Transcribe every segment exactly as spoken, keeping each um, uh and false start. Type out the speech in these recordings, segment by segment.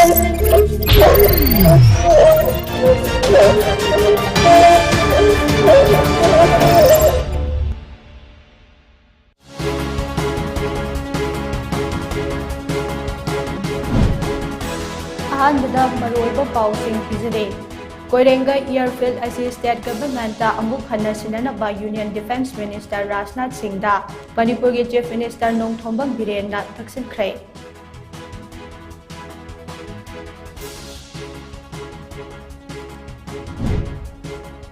ꯑꯍꯥꯟꯕꯗ ꯃꯔꯨꯑꯣꯏꯕ ꯄꯥꯎꯁꯤꯡ ꯄꯤꯖꯔꯦ꯫ ꯀꯣꯏꯔꯦꯡꯒꯩ airfield ꯑꯁꯤ state governmentꯇ ꯑꯃꯨꯛ ꯍꯟꯅ ꯁꯤꯟꯅꯅꯕ Union Defence Minister ꯔꯥꯖꯅꯥꯊ ꯁꯤꯡꯗ ꯃꯅꯤꯄꯨꯔꯒꯤ Chief Minister ꯅꯣꯡꯊꯣꯝꯕꯝ ꯕꯤꯔꯦꯟꯅ ꯇꯛꯁꯤꯟꯈ꯭ꯔꯦ꯫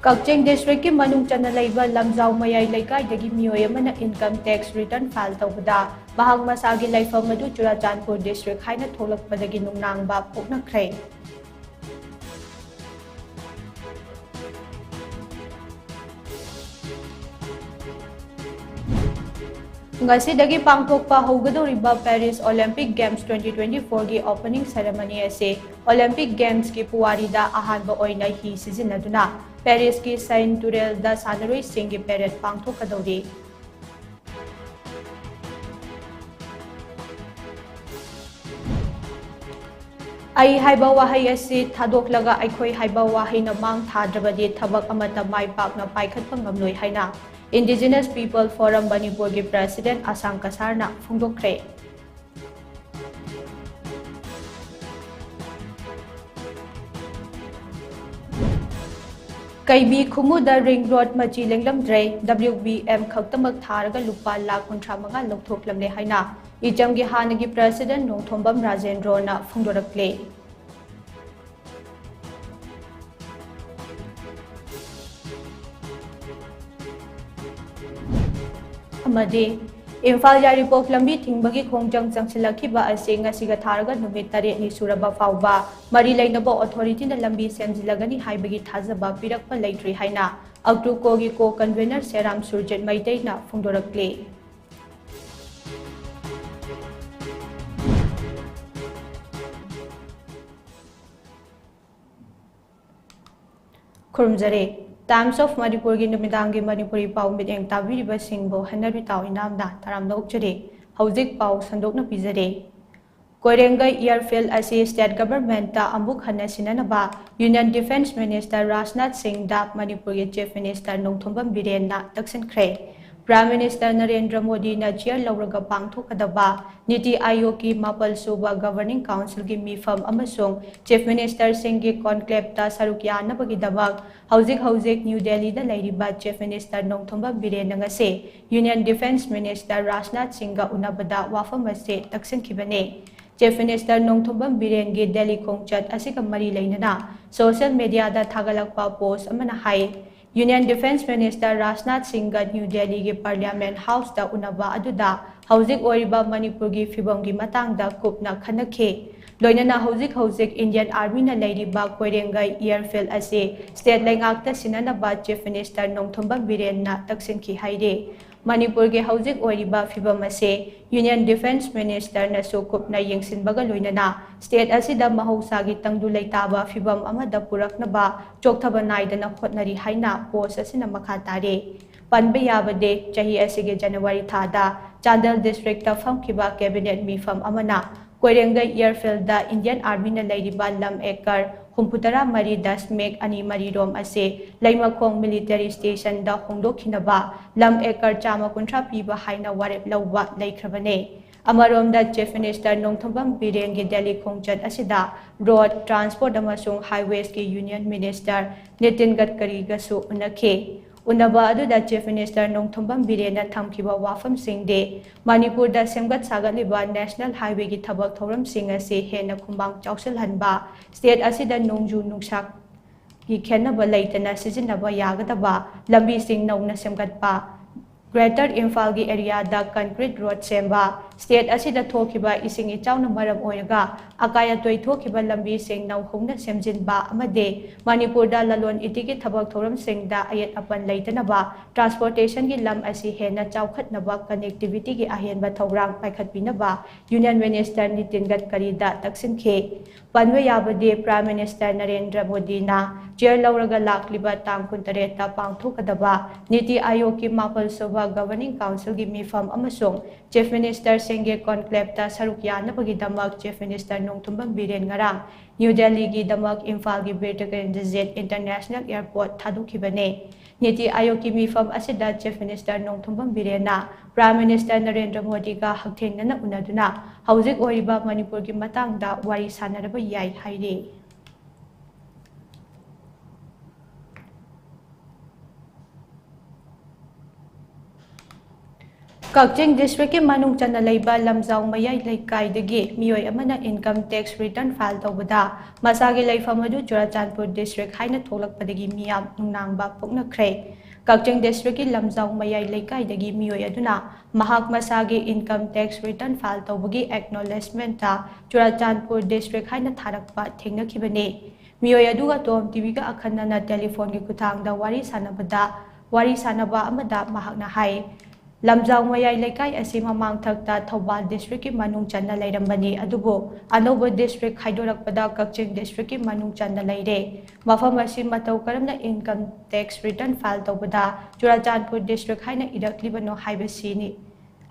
ꯀꯛꯆꯤꯡ districtꯀꯤ ꯃꯅꯨꯡ ꯆꯟꯅ ꯂꯩꯕ ꯂꯝꯖꯥꯎ ꯃꯌꯥꯏ ꯂꯩꯀꯥꯏꯗꯒꯤ ꯃꯤꯑꯣꯏ ꯑꯃꯅ income tax return file ꯇꯧꯕꯗ ꯃꯍꯥꯛ ꯃꯁꯥꯒꯤ ꯂꯩꯐꯝ ꯑꯗꯨ ꯆꯨꯔꯥꯆꯥꯟꯄꯨꯔ district ꯍꯥꯏꯅ ꯊꯣꯛꯂꯛꯄꯗꯒꯤ ꯅꯨꯡꯅꯥꯡꯕ ꯄꯣꯛꯅꯈ꯭ꯔꯦ꯫ ꯉꯁꯤꯗꯒꯤ ꯄꯥꯡꯊꯣꯛꯄ ꯍꯧꯒꯗꯧꯔꯤꯕ Paris Olympic Games twenty twenty-fourꯒꯤ opening ceremony ꯑꯁꯤ Olympic Gamesꯀꯤ ꯄꯨꯋꯥꯔꯤꯗ ꯑꯍꯥꯟꯕ ꯑꯣꯏꯅ ꯍꯤ ꯁꯤꯖꯤꯟꯅꯗꯨꯅ Parisꯀꯤ Seine ꯇꯨꯔꯦꯜꯗ ꯁꯥꯟꯅꯔꯣꯏꯁꯤꯡꯒꯤ parade ꯄꯥꯡꯊꯣꯛꯀꯗꯧꯔꯤ꯫ "ꯑꯩ" ꯍꯥꯏꯕ ꯋꯥꯍꯩ ꯑꯁꯤ ꯊꯥꯗꯣꯛꯂꯒ "ꯑꯩꯈꯣꯏ" ꯍꯥꯏꯕ ꯋꯥꯍꯩꯅ ꯃꯥꯡ ꯊꯥꯗ꯭ꯔꯕꯗꯤ ꯊꯕꯛ ꯑꯃꯠꯇ ꯃꯥꯏ ꯄꯥꯛꯅ ꯄꯥꯏꯈꯠꯄ ꯉꯝꯂꯣꯏ ꯍꯥꯏꯅ Indigenous People Forum ꯃꯅꯤꯄꯨꯔꯒꯤ president ꯑꯁꯥꯡ ꯀꯁꯥꯔꯅ ꯐꯣꯡꯗꯣꯛꯈ꯭ꯔꯦ꯫ ꯀꯩꯕꯤ ꯈꯨꯃꯨꯗ ring road ꯃꯆꯤ ꯂꯦꯡꯂꯝꯗ꯭ꯔꯦ, W B M ꯈꯛꯇꯃꯛ ꯊꯥꯔꯒ ꯂꯨꯄꯥ ꯂꯥꯈ ꯀꯨꯟꯊ꯭ꯔꯥ ꯃꯉꯥ ꯂꯧꯊꯣꯛꯂꯝꯂꯦ ꯍꯥꯏꯅ ꯏꯆꯝꯒꯤ ꯍꯥꯟꯅꯒꯤ president ꯅꯣꯡꯊꯣꯝꯕꯝ ꯔꯥꯖꯦꯟꯗ꯭ꯔꯣꯅ ꯐꯣꯡꯗꯣꯔꯛꯂꯦ꯫ ꯑꯃꯗꯤ ꯏꯝꯐꯥꯜ ꯌꯥꯏꯔꯤꯄꯣꯛ ꯂꯝꯕꯤ ꯊꯤꯡꯕꯒꯤ ꯈꯣꯡꯖꯪ ꯆꯪꯁꯤꯜꯂꯛꯈꯤꯕ ꯑꯁꯤ ꯉꯁꯤꯒ ꯊꯥꯔꯒ ꯅꯨꯃꯤꯠ ꯇꯔꯦꯠꯅꯤ ꯁꯨꯔꯕ ꯐꯥꯎꯕ ꯃꯔꯤ ꯂꯩꯅꯕ authorityꯅ ꯂꯝꯕꯤ ꯁꯦꯝꯖꯤꯜꯂꯒꯅꯤ ꯍꯥꯏꯕꯒꯤ ꯊꯥꯖꯕ ꯄꯤꯔꯛꯄ ꯂꯩꯇ꯭ꯔꯤ ꯍꯥꯏꯅ ꯑꯛꯇ꯭ꯔꯨꯀꯣꯒꯤ co-convener ꯁꯦꯔꯥꯝ ꯁꯨꯔꯖꯤꯠ ꯃꯩꯇꯩꯅ ꯐꯣꯡꯗꯣꯔꯛꯂꯤ꯫ ꯈꯨꯔꯨꯝꯖꯔꯤ꯫ Times of ꯃꯅꯤꯄꯨꯔꯒꯤ ꯅꯨꯃꯤꯗꯥꯡꯒꯤ ꯃꯅꯤꯄꯨꯔꯤ ꯄꯥꯎ ꯃꯤꯠꯌꯦꯡ ꯇꯥꯕꯤꯔꯤꯕꯁꯤꯡꯕꯨ ꯍꯟꯅꯔꯤ ꯇꯥꯎ ꯏꯅꯥꯝꯅ ꯇꯔꯥꯝꯅ ꯑꯣꯛꯆꯔꯤ꯫ ꯍꯧꯖꯤꯛ ꯄꯥꯎ ꯁꯟꯗꯣꯛꯅ ꯄꯤꯖꯔꯤ꯫ ꯀꯣꯏꯔꯦꯡꯒꯩ airfield ꯑꯁꯤ state government ꯑꯃꯨꯛ ꯍꯟꯅ ꯁꯤꯟꯅꯅꯕ Union Defence Minister ꯔꯥꯖꯅꯥꯊ ꯁꯤꯡꯗ ꯃꯅꯤꯄꯨꯔꯒꯤ Chief Minister Nongthombam ꯕꯤꯔꯦꯟꯅ ꯇꯛꯁꯤꯟꯈ꯭ꯔꯦ꯫ Prime Minister Narendra ꯃꯣꯗꯤꯅ chair ꯂꯧꯔꯒ ꯄꯥꯡꯊꯣꯛꯀꯗꯕ ꯅꯤꯇꯤ ꯑꯥꯌꯣꯒꯀꯤ ꯃꯥꯄꯜ ꯁꯨꯕ Governing Councilꯒꯤ ꯃꯤꯐꯝ ꯑꯃꯁꯨꯡ Chief Ministerꯁꯤꯡꯒꯤ conclaveꯇ ꯁꯔꯨꯛ ꯌꯥꯅꯕꯒꯤꯗꯃꯛ ꯍꯧꯖꯤꯛ ꯍꯧꯖꯤꯛ ꯅ꯭ꯌꯨ ꯗꯦꯜꯂꯤꯗ ꯂꯩꯔꯤꯕ Chief Minister ꯅꯣꯡꯊꯣꯝꯕꯝ ꯕꯤꯔꯦꯟꯅ ꯉꯁꯤ Union Defence Minister ꯔꯥꯖꯅꯥꯊ ꯁꯤꯡꯒ ꯎꯅꯕꯗ ꯋꯥꯐꯝ ꯑꯁꯤ ꯇꯛꯁꯤꯟꯈꯤꯕꯅꯤ꯫ Chief Minister ꯅꯣꯡꯊꯣꯝꯕꯝ ꯕꯤꯔꯦꯟꯒꯤ ꯗꯦꯜꯂꯤ ꯈꯣꯡꯆꯠ ꯑꯁꯤꯒ ꯃꯔꯤ ꯂꯩꯅꯅ social mediaꯗ ꯊꯥꯒꯠꯂꯛꯄ post ꯑꯃꯅ ꯍꯥꯏ, Union Defence Minister ꯔꯥꯖꯅꯥꯊ ꯁꯤꯡꯒ ꯅ꯭ꯌꯨ ꯗꯦꯜꯂꯤꯒꯤ Parliament Houseꯇ ꯎꯅꯕ ꯑꯗꯨꯗ ꯍꯧꯖꯤꯛ ꯑꯣꯏꯔꯤꯕ ꯃꯅꯤꯄꯨꯔꯒꯤ ꯐꯤꯕꯝꯒꯤ ꯃꯇꯥꯡꯗ ꯀꯨꯞꯅ ꯈꯟꯅꯈꯤ꯫ ꯂꯣꯏꯅꯅ ꯍꯧꯖꯤꯛ ꯍꯧꯖꯤꯛ Indian Armyꯅ ꯂꯩꯔꯤꯕ ꯀꯣꯏꯔꯦꯡꯒꯩ airfield ꯑꯁꯤ state ꯂꯩꯉꯥꯛꯇ ꯁꯤꯟꯅꯅꯕ Chief Minister ꯅꯣꯡꯊꯣꯝꯕꯝ ꯕꯤꯔꯦꯟꯅ ꯇꯛꯁꯤꯟꯈꯤ ꯍꯥꯏꯔꯤ꯫ ꯃꯅꯤꯄꯨꯔꯒꯤ ꯍꯧꯖꯤꯛ ꯑꯣꯏꯔꯤꯕ ꯐꯤꯕꯝ ꯑꯁꯤ Union Defence Ministerꯅꯁꯨ ꯀꯨꯞꯅ ꯌꯦꯡꯁꯤꯟꯕꯒ ꯂꯣꯏꯅꯅ state ꯑꯁꯤꯗ ꯃꯍꯧꯁꯥꯒꯤ ꯇꯪꯗꯨ ꯂꯩꯇꯥꯕ ꯐꯤꯕꯝ ꯑꯃꯗ ꯄꯨꯔꯛꯅꯕ ꯆꯣꯛꯊꯕ ꯅꯥꯏꯗꯅ ꯍꯣꯠꯅꯔꯤ ꯍꯥꯏꯅ post ꯑꯁꯤꯅ ꯃꯈꯥ ꯇꯥꯔꯤ꯫ ꯄꯟꯕ ꯌꯥꯕꯗꯤ, ꯆꯍꯤ ꯑꯁꯤꯒꯤ January ꯊꯥꯗ ꯆꯥꯟꯗꯦꯜ districtꯇ ꯐꯝꯈꯤꯕ cabinet ꯃꯤꯐꯝ ꯑꯃꯅ ꯀꯣꯏꯔꯦꯡꯒꯩ airfieldꯗ Indian Armyꯅ ꯂꯩꯔꯤꯕ ꯂꯝ acre ꯍꯨꯝꯐꯨꯇꯔꯥ ꯃꯔꯤ ꯗꯁꯃꯤꯛ ꯑꯅꯤ ꯃꯔꯤ ꯔꯣꯝ ꯑꯁꯤ ꯂꯩꯃꯈꯣꯡ military stationꯗ ꯍꯣꯡꯗꯣꯛꯈꯤꯅꯕ ꯂꯝ acre ꯆꯥꯝꯃ ꯀꯨꯟꯊ꯭ꯔꯥ ꯄꯤꯕ ꯍꯥꯏꯅ ꯋꯥꯔꯦꯞ ꯂꯧꯕ ꯂꯩꯈ꯭ꯔꯕꯅꯤ꯫ ꯑꯃꯔꯣꯝꯗ Chief Minister ꯅꯣꯡꯊꯣꯝꯕꯝ ꯕꯤꯔꯦꯟꯒꯤ ꯗꯦꯜꯂꯤ ꯈꯣꯡꯆꯠ ꯑꯁꯤꯗ Road, Transport ꯑꯃꯁꯨꯡ Highwaysꯀꯤ Union Minister ꯅꯤꯇꯤꯟ ꯒꯗꯀꯔꯤꯒꯁꯨ ꯎꯅꯈꯤ꯫ ꯎꯅꯕ ꯑꯗꯨꯗ Chief Minister ꯅꯣꯡꯊꯣꯝꯕꯝ ꯕꯤꯔꯦꯟꯅ ꯊꯝꯈꯤꯕ ꯋꯥꯐꯝꯁꯤꯡꯗꯤ ꯃꯅꯤꯄꯨꯔꯗ ꯁꯦꯝꯒꯠ ꯁꯥꯒꯠꯂꯤꯕ National Highwayꯒꯤ ꯊꯕꯛ ꯊꯧꯔꯝꯁꯤꯡ ꯑꯁꯤ ꯍꯦꯟꯅ ꯈꯨꯃꯥꯡ ꯆꯥꯎꯁꯤꯜꯍꯟꯕ, state ꯑꯁꯤꯗ ꯅꯣꯡꯖꯨ ꯅꯨꯡꯁꯥꯒꯤ ꯈꯦꯠꯅꯕ ꯂꯩꯇꯅ ꯁꯤꯖꯤꯟꯅꯕ ꯌꯥꯒꯗꯕ ꯂꯝꯕꯤꯁꯤꯡ ꯅꯧꯅ ꯁꯦꯝꯒꯠꯄ, Greater ꯏꯝꯐꯥꯜꯒꯤ areaꯗ concrete road ꯁꯦꯝꯕ, state ꯑꯁꯤꯗ ꯊꯣꯛꯈꯤꯕ ꯏꯁꯤꯡ ꯏꯆꯥꯎꯅ ꯃꯔꯝ ꯑꯣꯏꯔꯒ ꯑꯀꯥꯏ ꯑꯇꯣꯏ ꯊꯣꯛꯈꯤꯕ ꯂꯝꯕꯤꯁꯤꯡ ꯅꯧꯍꯧꯅ ꯁꯦꯝꯖꯤꯟꯕ ꯑꯃꯗꯤ ꯃꯅꯤꯄꯨꯔꯗ ꯂꯂꯣꯟ ꯏꯇꯤꯛꯀꯤ ꯊꯕꯛ ꯊꯧꯔꯝꯁꯤꯡꯗ ꯑꯌꯦꯠ ꯑꯄꯟ ꯂꯩꯇꯅꯕ transportationꯒꯤ ꯂꯝ ꯑꯁꯤ ꯍꯦꯟꯅ ꯆꯥꯎꯈꯠꯅꯕ connectivityꯒꯤ ꯑꯍꯦꯟꯕ ꯊꯧꯔꯥꯡ ꯄꯥꯏꯈꯠꯄꯤꯅꯕ Union Minister ꯅꯤꯇꯤꯟ ꯒꯗꯀꯔꯤꯗ ꯇꯛꯁꯤꯟꯈꯤ꯫ ꯄꯟꯕ ꯌꯥꯕꯗꯤ, Prime Minister ꯅꯔꯦꯟꯗ꯭ꯔ ꯃꯣꯗꯤꯅ chair ꯂꯧꯔꯒ ꯂꯥꯛꯂꯤꯕ ꯇꯥꯡ ꯀꯨꯟꯇꯔꯦꯠꯇ ꯄꯥꯡꯊꯣꯛꯀꯗꯕ ꯅꯤꯇꯤ ꯑꯥꯌꯣꯒꯀꯤ ꯃꯥꯄꯜ ꯁꯨꯕ Governing Councilꯒꯤ ꯃꯤꯐꯝ ꯑꯃꯁꯨꯡ Chief Minister ꯁꯦꯟꯒꯤ ꯀꯣꯟꯀ꯭ꯂꯦꯞꯇ ꯁꯔꯨꯛ ꯌꯥꯅꯕꯒꯤꯗꯃꯛ Chief Minister ꯅꯣꯡꯊꯣꯝꯕꯝ ꯕꯤꯔꯦꯟ ꯉꯔꯥꯡ ꯅ꯭ꯌꯨ ꯗꯦꯜꯂꯤꯒꯤ ꯗꯃꯛ ꯏꯝꯐꯥꯜꯒꯤ ꯕꯤꯔ ꯇꯤꯀꯦꯟꯗ꯭ꯔꯖꯤꯠ International Airport ꯊꯥꯗꯣꯛꯈꯤꯕꯅꯤ꯫ ꯅꯤꯇꯤ ꯑꯥꯌꯣꯒꯀꯤ ꯃꯤꯐꯝ ꯑꯁꯤꯗ Chief Minister Nongthombam ꯕꯤꯔꯦꯟꯅ Prime Minister Narendra ꯃꯣꯗꯤꯒ ꯍꯛꯊꯦꯡꯅꯅ ꯎꯅꯗꯨꯅ ꯍꯧꯖꯤꯛ ꯑꯣꯏꯔꯤꯕ ꯃꯅꯤꯄꯨꯔꯒꯤ ꯃꯇꯥꯡꯗ ꯋꯥꯔꯤ ꯁꯥꯟꯅꯔꯕ ꯌꯥꯏ ꯍꯥꯏꯔꯤ꯫ ꯀꯛꯆꯤꯡ district ꯀꯤ ꯃꯅꯨꯡ ꯆꯟꯅ ꯂꯩꯕ ꯂꯝꯖꯥꯎ ꯃꯌꯥꯏ ꯂꯩꯀꯥꯏꯗꯒꯤ ꯃꯤꯑꯣꯏ ꯑꯃꯅ income tax return file ꯇꯧꯕꯗ ꯃꯁꯥꯒꯤ ꯂꯩꯐꯝ ꯑꯗꯨ ꯆꯨꯔꯥꯆꯥꯟꯄꯨꯔ district ꯍꯥꯏꯅ ꯊꯣꯛꯂꯛꯄꯗꯒꯤ ꯃꯤꯌꯥꯝ ꯅꯨꯡꯅꯥꯡꯕ ꯄꯣꯛꯅꯈ꯭ꯔꯦ꯫ ꯀꯛꯆꯤꯡ district ꯀꯤ ꯂꯝꯖꯥꯎ ꯃꯌꯥꯏ ꯂꯩꯀꯥꯏꯗꯒꯤ ꯃꯤꯑꯣꯏ ꯑꯗꯨꯅ ꯃꯍꯥꯛ ꯃꯁꯥꯒꯤ income tax return file ꯇꯧꯕꯒꯤ acknowledgement ꯇ ꯆꯨꯔꯥꯆꯥꯟꯄꯨꯔ district ꯍꯥꯏꯅ ꯊꯥꯔꯛꯄ ꯊꯦꯡꯅꯈꯤꯕꯅꯤ꯫ ꯃꯤꯑꯣꯏ ꯑꯗꯨꯒ ꯇꯣꯝ ꯇꯤꯚꯤꯒ ꯑꯈꯟꯅꯅ telephone ꯒꯤ ꯈꯨꯠꯊꯥꯡꯗ ꯋꯥꯔꯤ ꯁꯥꯟꯅꯕꯗ, ꯋꯥꯔꯤ ꯁꯥꯟꯅꯕ ꯑꯃꯗ ꯃꯍꯥꯛꯅ ꯍꯥꯏ, ꯂꯝꯖꯥꯎ ꯃꯌꯥꯏ ꯂꯩꯀꯥꯏ ꯑꯁꯤ ꯃꯃꯥꯡꯊꯛꯇ ꯊꯧꯕꯥꯜ district ꯀꯤ ꯃꯅꯨꯡ ꯆꯟꯅ ꯂꯩꯔꯝꯕꯅꯤ, ꯑꯗꯨꯕꯨ ꯑꯅꯧꯕ district ꯈꯥꯏꯗꯣꯔꯛꯄꯗ ꯀꯛꯆꯤꯡ district ꯀꯤ ꯃꯅꯨꯡ ꯆꯟꯅ ꯂꯩꯔꯦ꯫ ꯃꯐꯝ ꯑꯁꯤ ꯃꯇꯧ ꯀꯔꯝꯅ income tax return file ꯇꯧꯕꯗ ꯆꯨꯔꯥꯆꯥꯟꯄꯨꯔ district ꯍꯥꯏꯅ ꯏꯔꯛꯂꯤꯕꯅꯣ ꯍꯥꯏꯕꯁꯤꯅꯤ,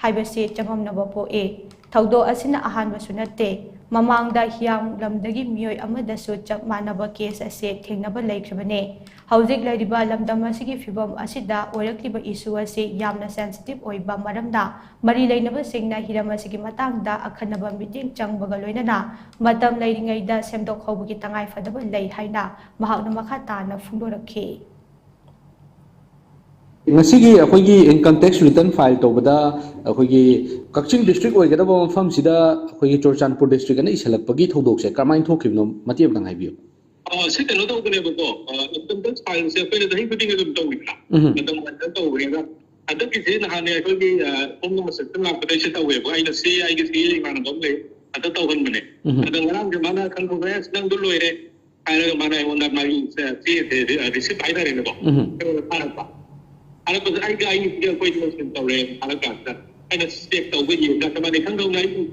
ꯍꯥꯏꯕꯁꯤ ꯆꯃꯝꯅꯕ ꯄꯣꯛꯏ꯫ ꯊꯧꯗꯣꯛ ꯑꯁꯤꯅ ꯑꯍꯥꯟꯕꯁꯨ ꯅꯠꯇꯦ꯫ ꯃꯃꯥꯡꯗ ꯍꯤꯌꯥꯡꯂꯝꯗꯒꯤ ꯃꯤꯑꯣꯏ ꯑꯃꯗꯁꯨ ꯆꯞ ꯃꯥꯟꯅꯕ case ꯑꯁꯤ ꯊꯦꯡꯅꯕ ꯂꯩꯈ꯭ꯔꯕꯅꯤ꯫ ꯍꯧꯖꯤꯛ ꯂꯩꯔꯤꯕ ꯂꯝꯗꯝ ꯑꯁꯤꯒꯤ ꯐꯤꯕꯝ ꯑꯁꯤꯗ ꯑꯣꯏꯔꯛꯂꯤꯕ issue ꯑꯁꯤ ꯌꯥꯝꯅ sensitive ꯑꯣꯏꯕ ꯃꯔꯝꯅ, ꯃꯔꯤ ꯂꯩꯅꯕꯁꯤꯡꯅ ꯍꯤꯔꯝ ꯑꯁꯤꯒꯤ ꯃꯇꯥꯡꯗ ꯑꯈꯟꯅꯕ ꯃꯤꯠꯌꯦꯡ ꯆꯪꯕꯒ ꯂꯣꯏꯅꯅ ꯃꯇꯝ ꯂꯩꯔꯤꯉꯩꯗ ꯁꯦꯝꯗꯣꯛꯍꯧꯕꯒꯤ ꯇꯉꯥꯏꯐꯗꯕ ꯂꯩ ꯍꯥꯏꯅ ꯃꯍꯥꯛꯅ ꯃꯈꯥ ꯇꯥꯅ ꯐꯣꯡꯗꯣꯔꯛꯈꯤ꯫ ꯉꯁꯤꯒꯤ ꯑꯩꯈꯣꯏꯒꯤ income tax return file ꯇꯧꯕꯗ ꯑꯩꯈꯣꯏꯒꯤ ꯀꯛꯆꯤꯡ district ꯑꯣꯏꯒꯗꯕ ꯃꯐꯝꯁꯤꯗ ꯑꯩꯈꯣꯏꯒꯤ ꯆꯨꯔꯆꯥꯟꯄꯨꯔ district ꯑꯅ ꯏꯁꯤꯜꯂꯛꯄꯒꯤ ꯊꯧꯗꯣꯛꯁꯦ ꯀꯔꯝꯍꯥꯏꯅ ꯊꯣꯛꯈꯤꯕꯅꯣ, ꯃꯇꯦꯛ ꯑꯃꯇꯪ ꯍꯥꯏꯕꯤꯌꯨ꯫ ꯑ, ꯁꯤ ꯀꯩꯅꯣ ꯇꯧꯕꯅꯦꯕꯀꯣ, ꯑ, income tax file ꯁꯦ ꯑꯩꯈꯣꯏꯅ ꯆꯍꯤ ꯈꯨꯗꯤꯡꯒꯤ ꯑꯗꯨꯝ ꯇꯧꯋꯤꯗꯅ꯫ ꯎꯝ꯫ ꯃꯇꯝ ꯋꯥꯏꯗ ꯇꯧꯕꯅꯤꯅ꯫ ꯍꯟꯗꯛꯀꯤꯁꯤ ꯅꯍꯥꯟꯅꯦ ꯑꯩꯈꯣꯏꯒꯤ, ꯑ, ꯁꯣꯝ ꯃꯁꯛꯇ ꯂꯥꯛꯄꯗ ꯑꯩꯁꯦ ꯇꯧꯋꯦꯕ꯫ ꯑꯩꯅ ꯁꯤ ꯑꯩꯒꯤ ꯁꯤ ꯏꯃꯥꯟꯅꯕ ꯑꯃ ꯂꯩ, ꯑꯗ ꯇꯧꯍꯟꯕꯅꯦ꯫ ꯎꯝ꯫ ꯑꯗ ꯉꯔꯥꯡꯁꯦ ꯃꯥꯅ ꯈꯪꯗꯣꯛꯈ꯭ꯔꯦ, "ꯑꯁ, ꯅꯪꯗꯣ ꯂꯣꯏꯔꯦ" ꯍꯥꯏꯔꯒ ꯃꯥꯅ ꯑꯩꯉꯣꯟꯗ ꯃꯥꯒꯤ ꯆꯦ, ꯆꯦ, receipt ꯍꯥꯏꯇꯥꯔꯦꯅꯦꯀꯣ꯫ ꯎꯝ꯫ ꯑꯩꯉꯣꯟꯗ ꯊꯥꯔꯛꯄ꯫ ꯊꯥꯔꯛꯄꯁꯦ ꯑꯩꯒ ꯑꯩꯒꯤꯁꯤꯒ ꯑꯩꯈꯣꯏ ꯃꯁꯦꯟ ꯇꯧꯔꯦ ꯊꯥꯔꯛꯀꯥꯟꯁꯤꯗ ꯑꯩꯅ check ꯇꯧꯕ ꯌꯦꯡꯀꯥꯟꯗ ꯃꯥꯅ ꯏꯈꯪ ꯈꯪꯅ ꯑꯩꯒꯤ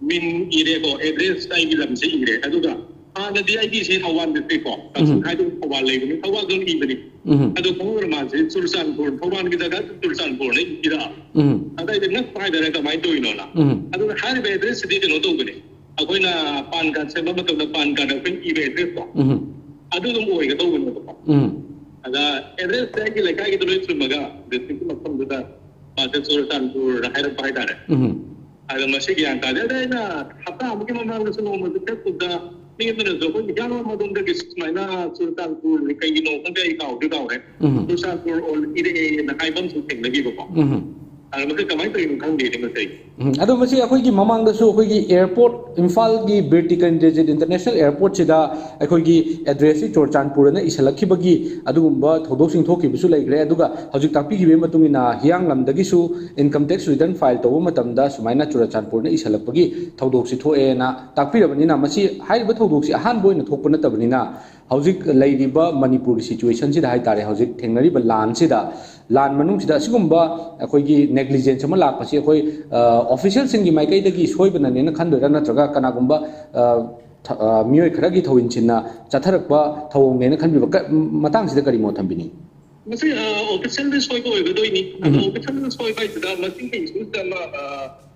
ꯃꯤꯡ ꯏꯔꯦꯀꯣ, address ꯑꯩꯒꯤ ꯂꯝꯁꯦ ꯏꯔꯦ꯫ ꯑꯗꯨꯒ ꯍꯥꯟꯅꯗꯤ ꯑꯩꯒꯤꯁꯦ ꯊꯧꯕꯥꯜ district ꯀꯣ, ꯀꯛꯆꯤꯡ ꯎꯝ꯫ ꯍꯥꯏꯗꯣ ꯊꯧꯕꯥꯜ ꯂꯩꯕꯅꯤ, ꯊꯧꯕꯥꯜꯗ ꯑꯗꯨꯝ ꯏꯕꯅꯤ꯫ ꯎꯝ꯫ ꯑꯗꯨ ꯈꯪꯍꯧꯗꯅ ꯃꯥꯁꯦ ꯆꯨꯔꯆꯥꯟꯄꯨꯔ, ꯊꯧꯕꯥꯜꯒꯤ ꯖꯒꯥ ꯆꯨꯔꯆꯥꯟꯄꯨꯔꯅ ꯏꯔꯛꯑꯕ꯫ ꯎꯝ꯫ ꯑꯗ ꯑꯩꯗꯤ ꯉꯛꯄ ꯍꯥꯏꯇꯥꯔꯦ, ꯀꯃꯥꯏꯅ ꯇꯧꯔꯤꯅꯣꯅ꯫ ꯎꯝ꯫ ꯑꯗꯨꯅ ꯍꯥꯏꯔꯤꯕ address ꯁꯤꯗꯤ ꯀꯩꯅꯣ ꯇꯧꯕꯅꯦ, ꯑꯩꯈꯣꯏꯅ PAN card ꯁꯦꯝꯕ ꯃꯇꯝꯗ PAN card ꯑꯩꯈꯣꯏꯅ ꯏꯕ address ꯇꯣ, ꯎꯝ꯫ ꯑꯗꯨ ꯑꯗꯨꯝ ꯑꯣꯏꯒꯗꯧꯕꯅꯦꯕꯀꯣ꯫ ꯎꯝ꯫ ꯑꯗ address ꯁꯦ ꯑꯩꯒꯤ ꯂꯩꯀꯥꯏꯒꯤꯗ ꯂꯣꯏ ꯆꯨꯝꯃꯒ district ꯀꯤ ꯃꯐꯝꯗꯨꯗ ꯃꯥꯁꯦ ꯆꯨꯔꯆꯥꯟꯄꯨꯔꯅ ꯍꯥꯏꯔꯛꯄ ꯍꯥꯏꯇꯥꯔꯦ꯫ ꯎꯝ꯫ ꯑꯗ ꯃꯁꯤ ꯒ꯭ꯌꯥꯟ ꯇꯥꯗꯦ꯫ ꯑꯗ ꯑꯩꯅ ꯍꯞꯇꯥ ꯑꯃꯨꯛꯀꯤ ꯃꯃꯥꯡꯗꯁꯨ ꯅꯣꯡꯃꯁꯨ ꯆꯠꯄꯗ ꯃꯤ ꯑꯃꯅꯁꯨ ꯑꯩꯈꯣꯏ ꯍꯤꯌꯥꯡꯂꯝ ꯑꯗꯣꯝꯗꯒꯤ ꯁꯨꯃꯥꯏꯅ ꯆꯨꯔꯆꯥꯟꯄꯨꯔ ꯀꯩꯒꯤꯅꯣ ꯈꯪꯗꯦ, ꯑꯩ ꯀꯥꯎꯗꯤ ꯀꯥꯎꯔꯦ꯫ ꯎꯝ꯫ ꯆꯨꯔꯆꯥꯟꯄꯨꯔ ꯑꯣꯜ ꯏꯔꯛꯑꯦꯅ ꯍꯥꯏꯕ ꯑꯃꯁꯨ ꯊꯦꯡꯅꯈꯤꯕꯀꯣ꯫ ꯎꯝ꯫ ꯑꯗ ꯃꯁꯤ ꯀꯃꯥꯏꯅ ꯇꯧꯔꯤꯅꯣ ꯈꯪꯗꯦꯅꯦ ꯃꯁꯤ꯫ ꯎꯝ, ꯑꯗꯣ ꯃꯁꯤ ꯑꯩꯈꯣꯏꯒꯤ ꯃꯃꯥꯡꯗꯁꯨ ꯑꯩꯈꯣꯏꯒꯤ airport, ꯏꯝꯐꯥꯜꯒꯤ ꯕꯤꯔ ꯇꯤꯀꯦꯟꯗ꯭ꯔꯖꯤꯠ international airport ꯁꯤꯗ ꯑꯩꯈꯣꯏꯒꯤ address ꯁꯤ ꯆꯨꯔꯆꯥꯟꯄꯨꯔ ꯑꯅ ꯏꯁꯤꯜꯂꯛꯈꯤꯕꯒꯤ ꯑꯗꯨꯒꯨꯝꯕ ꯊꯧꯗꯣꯛꯁꯤꯡ ꯊꯣꯛꯈꯤꯕꯁꯨ ꯂꯩꯈ꯭ꯔꯦ꯫ ꯑꯗꯨꯒ ꯍꯧꯖꯤꯛ ꯇꯥꯛꯄꯤꯈꯤꯕꯒꯤ ꯃꯇꯨꯡ ꯏꯟꯅ ꯍꯤꯌꯥꯡꯂꯝꯗꯒꯤꯁꯨ income tax return file ꯇꯧꯕ ꯃꯇꯝꯗ ꯁꯨꯃꯥꯏꯅ ꯆꯨꯔꯆꯥꯟꯄꯨꯔꯅ ꯏꯁꯤꯜꯂꯛꯄꯒꯤ ꯊꯧꯗꯣꯛꯁꯤ ꯊꯣꯛꯑꯦꯅ ꯇꯥꯛꯄꯤꯔꯕꯅꯤꯅ, ꯃꯁꯤ ꯍꯥꯏꯔꯤꯕ ꯊꯧꯗꯣꯛꯁꯤ ꯑꯍꯥꯟꯕ ꯑꯣꯏꯅ ꯊꯣꯛꯄ ꯅꯠꯇꯕꯅꯤꯅ, ꯍꯧꯖꯤꯛ ꯂꯩꯔꯤꯕ ꯃꯅꯤꯄꯨꯔꯒꯤ situation ꯁꯤꯗ ꯍꯥꯏꯇꯥꯔꯦ, ꯍꯧꯖꯤꯛ ꯊꯦꯡꯅꯔꯤꯕ ꯂꯥꯟꯁꯤꯗ, ꯂꯥꯟ ꯃꯅꯨꯡꯁꯤꯗ ꯑꯁꯤꯒꯨꯝꯕ ꯑꯩꯈꯣꯏꯒꯤ negligence ꯑꯃ ꯂꯥꯛꯄꯁꯤ ꯑꯩꯈꯣꯏ, ꯑ, official ꯁꯤꯡꯒꯤ ꯃꯥꯏꯀꯩꯗꯒꯤ ꯁꯣꯏꯕꯅꯅꯦꯅ ꯈꯟꯗꯣꯏꯔꯥ, ꯅꯠꯇ꯭ꯔꯒ ꯀꯅꯥꯒꯨꯝꯕ, ꯑ, ꯊ-, ꯑ, ꯃꯤꯑꯣꯏ ꯈꯔꯒꯤ ꯊꯧꯏꯟꯁꯤꯟꯅ ꯆꯠꯊꯔꯛꯄ ꯊꯧꯑꯣꯡꯅꯦꯅ ꯈꯟꯕꯤꯕ ꯀ-, ꯃꯇꯥꯡꯁꯤꯗ ꯀꯔꯤ ꯃꯣꯠ ꯊꯝꯕꯤꯅꯤꯡꯉꯤ? ꯃꯁꯤ, ꯑ, official ꯗ ꯁꯣꯏꯕ ꯑꯣꯏꯒꯗꯣꯏꯅꯤ꯫ ꯑꯗꯣ ꯎꯝ꯫ Official ꯗ ꯁꯣꯏꯕ ꯍꯥꯏꯁꯤꯗ ꯃꯁꯤꯒꯤ issue ꯁꯤꯗ ꯑꯃ, ꯑ,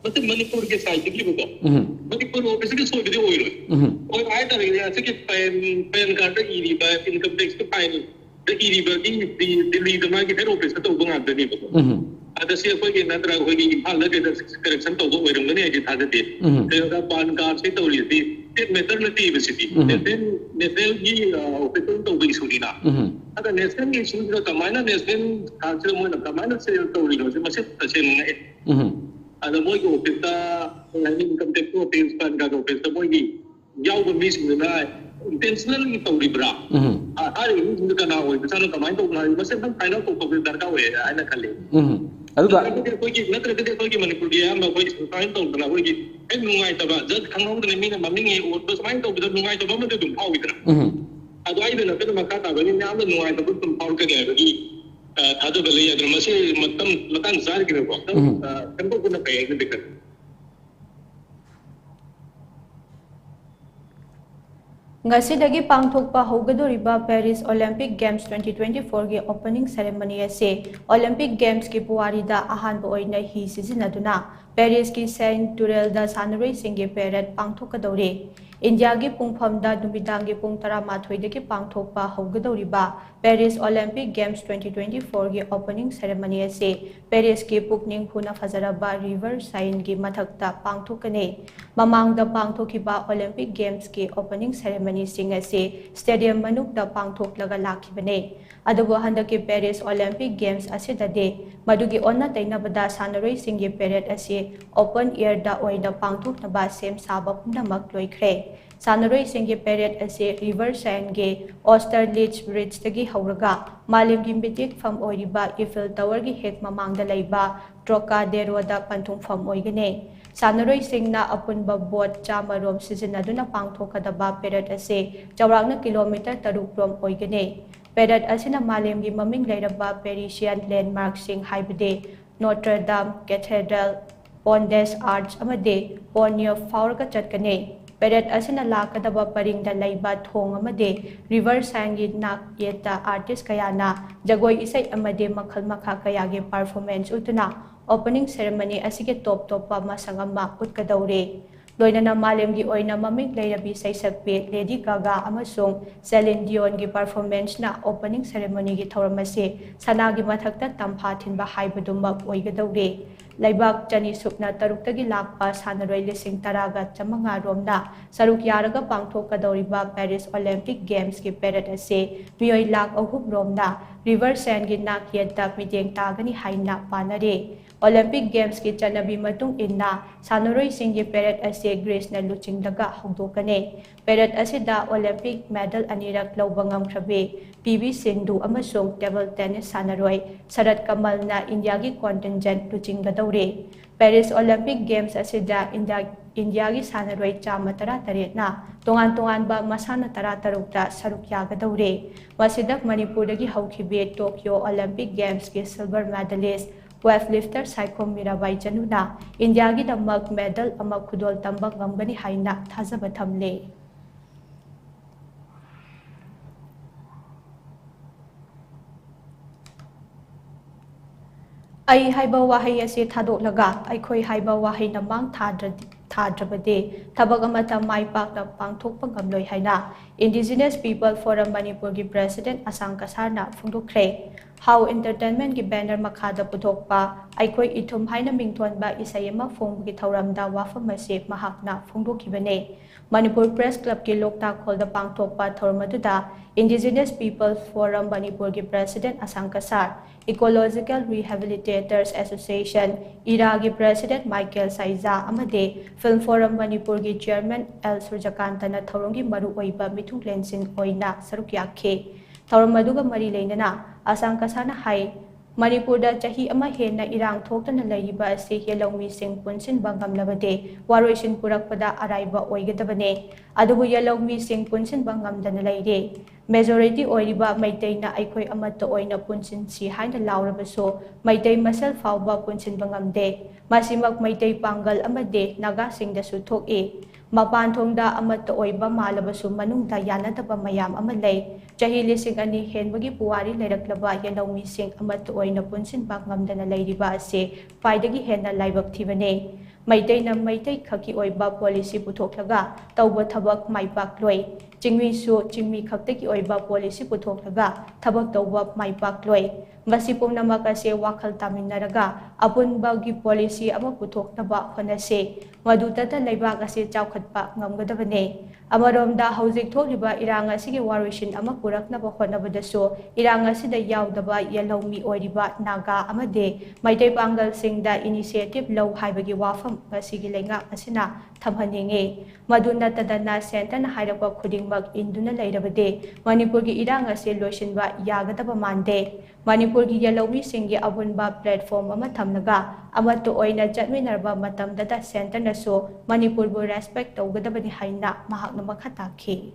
ꯃꯁꯤ ꯃꯅꯤꯄꯨꯔꯒꯤ side ꯇꯒꯤꯕꯀꯣ꯫ ꯎꯝ꯫ ꯃꯅꯤꯄꯨꯔ office ꯀꯤ ꯁꯣꯏꯕꯗꯤ ꯑꯣꯏꯔꯣꯏ꯫ ꯎꯝ꯫ ꯑꯣꯏꯕ ꯍꯥꯏꯇꯥꯔꯒꯗꯤ ꯑꯁꯤꯒꯤ PAN, PAN card ꯗ ꯏꯔꯤꯕ income tax ꯀꯤ file ꯗ ꯏꯔꯤꯕꯒꯤ ꯗꯤ-, ꯗꯤꯜꯂꯤꯗ ꯃꯥꯒꯤ head office ꯇ ꯇꯧꯕ ꯉꯥꯛꯇꯅꯦꯕꯀꯣ꯫ ꯎꯝ꯫ ꯑꯗ ꯁꯤ ꯑꯩꯈꯣꯏꯒꯤ ꯅꯠꯇ꯭ꯔꯒ ꯑꯩꯈꯣꯏꯒꯤ ꯏꯝꯐꯥꯜꯗ ꯀꯩꯗ correction ꯇꯧꯕ ꯑꯣꯏꯔꯝꯒꯅꯤ ꯍꯥꯏꯗꯤ ꯊꯥꯖꯗꯦ꯫ ꯎꯝ꯫ ꯀꯩꯅꯣꯗ PAN card ꯁꯤ ꯇꯧꯔꯤꯁꯤ state matter ꯅꯠꯇꯦꯕ ꯁꯤꯗꯤ꯫ ꯎꯝ꯫ National, national ꯒꯤ, ꯑ, office ꯇ ꯇꯧꯕ issue ꯅꯤꯅ꯫ ꯎꯝ꯫ ꯑꯗ national ꯒꯤ issue ꯁꯤꯗ ꯀꯃꯥꯏꯅ national card ꯁꯤꯗ ꯃꯣꯏꯅ ꯀꯃꯥꯏꯅ sale ꯇꯧꯔꯤꯅꯣ ꯁꯤ ꯃꯁꯤ ꯇꯁꯦꯡꯅ ꯉꯛꯑꯦ꯫ ꯎꯝ꯫ ꯑꯗ ꯃꯣꯏꯒꯤ office ꯇ, ꯀꯩ ꯍꯥꯏꯅꯤ, income tax office, PAN card office ꯇ ꯃꯣꯏꯒꯤ ꯌꯥꯎꯕ ꯃꯤꯁꯤꯡꯗꯨꯅ intentionally ꯇꯧꯔꯤꯕ꯭ꯔꯥ? ꯎꯝ꯫ ꯑ, ꯍꯥꯏꯔꯤꯕ ꯃꯤꯁꯤꯡꯗꯨ ꯀꯅꯥ ꯑꯣꯏꯕꯖꯥꯠꯅꯣ, ꯀꯃꯥꯏꯅ ꯇꯧꯕꯅꯣ ꯍꯥꯏꯕ ꯃꯁꯤ ꯑꯗꯨꯝ find out ꯇꯧꯊꯣꯛꯄꯁꯤ ꯗꯔꯀꯥꯔ ꯑꯣꯏꯌꯦ ꯍꯥꯏꯅ ꯈꯜꯂꯤ꯫ ꯎꯝ꯫ ꯑꯗꯨꯒ ꯅꯠꯇ꯭ꯔꯒꯗꯤ ꯑꯩꯈꯣꯏꯒꯤ, ꯅꯠꯇ꯭ꯔꯒꯗꯤ ꯑꯩꯈꯣꯏꯒꯤ ꯃꯅꯤꯄꯨꯔꯒꯤ ꯑꯌꯥꯝꯕ ꯑꯩꯈꯣꯏ ꯁꯨꯃꯥꯏꯅ ꯇꯧꯗꯅ ꯑꯩꯈꯣꯏꯒꯤ ꯍꯦꯛ ꯅꯨꯡꯉꯥꯏꯇꯕ, just ꯈꯪꯍꯧꯗꯅ ꯃꯤꯅ ꯃꯃꯤꯡ ꯍꯦꯛ ꯑꯣꯠꯄ ꯁꯨꯃꯥꯏꯅ ꯇꯧꯕꯗ ꯅꯨꯡꯉꯥꯏꯇꯕ ꯑꯃꯗꯤ ꯑꯗꯨꯝ ꯐꯥꯎꯏꯗꯅ꯫ ꯎꯝ꯫ ꯑꯗꯣ ꯑꯩꯗ ꯅꯠꯇꯅ ꯃꯈꯥ ꯇꯥꯕ ꯃꯤ ꯃꯌꯥꯝꯗ ꯅꯨꯡꯉꯥꯏꯇꯕ ꯑꯗꯨꯝ ꯐꯥꯎꯔꯛꯀꯅꯤ ꯍꯥꯏꯕꯒꯤ, ꯑ, ꯊꯥꯖꯕ ꯂꯩ꯫ ꯑꯗꯨꯅ ꯃꯁꯤ ꯃꯇꯝ, ꯃꯇꯥꯡ ꯆꯥꯔꯤꯈꯤꯕꯀꯣ꯫ ꯎꯝ꯫ ꯑ, ꯁꯦꯝꯗꯣꯛꯄꯅ ꯐꯩ ꯍꯥꯏꯅꯗꯤ ꯈꯜꯂꯤ꯫ ꯉꯁꯤꯗꯒꯤ ꯄꯥꯡꯊꯣꯛꯄ ꯍꯧꯒꯗꯧꯔꯤꯕ Paris Olympic Games twenty twenty-four ꯒꯤ opening ceremony ꯑꯁꯤ Olympic Games ꯀꯤ ꯄꯨꯋꯥꯔꯤꯗ ꯑꯍꯥꯟꯕ ꯑꯣꯏꯅ ꯍꯤ ꯁꯤꯖꯤꯟꯅꯗꯨꯅ Paris ꯀꯤ Seine Tourelle ꯗ ꯁꯥꯟꯅꯔꯣꯏꯁꯤꯡꯒꯤ parade ꯄꯥꯡꯊꯣꯛꯀꯗꯧꯔꯤ꯫ ꯏꯟꯗꯤꯌꯥꯒꯤ ꯄꯨꯡꯐꯝꯗ ꯅꯨꯃꯤꯗꯥꯡꯒꯤ ꯄꯨꯡ ꯇꯔꯥꯃꯥꯊꯣꯏꯗꯒꯤ ꯄꯥꯡꯊꯣꯛꯄ ꯍꯧꯒꯗꯧꯔꯤꯕ Paris Olympic Games twenty twenty-four ꯒꯤ opening ceremony ꯑꯁꯤ Paris ꯀꯤ ꯄꯨꯛꯅꯤꯡ ꯍꯨꯅ ꯐꯖꯔꯕ River Seine ꯒꯤ ꯃꯊꯛꯇ ꯄꯥꯡꯊꯣꯛꯀꯅꯤ꯫ ꯃꯃꯥꯡꯗ ꯄꯥꯡꯊꯣꯛꯈꯤꯕ Olympic Games ꯀꯤ opening ceremony ꯁꯤꯡ ꯑꯁꯤ stadium ꯃꯅꯨꯡꯗ ꯄꯥꯡꯊꯣꯛꯂꯒ ꯂꯥꯛꯈꯤꯕꯅꯤ꯫ ꯑꯗꯨꯕꯨ ꯍꯟꯗꯛꯀꯤ Paris Olympic Games ꯑꯁꯤꯗꯗꯤ ꯃꯗꯨꯒꯤ ꯑꯣꯟꯅ ꯇꯩꯅꯕꯗ ꯁꯥꯟꯅꯔꯣꯏꯁꯤꯡꯒꯤ parade ꯑꯁꯤ open air ꯗ ꯑꯣꯏꯅ ꯄꯥꯡꯊꯣꯛꯅꯕ ꯁꯦꯝ ꯁꯥꯕ ꯄꯨꯝꯅꯃꯛ ꯂꯣꯏꯈ꯭ꯔꯦ꯫ ꯁꯥꯟꯅꯔꯣꯏꯁꯤꯡꯒꯤ parade ꯑꯁꯤ River Seine ꯒꯤ Austerlitz Bridge ꯇꯒꯤ ꯍꯧꯔꯒ ꯃꯥꯂꯦꯝꯒꯤ ꯃꯤꯠꯌꯦꯡꯐꯝ ꯑꯣꯏꯔꯤꯕ Eiffel Tower ꯒꯤ ꯍꯦꯛ ꯃꯃꯥꯡꯗ ꯂꯩꯕ Trocadéro ꯗ ꯄꯟꯊꯨꯡꯐꯝ ꯑꯣꯏꯒꯅꯤ꯫ ꯁꯥꯟꯅꯔꯣꯏꯁꯤꯡꯅ ꯑꯄꯨꯟꯕ boat ꯆꯥꯝꯃ ꯔꯣꯝ ꯁꯤꯖꯤꯟꯅꯗꯨꯅ ꯄꯥꯡꯊꯣꯛꯀꯗꯕ parade ꯑꯁꯤ ꯆꯥꯎꯔꯥꯛꯅ kilometre ꯇꯔꯨꯛ ꯔꯣꯝ ꯑꯣꯏꯒꯅꯤ꯫ Parade ꯑꯁꯤꯅ ꯃꯥꯂꯦꯝꯒꯤ ꯃꯃꯤꯡ ꯂꯩꯔꯕ Parisian landmark ꯁꯤꯡ ꯍꯥꯏꯕꯗꯤ Notre Dame Cathedral, Pont des Arts ꯑꯃꯗꯤ Pont Neuf ꯐꯥꯎꯔꯒ ꯆꯠꯀꯅꯤ꯫ Parade ꯑꯁꯤꯅ ꯂꯥꯛꯀꯗꯕ ꯄꯔꯤꯡꯗ ꯂꯩꯕ ꯊꯣꯡ ꯑꯃꯗꯤ River Seine ꯒꯤ ꯅꯥꯛ ꯌꯦꯠꯇ artist ꯀꯌꯥꯅ ꯖꯒꯣꯏ ꯏꯁꯩ ꯑꯃꯗꯤ ꯃꯈꯜ ꯃꯈꯥ ꯀꯌꯥꯒꯤ performance ꯎꯠꯇꯨꯅ opening ceremony ꯑꯁꯤꯒꯤ top ꯇꯣꯞꯄ ꯃꯁꯛ ꯑꯃ ꯎꯠꯀꯗꯧꯔꯤ꯫ ꯂꯣꯏꯅꯅ ꯃꯥꯂꯦꯝꯒꯤ ꯑꯣꯏꯅ ꯃꯃꯤꯡ ꯂꯩꯔꯕꯤ ꯁꯩꯁꯛꯄꯤ Lady Gaga ꯑꯃꯁꯨꯡ Celine Dion ꯒꯤ performance ꯅ opening ceremony ꯒꯤ ꯊꯧꯔꯝ ꯑꯁꯤ ꯁꯅꯥꯒꯤ ꯃꯊꯛꯇ ꯇꯝꯐꯥ ꯊꯤꯟꯕ ꯍꯥꯏꯕꯗꯨꯃꯛ ꯑꯣꯏꯒꯗꯧꯔꯤ꯫ ꯂꯩꯕꯥꯛ ꯆꯅꯤ ꯁꯨꯞꯅ ꯇꯔꯨꯛꯇꯒꯤ ꯂꯥꯛꯄ ꯁꯥꯟꯅꯔꯣꯏ ꯂꯤꯁꯤꯡ ꯇꯔꯥꯒ ꯆꯥꯃꯉꯥ ꯔꯣꯝꯅ ꯁꯔꯨꯛ ꯌꯥꯔꯒ ꯄꯥꯡꯊꯣꯛꯀꯗꯧꯔꯤꯕ Paris Olympic Games ꯀꯤ parade ꯑꯁꯤ ꯃꯤꯑꯣꯏ ꯂꯥꯈ ꯑꯍꯨꯝ ꯔꯣꯝꯅ River Seine ꯒꯤ ꯅꯥꯛ ꯌꯦꯠꯇ ꯃꯤꯠꯌꯦꯡ ꯇꯥꯒꯅꯤ ꯍꯥꯏꯅ ꯄꯥꯅꯔꯤ꯫ Olympic Games ꯀꯤ ꯆꯠꯅꯕꯤ ꯃꯇꯨꯡ ꯏꯟꯅ ꯁꯥꯟꯅꯔꯣꯏꯁꯤꯡꯒꯤ parade ꯑꯁꯤ Greece ꯅ ꯂꯨꯆꯤꯡꯂꯒ ꯍꯧꯗꯣꯛꯀꯅꯤ꯫ Parade ꯑꯁꯤꯗ Olympic medal ꯑꯅꯤꯔꯛ ꯂꯧꯕ ꯉꯝꯈ꯭ꯔꯕꯤ ꯄꯤ ꯚꯤ ꯁꯤꯟꯙꯨ ꯑꯃꯁꯨꯡ table tennis ꯁꯥꯟꯅꯔꯣꯏ ꯁꯔꯠ ꯀꯃꯜꯅ ꯏꯟꯗꯤꯌꯥꯒꯤ contingent ꯂꯨꯆꯤꯡꯒꯗꯧꯔꯤ꯫ Paris Olympic Games ꯑꯁꯤꯗ ꯏꯟꯗꯤꯌꯥ, ꯏꯟꯗꯤꯌꯥꯒꯤ ꯁꯥꯟꯅꯔꯣꯏ ꯆꯥꯝꯃ ꯇꯔꯥꯇꯔꯦꯠꯅ ꯇꯣꯉꯥꯟ ꯇꯣꯉꯥꯟꯕ ꯃꯁꯥꯟꯅ ꯇꯔꯥꯇꯔꯨꯛꯇ ꯁꯔꯨꯛ ꯌꯥꯒꯗꯧꯔꯤ꯫ ꯃꯁꯤꯗ ꯃꯅꯤꯄꯨꯔꯗꯒꯤ ꯍꯧꯈꯤꯕꯤ Tokyo Olympic Games ꯀꯤ silver medalist weightlifter Saikhom Mirabai ꯆꯅꯨꯅ ꯏꯟꯗꯤꯌꯥꯒꯤꯗꯃꯛ medal ꯑꯃ ꯈꯨꯗꯣꯜ ꯇꯝꯕ ꯉꯝꯒꯅꯤ ꯍꯥꯏꯅ ꯊꯥꯖꯕ ꯊꯝꯂꯤ꯫ ꯑꯩ ꯍꯥꯏꯕ ꯋꯥꯍꯩ ꯑꯁꯤ ꯊꯥꯗꯣꯛꯂꯒ ꯑꯩꯈꯣꯏ ꯍꯥꯏꯕ ꯋꯥꯍꯩꯅ ꯃꯥꯡ ꯊꯥꯗ꯭ꯔꯗꯤ ꯊꯥꯗ꯭ꯔꯕꯗꯤ ꯊꯕꯛ ꯑꯃꯠꯇ ꯃꯥꯏ ꯄꯥꯛꯅ ꯄꯥꯡꯊꯣꯛꯄ ꯉꯝꯂꯣꯏ ꯍꯥꯏꯅ Indigenous People Forum ꯃꯅꯤꯄꯨꯔꯒꯤ President ꯑꯁꯥꯡ ꯀꯁꯥꯔꯅ ꯐꯣꯡꯗꯣꯛꯈ꯭ꯔꯦ꯫ ꯍꯥꯎ Entertainment ꯀꯤ banner ꯃꯈꯥꯗ ꯄꯨꯊꯣꯛꯄ ꯑꯩꯈꯣꯏ ꯏꯊꯨꯝ ꯍꯥꯏꯅ ꯃꯤꯡꯊꯣꯟꯕ ꯏꯁꯩ ꯑꯃ ꯐꯣꯡꯕꯒꯤ ꯊꯧꯔꯝꯗ ꯋꯥꯐꯝ ꯑꯁꯤ ꯃꯍꯥꯛꯅ ꯐꯣꯡꯗꯣꯛꯈꯤꯕꯅꯤ꯫ ꯃꯅꯤꯄꯨꯔ Press Club ꯀꯤ ꯂꯣꯛꯇꯥꯛ ꯍꯣꯜꯗ ꯄꯥꯡꯊꯣꯛꯄ ꯊꯧꯔꯝ ꯑꯗꯨꯗ Indigenous People Forum ꯃꯅꯤꯄꯨꯔꯒꯤ President Asang Kasar, Ecological Rehabilitators Association, ꯏꯔꯥꯒꯤ President ꯃꯥꯏꯀꯦꯜ ꯁꯥꯏꯖꯥ ꯑꯃꯗꯤ Film Forum ꯃꯅꯤꯄꯨꯔꯒꯤ Chairman ꯑꯦꯜ ꯁꯨꯔꯖꯀꯥꯟꯇꯅ ꯊꯧꯔꯝꯒꯤ ꯃꯔꯨꯑꯣꯏꯕ ꯃꯤꯊꯨꯡꯂꯦꯟꯁꯤꯡ ꯑꯣꯏꯅ ꯁꯔꯨꯛ ꯌꯥꯈꯤ꯫ ꯊꯧꯔꯝ ꯑꯗꯨꯒ ꯃꯔꯤ ꯂꯩꯅꯅ ꯑꯁꯥꯡ ꯀꯁꯥꯔꯅ ꯍꯥꯏ, ꯃꯅꯤꯄꯨꯔꯗ ꯆꯍꯤ ꯑꯃ ꯍꯦꯟꯅ ꯏꯔꯥꯡ ꯊꯣꯛꯇꯨꯅ ꯂꯩꯔꯤꯕ ꯑꯁꯤ ꯌꯦꯜꯍꯧꯃꯤꯁꯤꯡ ꯄꯨꯟꯁꯤꯟꯕ ꯉꯝꯂꯕꯗꯤ ꯋꯥꯔꯣꯏꯁꯤꯟ ꯄꯨꯔꯛꯄꯗ ꯑꯔꯥꯏꯕ ꯑꯣꯏꯒꯗꯕꯅꯤ꯫ ꯑꯗꯨꯕꯨ ꯌꯦꯜꯍꯧꯃꯤꯁꯤꯡ ꯄꯨꯟꯁꯤꯟꯕ ꯉꯝꯗꯅ ꯂꯩꯔꯦ꯫ Majority ꯑꯣꯏꯔꯤꯕ ꯃꯩꯇꯩꯅ ꯑꯩꯈꯣꯏ ꯑꯃꯠꯇ ꯑꯣꯏꯅ ꯄꯨꯟꯁꯤꯟꯁꯤ ꯍꯥꯏꯅ ꯂꯥꯎꯔꯕꯁꯨ ꯃꯩꯇꯩ ꯃꯁꯦꯜ ꯐꯥꯎꯕ ꯄꯨꯟꯁꯤꯟꯕ ꯉꯝꯗꯦ꯫ ꯃꯁꯤꯃꯛ ꯃꯩꯇꯩ ꯄꯥꯡꯒꯜ ꯑꯃꯗꯤ ꯅꯥꯒꯥꯁꯤꯡꯗꯁꯨ ꯊꯣꯛꯏ꯫ ꯃꯄꯥꯟ ꯊꯣꯡꯗ ꯑꯃꯠꯇ ꯑꯣꯏꯕ ꯃꯥꯜꯂꯕꯁꯨ ꯃꯅꯨꯡꯗ ꯌꯥꯅꯗꯕ ꯃꯌꯥꯝ ꯑꯃ ꯂꯩ꯫ ꯆꯍꯤ ꯂꯤꯁꯤꯡ ꯑꯅꯤ ꯍꯦꯟꯕꯒꯤ ꯄꯨꯋꯥꯔꯤ ꯂꯩꯔꯛꯂꯕ ꯌꯦꯜꯍꯧꯃꯤꯁꯤꯡ ꯑꯃꯠꯇ ꯑꯣꯏꯅ ꯄꯨꯟꯁꯤꯟꯕ ꯉꯝꯗꯅ ꯂꯩꯔꯤꯕ ꯑꯁꯤ ꯈ꯭ꯋꯥꯏꯗꯒꯤ ꯍꯦꯟꯅ ꯂꯥꯏꯕꯛ ꯊꯤꯕꯅꯤ꯫ ꯃꯩꯇꯩꯅ ꯃꯩꯇꯩ ꯈꯛꯀꯤ ꯑꯣꯏꯕ policy ꯄꯨꯊꯣꯛꯂꯒ ꯇꯧꯕ ꯊꯕꯛ ꯃꯥꯏ ꯄꯥꯛꯂꯣꯏ꯫ ꯆꯤꯡꯃꯤꯁꯨ ꯆꯤꯡꯃꯤ ꯈꯛꯇꯒꯤ ꯑꯣꯏꯕ policy ꯄꯨꯊꯣꯛꯂꯒ ꯊꯕꯛ ꯇꯧꯕ ꯃꯥꯏ ꯄꯥꯛꯂꯣꯏ꯫ ꯃꯁꯤ ꯄꯨꯝꯅꯃꯛ ꯑꯁꯤ ꯋꯥꯈꯜ ꯇꯥꯃꯤꯟꯅꯔꯒ ꯑꯄꯨꯟꯕꯒꯤ policy ꯑꯃ ꯄꯨꯊꯣꯛꯅꯕ ꯍꯣꯠꯅꯁꯤ꯫ ꯃꯗꯨꯗꯇ ꯂꯩꯕꯥꯛ ꯑꯁꯤ ꯆꯥꯎꯈꯠꯄ ꯉꯝꯒꯗꯕꯅꯤ꯫ ꯑꯃꯔꯣꯝꯗ ꯍꯧꯖꯤꯛ ꯊꯣꯛꯂꯤꯕ ꯏꯔꯥꯡ ꯑꯁꯤꯒꯤ ꯋꯥꯔꯣꯏꯁꯤꯟ ꯑꯃ ꯄꯨꯔꯛꯅꯕ ꯍꯣꯠꯅꯕꯗꯁꯨ ꯏꯔꯥꯡ ꯑꯁꯤꯗ ꯌꯥꯎꯗꯕ ꯌꯦꯜꯍꯧꯃꯤ ꯑꯣꯏꯔꯤꯕ ꯅꯥꯒꯥ ꯑꯃꯗꯤ ꯃꯩꯇꯩ ꯄꯥꯡꯒꯜꯁꯤꯡꯗ initiative ꯂꯧ ꯍꯥꯏꯕꯒꯤ ꯋꯥꯐꯝ ꯉꯁꯤꯒꯤ ꯂꯩꯉꯥꯛ ꯑꯁꯤꯅ ꯊꯝꯍꯟꯅꯤꯡꯏ꯫ ꯃꯗꯨ ꯅꯠꯇꯗꯅ centreꯅ ꯍꯥꯏꯔꯛꯄ ꯈꯨꯗꯤꯡꯃꯛ ꯏꯟꯗꯨꯅ ꯂꯩꯔꯕꯗꯤ ꯃꯅꯤꯄꯨꯔꯒꯤ ꯏꯔꯥꯡ ꯑꯁꯤ ꯂꯣꯏꯁꯤꯟꯕ ꯌꯥꯒꯗꯕ ꯃꯥꯟꯗꯦ꯫ ꯃꯅꯤꯄꯨꯔꯒꯤ ꯌꯦꯜꯍꯧꯃꯤꯁꯤꯡꯒꯤ ꯑꯄꯨꯟꯕ platform ꯑꯃ ꯊꯝꯂꯒ ꯑꯃꯠꯇ ꯑꯣꯏꯅ ꯆꯠꯃꯤꯟꯅꯔꯕ ꯃꯇꯝꯗꯇ centreꯅꯁꯨ ꯃꯅꯤꯄꯨꯔꯕꯨ respect ꯇꯧꯒꯗꯕꯅꯤ ꯍꯥꯏꯅ ꯃꯍꯥꯛꯅ ꯃꯈꯥ ꯇꯥꯈꯤ꯫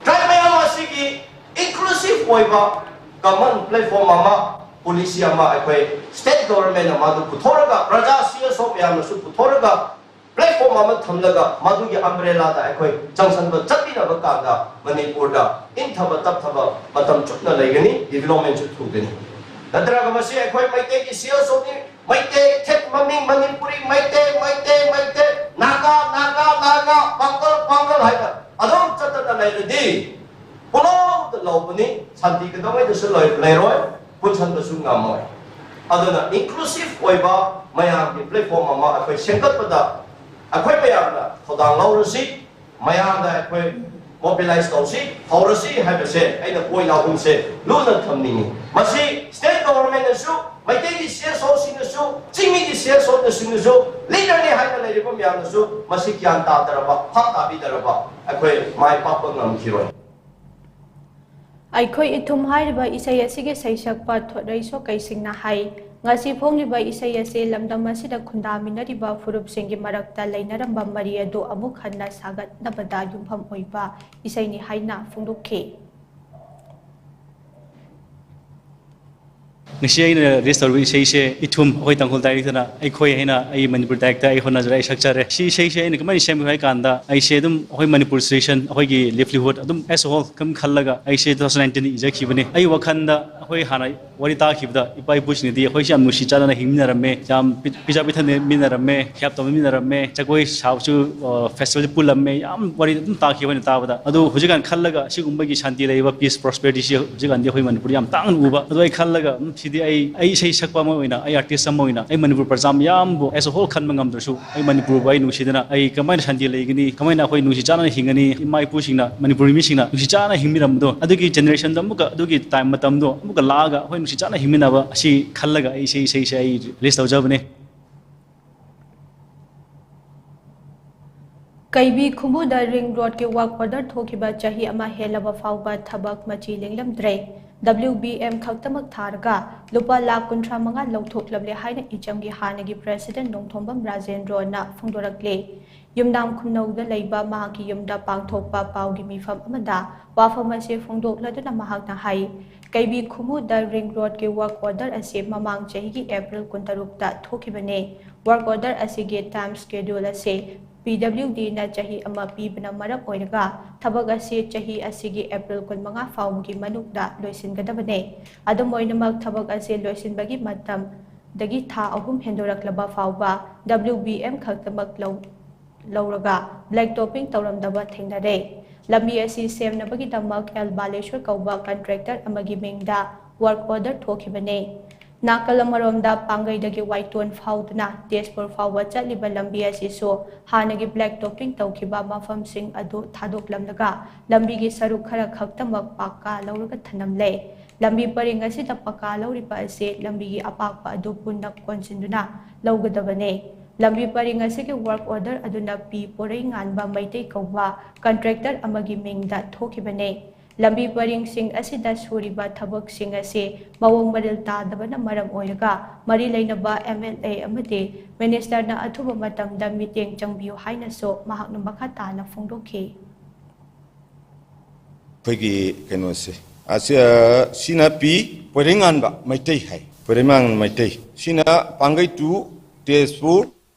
Tribe ꯃꯌꯥꯝ ꯑꯁꯤꯒꯤ inclusive ꯑꯣꯏꯕ common platform ꯑꯃ, policy ꯑꯃ ꯑꯩꯈꯣꯏ state governmentꯅ ꯃꯗꯨ ꯄꯨꯊꯣꯛꯂꯒ, ꯄ꯭ꯔꯖꯥ C S O ꯃꯌꯥꯝꯅꯁꯨ ꯄꯨꯊꯣꯛꯂꯒ, platform ꯑꯃ ꯊꯝꯂꯒ ꯃꯗꯨꯒꯤ umbrellaꯗ ꯑꯩꯈꯣꯏ ꯆꯪꯁꯟꯕ ꯆꯠꯃꯤꯟꯅꯕ ꯀꯥꯟꯗ ꯃꯅꯤꯄꯨꯔꯗ ꯏꯪꯊꯕ ꯇꯞꯊꯕ ꯃꯇꯝ ꯆꯨꯞꯅ ꯂꯩꯒꯅꯤ, developmentꯁꯨ ꯊꯨꯒꯅꯤ꯫ ꯅꯠꯇ꯭ꯔꯒ ꯃꯁꯤ ꯑꯩꯈꯣꯏ ꯃꯩꯇꯩꯒꯤ ꯁꯤ ꯑꯦꯜ ꯁꯣꯅꯤ, ꯃꯩꯇꯩ ꯊꯦꯠ ꯃꯃꯤꯡ ꯃꯅꯤꯄꯨꯔꯤ, ꯃꯩꯇꯩ, ꯃꯩꯇꯩ, ꯃꯩꯇꯩ, ꯅꯥꯒꯥ, ꯅꯥꯒꯥ, ꯅꯥꯒꯥ, ꯄꯥꯡꯒꯜ, ꯄꯥꯡꯒꯜ ꯍꯥꯏꯅ ꯑꯗꯨꯝ ꯆꯠꯇꯅ ꯂꯩꯔꯗꯤ ꯄꯨꯂꯞꯇ ꯂꯧꯕꯅꯤ, ꯁꯥꯟꯇꯤ ꯀꯩꯗꯧꯉꯩꯗꯁꯨ ꯂꯩ-, ꯂꯩꯔꯣꯏ, ꯄꯨꯟꯁꯟꯕꯁꯨ ꯉꯝꯃꯣꯏ꯫ ꯑꯗꯨꯅ inclusive ꯑꯣꯏꯕ ꯃꯌꯥꯝꯒꯤ platform ꯑꯃ ꯑꯩꯈꯣꯏ ꯁꯦꯝꯒꯠꯄꯗ ꯑꯩꯈꯣꯏ ꯃꯌꯥꯝꯅ ꯊꯧꯗꯥꯡ ꯂꯧꯔꯁꯤ, ꯃꯌꯥꯝꯗ ꯑꯩꯈꯣꯏ mobilize ꯇꯧꯁꯤ, ꯍꯧꯔꯁꯤ ꯍꯥꯏꯕꯁꯦ ꯑꯩꯅ point ꯑꯍꯨꯝꯁꯦ ꯂꯨꯅ ꯊꯝꯅꯤꯡꯉꯤ꯫ ꯃꯁꯤ state government ꯅꯁꯨ, ꯃꯩꯇꯩꯒꯤ C S ꯑꯣꯁꯤꯡꯅꯁꯨ, ꯆꯤꯡꯃꯤꯒꯤ C S ꯑꯣꯁꯤꯡꯅꯁꯨ, leader ꯅꯤ ꯍꯥꯏꯅ ꯂꯩꯔꯤꯕ ꯃꯌꯥꯝꯅꯁꯨ ꯃꯁꯤ ꯒ꯭ꯌꯥꯟ ꯇꯥꯗꯔꯕ, ꯚꯥꯞ ꯇꯥꯕꯤꯗꯔꯕ ꯑꯩꯈꯣꯏ ꯃꯥꯏ ꯄꯥꯛꯄ ꯉꯝꯈꯤꯔꯣꯏ꯫ ꯑꯩꯈꯣꯏ ꯏꯊꯨꯝ ꯍꯥꯏꯔꯤꯕ ꯏꯁꯩ ꯑꯁꯤꯒꯤ ꯁꯩꯁꯛꯄ ꯊꯣꯠꯔꯩꯁꯣ ꯀꯩꯁꯤꯡꯅ ꯍꯥꯏ, ꯉꯁꯤ ꯐꯣꯡꯂꯤꯕ ꯏꯁꯩ ꯑꯁꯤ ꯂꯝꯗꯝ ꯑꯁꯤꯗ ꯈꯨꯟꯗꯥꯃꯤꯟꯅꯔꯤꯕ ꯐꯨꯔꯨꯞꯁꯤꯡꯒꯤ ꯃꯔꯛꯇ ꯂꯩꯅꯔꯝꯕ ꯃꯔꯤ ꯑꯗꯨ ꯑꯃꯨꯛ ꯍꯟꯅ ꯁꯥꯒꯠꯅꯕꯗ ꯌꯨꯝꯐꯝ ꯑꯣꯏꯕ ꯏꯁꯩꯅꯤ ꯍꯥꯏꯅ ꯐꯣꯡꯗꯣꯛꯈꯤ꯫ ꯉꯁꯤ ꯑꯩꯅ release ꯇꯧꯔꯤꯕ ꯏꯁꯩꯁꯦ ꯏꯊꯨꯝ, ꯑꯩꯈꯣꯏ ꯇꯥꯡꯈꯨꯜ dialect ꯇꯅ ꯑꯩꯈꯣꯏ ꯍꯥꯏꯅ ꯑꯩ ꯃꯅꯤꯄꯨꯔ dialect ꯇ ꯑꯩ ꯍꯣꯠꯅꯖꯔꯦ, ꯑꯩ ꯁꯛꯆꯔꯦ꯫ ꯁꯤ ꯏꯁꯩꯁꯦ ꯑꯩꯅ ꯀꯃꯥꯏꯅ ꯁꯦꯝꯈꯤꯕ ꯍꯥꯏ ꯀꯥꯟꯗ, ꯑꯩꯁꯦ ꯑꯗꯨꯝ ꯑꯩꯈꯣꯏ ꯃꯅꯤꯄꯨꯔ situation, ꯑꯩꯈꯣꯏꯒꯤ livelihood ꯑꯗꯨꯝ as a whole ꯀꯝ ꯈꯜꯂꯒ ꯑꯩꯁꯦ two thousand nineteen ꯗ ꯏꯖꯈꯤꯕꯅꯦ꯫ ꯑꯩ ꯋꯥꯈꯜꯗ ꯑꯩꯈꯣꯏ ꯍꯥꯟꯅ ꯋꯥꯔꯤ ꯇꯥꯈꯤꯕꯗ ꯏꯄꯥ ꯏꯄꯨꯁꯤꯡꯅꯗꯤ ꯑꯩꯈꯣꯏꯁꯦ ꯌꯥꯝ ꯅꯨꯡꯁꯤ ꯆꯥꯟꯅꯅ ꯍꯤꯡꯃꯤꯟꯅꯔꯝꯃꯦ, ꯌꯥꯝ ꯄꯤ-, ꯄꯤꯖꯥ ꯄꯤꯊꯛꯃꯤꯟꯅꯔꯝꯃꯦ, ꯍꯤꯌꯥꯞ ꯇꯧꯃꯤꯟꯅꯔꯝꯃꯦ, ꯖꯒꯣꯏ ꯁꯥꯕꯁꯨ, ꯑ, festival ꯁꯨ ꯄꯨꯜꯂꯝꯃꯦ, ꯌꯥꯝ ꯋꯥꯔꯤ ꯑꯗꯨꯝ ꯇꯥꯈꯤꯕ ꯑꯩꯅ ꯇꯥꯕꯗ꯫ ꯑꯗꯨ ꯍꯧꯖꯤꯛꯀꯥꯟ ꯈꯜꯂꯒ ꯑꯁꯤꯒꯨꯝꯕꯒꯤ ꯁꯥꯟꯇꯤ ꯂꯩꯕ, peace, prosperity ꯁꯤ ꯍꯧꯖꯤꯛꯀꯥꯟꯗꯤ ꯑꯩꯈꯣꯏ ꯃꯅꯤꯄꯨꯔꯗ ꯌꯥꯝ ꯇꯥꯡꯅ ꯎꯕ꯫ ꯑꯗꯨ ꯑꯩ ꯈꯜꯂꯒ, ꯎꯝ, ꯁꯤꯗꯤ ꯑꯩ, ꯑꯩ ꯏꯁꯩ ꯁꯛꯄ ꯑꯃ ꯑꯣꯏꯅ, ꯑꯩ artist ꯑꯃ ꯑꯣꯏꯅ, ꯑꯩ ꯃꯅꯤꯄꯨꯔ ꯄ꯭ꯔꯖꯥ ꯃꯌꯥꯝꯕꯨ as a whole ꯈꯟꯕ ꯉꯝꯗ꯭ꯔꯁꯨ, ꯑꯩ ꯃꯅꯤꯄꯨꯔꯕꯨ ꯑꯩ ꯅꯨꯡꯁꯤꯗꯅ ꯑꯩ ꯀꯃꯥꯏꯅ ꯁꯥꯟꯇꯤ ꯂꯩꯒꯅꯤ, ꯀꯃꯥꯏꯅ ꯑꯩꯈꯣꯏ ꯅꯨꯡꯁꯤ ꯆꯥꯟꯅꯅ ꯍꯤꯡꯒꯅꯤ, ꯏꯃꯥ ꯏꯄꯨꯁꯤꯡꯅ, ꯃꯅꯤꯄꯨꯔꯤ ꯃꯤꯁꯤꯡꯅ ꯅꯨꯡꯁꯤ ꯆꯥꯟꯅ ꯍꯤꯡꯃꯤꯟꯅꯔꯝꯕꯗꯣ, ꯑꯗꯨꯒꯤ generation ꯗꯣ ꯑꯃꯨꯛꯀ, ꯑꯗꯨꯒꯤ time ꯃꯇꯝꯗꯣ ꯑꯃꯨꯛꯀ ꯂꯥꯛꯑꯒ ꯑꯩꯈꯣꯏ ꯅꯨꯡꯁꯤ ꯆꯥꯟꯅ ꯍꯤꯡꯃꯤꯟꯅꯕ ꯑꯁꯤ ꯈꯜꯂꯒ ꯑꯩ ꯏꯁꯩ, ꯏꯁꯩꯁꯦ ꯑꯩ release ꯇꯧꯖꯕꯅꯦ꯫ ꯀꯩꯕꯤ ꯈꯨꯃꯨꯗ ring road ꯀꯤ work order ꯊꯣꯛꯈꯤꯕ ꯆꯍꯤ ꯑꯃ ꯍꯦꯜꯂꯕ ꯐꯥꯎꯕ ꯊꯕꯛ ꯃꯆꯤ ꯂꯦꯡꯂꯝꯗ꯭ꯔꯦ꯫ W B M ꯈꯛꯇꯃꯛ ꯊꯥꯔꯒ ꯂꯨꯄꯥ ꯂꯥꯈ ꯀꯨꯟꯊ꯭ꯔꯥ ꯃꯉꯥ ꯂꯧꯊꯣꯛꯂꯝꯂꯦ ꯍꯥꯏꯅ ꯏꯆꯝꯒꯤ ꯍꯥꯟꯅꯒꯤ president ꯅꯣꯡꯊꯣꯝꯕꯝ ꯔꯥꯖꯦꯟꯗ꯭ꯔꯣꯅ ꯐꯣꯡꯗꯣꯔꯛꯂꯦ꯫ ꯌꯨꯝꯅꯥꯝ ꯈꯨꯝꯅꯧꯗ ꯂꯩꯕ ꯃꯍꯥꯛꯀꯤ ꯌꯨꯝꯗ ꯄꯥꯡꯊꯣꯛꯄ ꯄꯥꯎꯒꯤ ꯃꯤꯐꯝ ꯑꯃꯗ ꯋꯥꯐꯝ ꯑꯁꯤ ꯐꯣꯡꯗꯣꯛꯂꯗꯨꯅ ꯃꯍꯥꯛꯅ ꯍꯥꯏ, ꯀꯩꯕꯤ ꯈꯨꯃꯨꯗ ring road ꯀꯤ work order ꯑꯁꯤ ꯃꯃꯥꯡ ꯆꯍꯤꯒꯤ April ꯀꯨꯟꯇꯔꯨꯛꯇ ꯊꯣꯛꯈꯤꯕꯅꯤ꯫ Work order ꯑꯁꯤꯒꯤ time schedule ꯑꯁꯤ ꯄꯤ ꯗꯕ꯭ꯂꯤꯎ ꯗꯤꯅ ꯆꯍꯤ ꯑꯃ ꯄꯤꯕꯅ ꯃꯔꯝ ꯑꯣꯏꯔꯒ ꯊꯕꯛ ꯑꯁꯤ ꯆꯍꯤ ꯑꯁꯤꯒꯤ ꯑꯦꯄ꯭ꯔꯤꯜ ꯀꯨꯟꯃꯉꯥ ꯐꯥꯎꯕꯒꯤ ꯃꯅꯨꯡꯗ ꯂꯣꯏꯁꯤꯟꯒꯗꯕꯅꯤ꯫ ꯑꯗꯨꯝ ꯑꯣꯏꯅꯃꯛ, ꯊꯕꯛ ꯑꯁꯤ ꯂꯣꯏꯁꯤꯟꯕꯒꯤ ꯃꯇꯝꯗꯒꯤ ꯊꯥ ꯑꯍꯨꯝ ꯍꯦꯟꯗꯣꯔꯛꯂꯕ ꯐꯥꯎꯕ W B M ꯈꯛꯇꯃꯛ ꯂꯧ-, ꯂꯧꯔꯒ black topping ꯇꯧꯔꯝꯗꯕ ꯊꯦꯡꯅꯔꯦ꯫ ꯂꯝꯕꯤ ꯑꯁꯤ ꯁꯦꯝꯅꯕꯒꯤꯗꯃꯛ ꯑꯦꯜ ꯕꯥꯂꯦꯁꯣꯔ ꯀꯧꯕ contractor ꯑꯃꯒꯤ ꯃꯤꯡꯗ work order ꯊꯣꯛꯈꯤꯕꯅꯤ꯫ ꯅꯥꯀꯜ ꯑꯃꯔꯣꯝꯗ ꯄꯥꯡꯒꯩꯗꯒꯤ ꯋꯥꯏꯇꯣꯟ ꯐꯥꯎꯗꯨꯅ ꯇꯦꯖꯄꯨꯔ ꯐꯥꯎꯕ ꯆꯠꯂꯤꯕ ꯂꯝꯕꯤ ꯑꯁꯤꯁꯨ ꯍꯥꯟꯅꯒꯤ black topping ꯇꯧꯈꯤꯕ ꯃꯐꯝꯁꯤꯡ ꯑꯗꯨ ꯊꯥꯗꯣꯛꯂꯝꯂꯒ ꯂꯝꯕꯤꯒꯤ ꯁꯔꯨꯛ ꯈꯔ ꯈꯛꯇꯃꯛ ꯄꯥꯛꯀꯥ ꯂꯧꯔꯒ ꯊꯅꯝꯂꯦ꯫ ꯂꯝꯕꯤ ꯄꯔꯤꯡ ꯑꯁꯤꯗ ꯄꯥꯛꯀꯥ ꯂꯧꯔꯤꯕ ꯑꯁꯤ ꯂꯝꯕꯤꯒꯤ ꯑꯄꯥꯛꯄ ꯑꯗꯨ ꯄꯨꯟꯅ ꯀꯣꯟꯁꯤꯟꯗꯨꯅ ꯂꯧꯒꯗꯕꯅꯤ꯫ ꯂꯝꯕꯤ ꯄꯔꯤꯡ ꯑꯁꯤꯒꯤ work order ꯑꯗꯨꯅ ꯄꯤ ꯄꯣꯔꯩꯉꯥꯟꯕ ꯃꯩꯇꯩ ꯀꯧꯕ contractor ꯑꯃꯒꯤ ꯃꯤꯡꯗ ꯊꯣꯛꯈꯤꯕꯅꯤ꯫ ꯂꯝꯕꯤ ꯄꯔꯤꯡꯁꯤꯡ ꯑꯁꯤꯗ ꯁꯨꯔꯤꯕ ꯊꯕꯛꯁꯤꯡ ꯑꯁꯤ ꯃꯑꯣꯡ ꯃꯔꯤꯜ ꯇꯥꯗꯕꯅ ꯃꯔꯝ ꯑꯣꯏꯔꯒ ꯃꯔꯤ ꯂꯩꯅꯕ M L A ꯑꯃꯗꯤ ministerꯅ ꯑꯊꯨꯕ ꯃꯇꯝꯗ ꯃꯤꯠꯌꯦꯡ ꯆꯪꯕꯤꯌꯨ ꯍꯥꯏꯅꯁꯨ ꯃꯍꯥꯛꯅ ꯃꯈꯥ ꯇꯥꯅ ꯐꯣꯡꯗꯣꯛꯈꯤ꯫ ꯑꯩꯈꯣꯏꯒꯤ ꯀꯩꯅꯣꯁꯦ, ꯑꯁꯤ, ꯑ, ꯁꯤꯅ ꯄꯤ ꯄꯣꯏꯔꯩꯉꯥꯟꯕ ꯃꯩꯇꯩ ꯍꯥꯏ꯫ ꯄꯣꯏꯔꯩꯉꯥꯟꯕ ꯃꯩꯇꯩ꯫ ꯁꯤꯅ ꯄꯥꯡꯒꯩ to ꯇꯦꯖꯄꯨꯔ,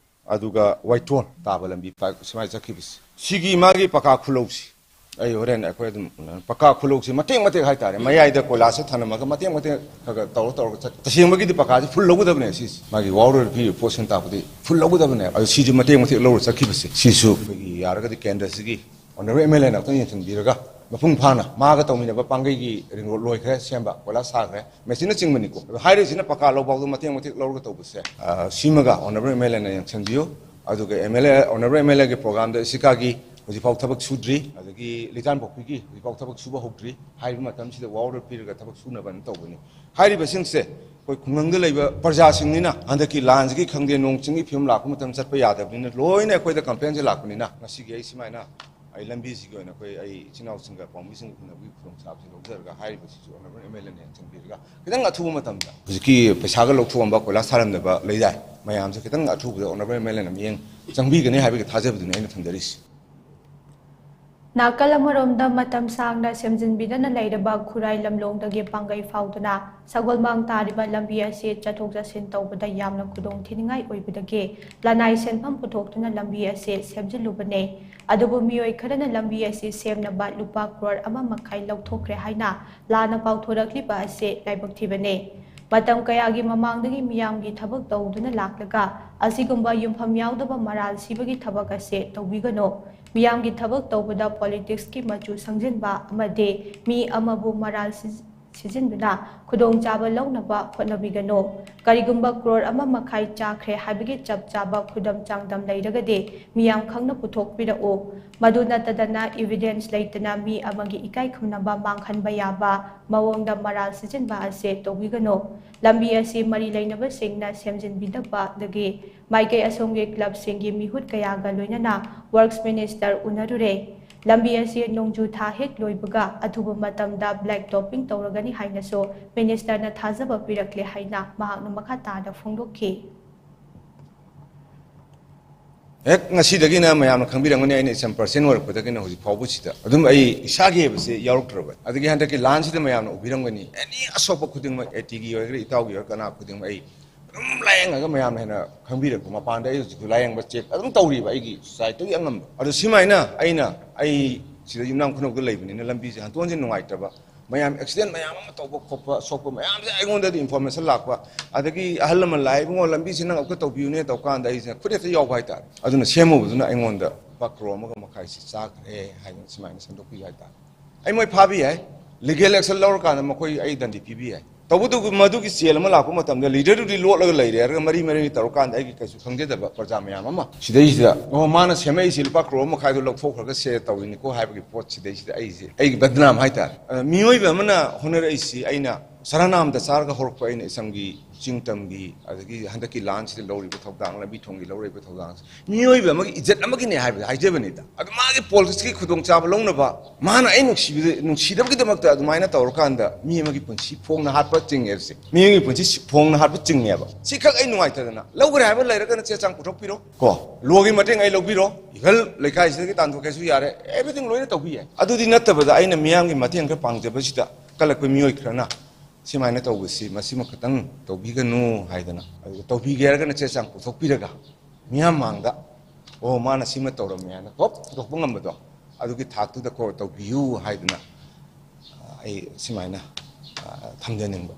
ꯑꯗꯨꯒ ꯋꯥꯏꯇꯣꯟ ꯇꯥꯕ ꯂꯝꯕꯤ ꯄꯥꯛ ꯁꯨꯃꯥꯏꯅ ꯆꯠꯈꯤꯕꯁꯦ꯫ ꯁꯤꯒꯤ ꯃꯥꯒꯤ ꯄꯥꯀꯥ ꯈꯨꯂꯧꯁꯤ ꯑꯩ ꯍꯣꯔꯦꯟ ꯑꯩꯈꯣꯏ ꯑꯗꯨꯝ ꯎꯅꯔꯅꯤ꯫ ꯄꯥꯀꯥ ꯈꯨꯂꯧꯁꯤ ꯃꯇꯦꯛ ꯃꯇꯦꯛ ꯍꯥꯏꯇꯥꯔꯦ, ꯃꯌꯥꯏꯗ ꯀꯣꯏꯂꯥꯁꯁꯦ ꯊꯅꯝꯃꯒ ꯃꯇꯦꯛ ꯃꯇꯦꯛ ꯈꯔ ꯈꯔ ꯇꯧꯔ ꯇꯧꯔꯒ ꯆꯠ-, ꯇꯁꯦꯡꯕꯒꯤꯗꯤ ꯄꯥꯀꯥꯁꯤ full ꯂꯧꯒꯗꯕꯅꯦ꯫ ꯁꯤꯁꯦ ꯃꯥꯒꯤ ꯋꯥꯔꯣꯜ ꯄꯤꯔꯤꯕ ꯄꯣꯠꯁꯤꯅ ꯇꯥꯛꯄꯗꯤ full ꯂꯧꯒꯗꯕꯅꯦ꯫ ꯑꯗꯨ ꯁꯤꯁꯦ ꯃꯇꯦꯛ ꯃꯇꯦꯛ ꯂꯧꯔ ꯆꯠꯈꯤꯕꯁꯦ꯫ ꯁꯤꯁꯨ ꯑꯩꯈꯣꯏꯒꯤ ꯌꯥꯔꯒꯗꯤ ꯀꯦꯟꯗ꯭ꯔꯁꯤꯒꯤ honourable M L Aꯅ ꯑꯃꯨꯛꯇꯪ ꯌꯦꯡꯁꯤꯟꯕꯤꯔꯒ, ꯃꯄꯨꯡ ꯐꯥꯅ ꯃꯥꯒ ꯇꯧꯃꯤꯟꯅꯕ ꯄꯥꯡꯒꯩꯒꯤ ring road ꯂꯣꯏꯈ꯭ꯔꯦ ꯁꯦꯝꯕ, ꯀꯣꯏꯂꯥꯁ ꯊꯥꯈ꯭ꯔꯦ, ꯃꯦꯆꯤꯟꯅꯆꯤꯡꯕꯅꯤꯀꯣ꯫ ꯑꯗꯣ ꯍꯥꯏꯔꯤꯁꯤꯅ ꯄꯥꯀꯥ ꯂꯧꯕ ꯐꯥꯎꯗ ꯃꯇꯦꯛ ꯃꯇꯦꯛ ꯂꯧꯔꯒ ꯇꯧꯕꯁꯦ, ꯑ, ꯁꯤꯃꯒ honourable M L Aꯅ ꯌꯦꯡꯁꯤꯟꯕꯤꯌꯨ꯫ ꯑꯗꯨꯒ M L A, honourable M L Aꯒꯤ programꯗ ꯁꯤꯀꯥꯒꯤ ꯍꯧꯖꯤꯛꯐꯥꯎ ꯊꯕꯛ ꯁꯨꯗ꯭ꯔꯤ, ꯑꯗꯒꯤ ꯂꯤꯇꯥꯟꯄꯣꯛꯄꯤꯒꯤ ꯍꯧꯖꯤꯛꯐꯥꯎ ꯊꯕꯛ ꯁꯨꯕ ꯍꯧꯗ꯭ꯔꯤ꯫ ꯍꯥꯏꯔꯤꯕ ꯃꯇꯝꯁꯤꯗ ꯋꯥꯔꯣꯜ ꯄꯤꯔꯒ ꯊꯕꯛ ꯁꯨꯅꯕꯅ ꯇꯧꯕꯅꯤ꯫ ꯍꯥꯏꯔꯤꯕꯁꯤꯡꯁꯦ ꯑꯩꯈꯣꯏ ꯈꯨꯡꯒꯪꯗ ꯂꯩꯕ ꯄ꯭ꯔꯖꯥꯁꯤꯡꯅꯤꯅ, ꯍꯟꯗꯛꯀꯤ ꯂꯥꯟꯁꯤꯒꯤ ꯈꯪꯗꯦ, ꯅꯣꯡ ꯆꯤꯡꯒꯤ ꯐꯤꯕꯝ ꯂꯥꯛꯄ ꯃꯇꯝꯗ ꯆꯠꯄ ꯌꯥꯗꯕꯅꯤꯅ, ꯂꯣꯏꯅ ꯑꯩꯈꯣꯏꯗ complainꯁꯦ ꯂꯥꯛꯄꯅꯤꯅ, ꯉꯁꯤꯒꯤ ꯑꯩ ꯁꯨꯃꯥꯏꯅ ꯑꯩ ꯂꯝꯕꯤꯁꯤꯒꯤ ꯑꯣꯏꯅ ꯑꯩꯈꯣꯏ, ꯑꯩ ꯏꯆꯤꯟ ꯏꯅꯥꯎꯁꯤꯡꯒ ꯄꯥꯎꯃꯤꯁꯤꯡꯒ ꯎꯅꯕꯒꯤ ꯈꯨꯗꯣꯡꯆꯥꯕꯁꯤ ꯂꯧꯖꯔꯒ, ꯍꯥꯏꯔꯤꯕꯁꯤꯁꯨ honourable M L Aꯅ ꯌꯦꯡꯁꯤꯟꯕꯤꯔꯒ, ꯈꯤꯇꯪ ꯑꯊꯨꯕ ꯃꯇꯝꯗ ꯍꯧꯖꯤꯛꯀꯤ ꯄꯩꯁꯥꯒ ꯂꯧꯊꯣꯛꯑꯝꯕ, ꯀꯣꯏꯂꯥꯁ ꯊꯥꯔꯝꯗꯕ ꯂꯩꯗꯥꯏ, ꯃꯌꯥꯝꯁꯦ ꯈꯤꯇꯪ ꯑꯊꯨꯕꯗ honourable M L Aꯅ ꯃꯤꯠꯌꯦꯡ ꯆꯪꯕꯤꯒꯅꯤ ꯍꯥꯏꯕꯒꯤ ꯊꯥꯖꯕꯗꯨꯅꯤ ꯑꯩꯅ ꯊꯝꯖꯔꯤꯁꯤ꯫ ꯅꯥꯀꯜ ꯑꯃꯔꯣꯝꯗ, ꯃꯇꯝ ꯁꯥꯡꯅ ꯁꯦꯝꯖꯤꯟꯕꯤꯗꯅ ꯂꯩꯔꯕ ꯈꯨꯔꯥꯏ ꯂꯝꯂꯣꯡꯗꯒꯤ ꯄꯥꯡꯒꯩ ꯐꯥꯎꯗꯨꯅ ꯁꯒꯣꯜꯃꯥꯡ ꯇꯥꯔꯤꯕ ꯂꯝꯕꯤ ꯑꯁꯤ ꯆꯠꯊꯣꯛ ꯆꯠꯁꯤꯟ ꯇꯧꯕꯗ ꯌꯥꯝꯅ ꯈꯨꯗꯣꯡ ꯊꯤꯅꯤꯡꯉꯥꯏ ꯑꯣꯏꯕꯗꯒꯤ ꯂꯅꯥꯏ ꯁꯦꯟꯐꯝ ꯄꯨꯊꯣꯛꯇꯨꯅ ꯂꯝꯕꯤ ꯑꯁꯤ ꯁꯦꯝꯖꯤꯜꯂꯨꯕꯅꯦ꯫ ꯑꯗꯨꯕꯨ ꯃꯤꯑꯣꯏ ꯈꯔꯅ ꯂꯝꯕꯤ ꯑꯁꯤ ꯁꯦꯝꯅꯕ ꯂꯨꯄꯥ ꯀ꯭ꯔꯣꯔ ꯑꯃ ꯃꯈꯥꯏ ꯂꯧꯊꯣꯛꯈ꯭ꯔꯦ ꯍꯥꯏꯅ ꯂꯥꯟꯅ ꯄꯥꯎꯊꯣꯔꯛꯂꯤꯕ ꯑꯁꯤ ꯂꯥꯏꯕꯛ ꯊꯤꯕꯅꯦ꯫ ꯃꯇꯝ ꯀꯌꯥꯒꯤ ꯃꯃꯥꯡꯗꯒꯤ ꯃꯤꯌꯥꯝꯒꯤ ꯊꯕꯛ ꯇꯧꯗꯨꯅ ꯂꯥꯛꯂꯒ ꯑꯁꯤꯒꯨꯝꯕ ꯌꯨꯝꯐꯝ ꯌꯥꯎꯗꯕ ꯃꯔꯥꯜ ꯁꯤꯕꯒꯤ ꯊꯕꯛ ꯑꯁꯤ ꯇꯧꯕꯤꯒꯅꯨ꯫ ꯃꯤꯌꯥꯝꯒꯤ ꯊꯕꯛ ꯇꯧꯕꯗ ꯄꯣꯂꯤꯇꯤꯛꯁꯀꯤ ꯃꯆꯨ ꯁꯪꯖꯤꯟꯕ ꯑꯃꯗꯤ ꯃꯤ ꯑꯃꯕꯨ ꯃꯔꯥꯜ ꯁꯤ-, ꯁꯤꯖꯤꯟꯗꯨꯅ ꯈꯨꯗꯣꯡꯆꯥꯕ ꯂꯧꯅꯕ ꯍꯣꯠꯅꯕꯤꯒꯅꯨ꯫ ꯀꯔꯤꯒꯨꯝꯕ ꯀ꯭ꯔꯣꯔ ꯑꯃ ꯃꯈꯥꯏ ꯆꯥꯈ꯭ꯔꯦ ꯍꯥꯏꯕꯒꯤ ꯆꯞ ꯆꯥꯕ ꯈꯨꯗꯝ ꯆꯥꯡꯗꯝ ꯂꯩꯔꯒꯗꯤ ꯃꯤꯌꯥꯝ ꯈꯪꯅ ꯄꯨꯊꯣꯛꯄꯤꯔꯛꯎ꯫ ꯃꯗꯨ ꯅꯠꯇꯗꯅ evidence ꯂꯩꯇꯅ ꯃꯤ ꯑꯃꯒꯤ ꯏꯀꯥꯏ ꯈꯨꯝꯅꯕ ꯃꯥꯡꯍꯟꯕ ꯌꯥꯕ ꯃꯑꯣꯡꯗ ꯃꯔꯥꯜ ꯁꯤꯖꯤꯟꯕ ꯑꯁꯤ ꯇꯧꯕꯤꯒꯅꯨ꯫ ꯂꯝꯕꯤ ꯑꯁꯤ ꯃꯔꯤ ꯂꯩꯅꯕꯁꯤꯡꯅ ꯁꯦꯝꯖꯤꯟꯕꯤꯗꯕꯗꯒꯤ ꯃꯥꯏꯀꯩ ꯑꯁꯣꯝꯒꯤ ꯀ꯭ꯂꯕꯁꯤꯡꯒꯤ ꯃꯤꯍꯨꯠ ꯀꯌꯥꯒ ꯂꯣꯏꯅꯅ ꯋꯔꯛꯁ ꯃꯤꯅꯤꯁꯇꯔ ꯎꯅꯔꯨꯔꯦ꯫ ꯂꯝꯕꯤ ꯑꯁꯤ ꯅꯣꯡꯖꯨ ꯊꯥ ꯍꯦꯛ ꯂꯣꯏꯕꯒ ꯑꯊꯨꯕ ꯃꯇꯝꯗ ꯕ꯭ꯂꯦꯛ ꯇꯣꯞꯄꯤꯡ ꯇꯧꯔꯒꯅꯤ ꯍꯥꯏꯅꯁꯨ ꯃꯤꯅꯤꯁꯇꯔꯅ ꯊꯥꯖꯕ ꯄꯤꯔꯛꯂꯦ ꯍꯥꯏꯅ ꯃꯍꯥꯛꯅ ꯃꯈꯥ ꯇꯥꯅ ꯐꯣꯡꯗꯣꯛꯈꯤ꯫ ꯍꯦꯛ ꯉꯁꯤꯗꯒꯤꯅ ꯃꯌꯥꯝꯅ ꯈꯪꯕꯤꯔꯝꯒꯅꯤ, ꯑꯩꯅ ꯏꯆꯝ ꯄꯥꯔꯁꯟ ꯑꯣꯏꯔꯛꯄꯗꯒꯤꯅ ꯍꯧꯖꯤꯛ ꯐꯥꯎꯕꯁꯤꯗ ꯑꯗꯨꯝ ꯑꯩ ꯏꯁꯥꯒꯤ ꯍꯥꯏꯕꯁꯦ ꯌꯥꯎꯔꯛꯇ꯭ꯔꯕꯅꯤ꯫ ꯑꯗꯒꯤ ꯍꯟꯗꯛꯀꯤ ꯂꯥꯟꯁꯤꯗ ꯃꯌꯥꯝꯅ ꯎꯕꯤꯔꯝꯒꯅꯤ, ꯑꯦꯅꯤ ꯑꯁꯣꯛꯄ ꯈꯨꯗꯤꯡꯃꯛ, ꯑꯦ ꯇꯤꯒꯤ ꯑꯣꯏꯒꯦꯔꯥ, ꯏꯇꯥꯎꯒꯤ ꯑꯣꯏꯒꯦꯔꯥ, ꯀꯅꯥ ꯈꯨꯗꯤꯡꯃꯛ ꯑꯩ ꯑꯗꯨꯝ ꯂꯥꯏꯌꯦꯡꯉꯒ ꯃꯌꯥꯝꯅ ꯍꯦꯟꯅ ꯈꯪꯕꯤꯔꯛꯄ꯫ ꯃꯄꯥꯟꯗ ꯑꯩ ꯍꯧꯖꯤꯛꯁꯨ ꯂꯥꯏꯌꯦꯡꯕ ꯆꯦꯛ ꯑꯗꯨꯝ ꯇꯧꯔꯤꯕ ꯑꯩꯒꯤ ꯁꯣꯁꯥꯏꯇꯤꯒꯤ ꯑꯉꯝꯕ꯫ ꯑꯗꯣ ꯁꯤꯃꯥꯏꯅ ꯑꯩꯅ ꯑꯩ ꯁꯤꯗ ꯌꯨꯝꯅꯥꯝ ꯈꯨꯅꯧꯗ ꯂꯩꯕꯅꯤꯅ ꯂꯝꯕꯤꯁꯦ ꯍꯟꯗꯣꯛ ꯍꯟꯖꯤꯟ ꯅꯨꯡꯉꯥꯏꯇꯕ, ꯃꯌꯥꯝ ꯑꯦꯛꯁꯤꯗꯦꯟ ꯃꯌꯥꯝ ꯑꯃ ꯇꯧꯕ ꯈꯣꯠꯄ ꯁꯣꯛꯄ ꯃꯌꯥꯝꯁꯦ ꯑꯩꯉꯣꯟꯗꯗꯤ ꯏꯟꯐꯣꯔꯃꯦꯁꯟ ꯂꯥꯛꯄ꯫ ꯑꯗꯒꯤ ꯑꯍꯜ ꯂꯃꯟ ꯂꯥꯛꯑꯦ, "ꯏꯕꯨꯡꯉꯣ, ꯂꯝꯕꯤꯁꯦ ꯅꯪ ꯑꯃꯨꯛꯇ ꯇꯧꯕꯤꯌꯨꯅꯦ" ꯇꯧꯀꯥꯟꯗ ꯑꯩꯁꯦ ꯈꯨꯗꯛꯇ ꯌꯥꯎꯕ ꯍꯥꯏꯇꯥꯔꯦ꯫ ꯑꯗꯨꯅ ꯁꯦꯝꯃꯨꯕꯗꯨꯅ ꯑꯩꯉꯣꯟꯗ ꯂꯨꯄꯥ ꯀ꯭ꯔꯣꯔ ꯑꯃꯒ ꯃꯈꯥꯏꯁꯤ ꯆꯥꯈ꯭ꯔꯦ ꯍꯥꯏꯅ ꯁꯨꯃꯥꯏꯅ ꯁꯦꯝꯗꯣꯛꯄꯤꯕ ꯍꯥꯏꯇꯥꯔꯦ꯫ ꯑꯩ ꯃꯣꯏ ꯐꯥꯕ ꯌꯥꯏ, ꯂꯤꯒꯦꯜ ꯑꯦꯛꯁꯟ ꯂꯧꯔꯀꯥꯟꯗ ꯃꯈꯣꯏ ꯑꯩ ꯗꯟꯗꯤ ꯄꯤꯕ ꯌꯥꯏ꯫ ꯇꯧꯕꯇꯕꯨ ꯃꯗꯨꯒꯤ ꯆꯦꯜ ꯑꯃ ꯂꯥꯛꯄ ꯃꯇꯝꯗ ꯂꯤꯗꯔꯗꯨꯗꯤ ꯂꯣꯠꯂꯒ ꯂꯩꯔꯦ ꯍꯥꯏꯔꯒ ꯃꯔꯤ ꯃꯔꯤ ꯇꯧꯔꯀꯥꯟꯗ ꯑꯩꯒꯤ ꯀꯩꯁꯨ ꯈꯪꯖꯗꯕ ꯄ꯭ꯔꯖꯥ ꯃꯌꯥꯝ ꯑꯃ ꯁꯤꯗꯩꯁꯤꯗ, "ꯑꯣ, ꯃꯥꯅ ꯁꯦꯝꯃꯛꯏꯁꯤ ꯂꯨꯄꯥ ꯀ꯭ꯔꯣꯔ ꯃꯈꯥꯏꯗꯣ ꯂꯧꯊꯣꯛꯈ꯭ꯔꯒ ꯁꯦ ꯇꯧꯔꯤꯅꯤꯀꯣ" ꯍꯥꯏꯕꯒꯤ ꯄꯣꯠ ꯁꯤꯗꯩꯁꯤꯗ ꯑꯩꯁꯦ ꯑꯩꯒꯤ ꯕꯗꯅꯥꯝ ꯍꯥꯏꯇꯥꯔꯦ꯫ ꯑ, ꯃꯤꯑꯣꯏꯕ ꯑꯃꯅ ꯍꯣꯠꯅꯔꯛꯏꯁꯤ ꯑꯩꯅ ꯁꯔꯅꯥꯝꯗ ꯆꯥꯔꯒ ꯍꯧꯔꯛꯄ ꯑꯩꯅ ꯏꯆꯝꯒꯤ ꯆꯤꯡ ꯇꯝꯒꯤ, ꯑꯗꯒꯤ ꯍꯟꯗꯛꯀꯤ ꯂꯥꯟꯁꯤꯗ ꯂꯧꯔꯤꯕ ꯊꯧꯗꯥꯡ, ꯂꯝꯕꯤ ꯊꯣꯡꯒꯤ ꯂꯧꯔꯤꯕ ꯊꯧꯗꯥꯡꯁꯦ ꯃꯤꯑꯣꯏꯕ ꯑꯃꯒꯤ ꯏꯖꯠ ꯑꯃꯒꯤꯅꯦ ꯍꯥꯏꯕꯗ ꯍꯥꯏꯖꯕꯅꯤꯗ꯫ ꯑꯗꯨ ꯃꯥꯒꯤ ꯄꯣꯂꯤꯇꯤꯛꯁꯀꯤ ꯈꯨꯗꯣꯡꯆꯥꯕ ꯂꯧꯅꯕ ꯃꯥꯅ ꯑꯩ ꯅꯨꯡꯁꯤꯕꯗ, ꯅꯨꯡꯁꯤꯗꯕꯒꯤꯗꯃꯛꯇ ꯑꯗꯨꯃꯥꯏꯅ ꯇꯧꯔꯀꯥꯟꯗ ꯃꯤ ꯑꯃꯒꯤ ꯄꯨꯟꯁꯤ ꯐꯣꯡꯅ ꯍꯥꯠꯄ ꯆꯤꯡꯉꯦꯕꯁꯦ, ꯃꯤ ꯑꯃꯒꯤ ꯄꯨꯟꯁꯤ ꯐꯣꯡꯅ ꯍꯥꯠꯄ ꯆꯤꯡꯉꯦꯕ꯫ ꯁꯤꯈꯛ ꯑꯩ ꯅꯨꯡꯉꯥꯏꯇꯗꯅ ꯂꯧꯈ꯭ꯔꯦ ꯍꯥꯏꯕ ꯂꯩꯔꯒꯅ ꯆꯦ ꯆꯥꯡ ꯄꯨꯊꯣꯛꯄꯤꯔꯣ ꯀꯣ, ꯂꯣꯒꯤ ꯃꯇꯦꯡ ꯑꯩ ꯂꯧꯕꯤꯔꯣ, ꯏꯚꯜ ꯂꯩꯀꯥꯏꯁꯤꯗꯒꯤ ꯇꯥꯟꯊꯣꯛꯀꯦꯁꯨ ꯌꯥꯔꯦ, ꯑꯦꯚ꯭ꯔꯤꯊꯤꯡ ꯂꯣꯏꯅ ꯇꯧꯕꯤ ꯌꯥꯏ꯫ ꯑꯗꯨꯗꯤ ꯅꯠꯇꯕꯗ ꯑꯩꯅ ꯃꯤꯌꯥꯝꯒꯤ ꯃꯇꯦꯡ ꯈꯔ ꯄꯥꯡꯖꯕꯁꯤꯗ ꯀꯜꯂꯛꯄ ꯃꯤꯑꯣꯏ ꯈꯔꯅ ꯁꯤꯃꯥꯏꯅ ꯇꯧꯕꯁꯤ, ꯃꯁꯤꯃ ꯈꯛꯇꯪ ꯇꯧꯕꯤꯒꯅꯨ ꯍꯥꯏꯗꯅ, ꯑꯗꯨꯒ ꯇꯧꯕꯤꯒꯦ ꯍꯥꯏꯔꯒꯅ ꯆꯦ ꯆꯥꯡ ꯄꯨꯊꯣꯛꯄꯤꯔꯒ ꯃꯤꯌꯥꯝ ꯃꯥꯡꯗ, "ꯑꯣ, ꯃꯥꯅ ꯁꯤꯃ ꯇꯧꯔꯝꯃꯦ" ꯍꯥꯏꯅ ꯍꯣꯞ ꯄꯨꯊꯣꯛꯄ ꯉꯝꯕꯗꯣ, ꯑꯗꯨꯒꯤ ꯊꯥꯛꯇꯨꯗ ꯀꯣ ꯇꯧꯕꯤꯌꯨ ꯍꯥꯏꯗꯅ, ꯑ, ꯑꯩ ꯁꯤꯃꯥꯏꯅ, ꯑ, ꯊꯝꯖꯅꯤꯡꯕ꯫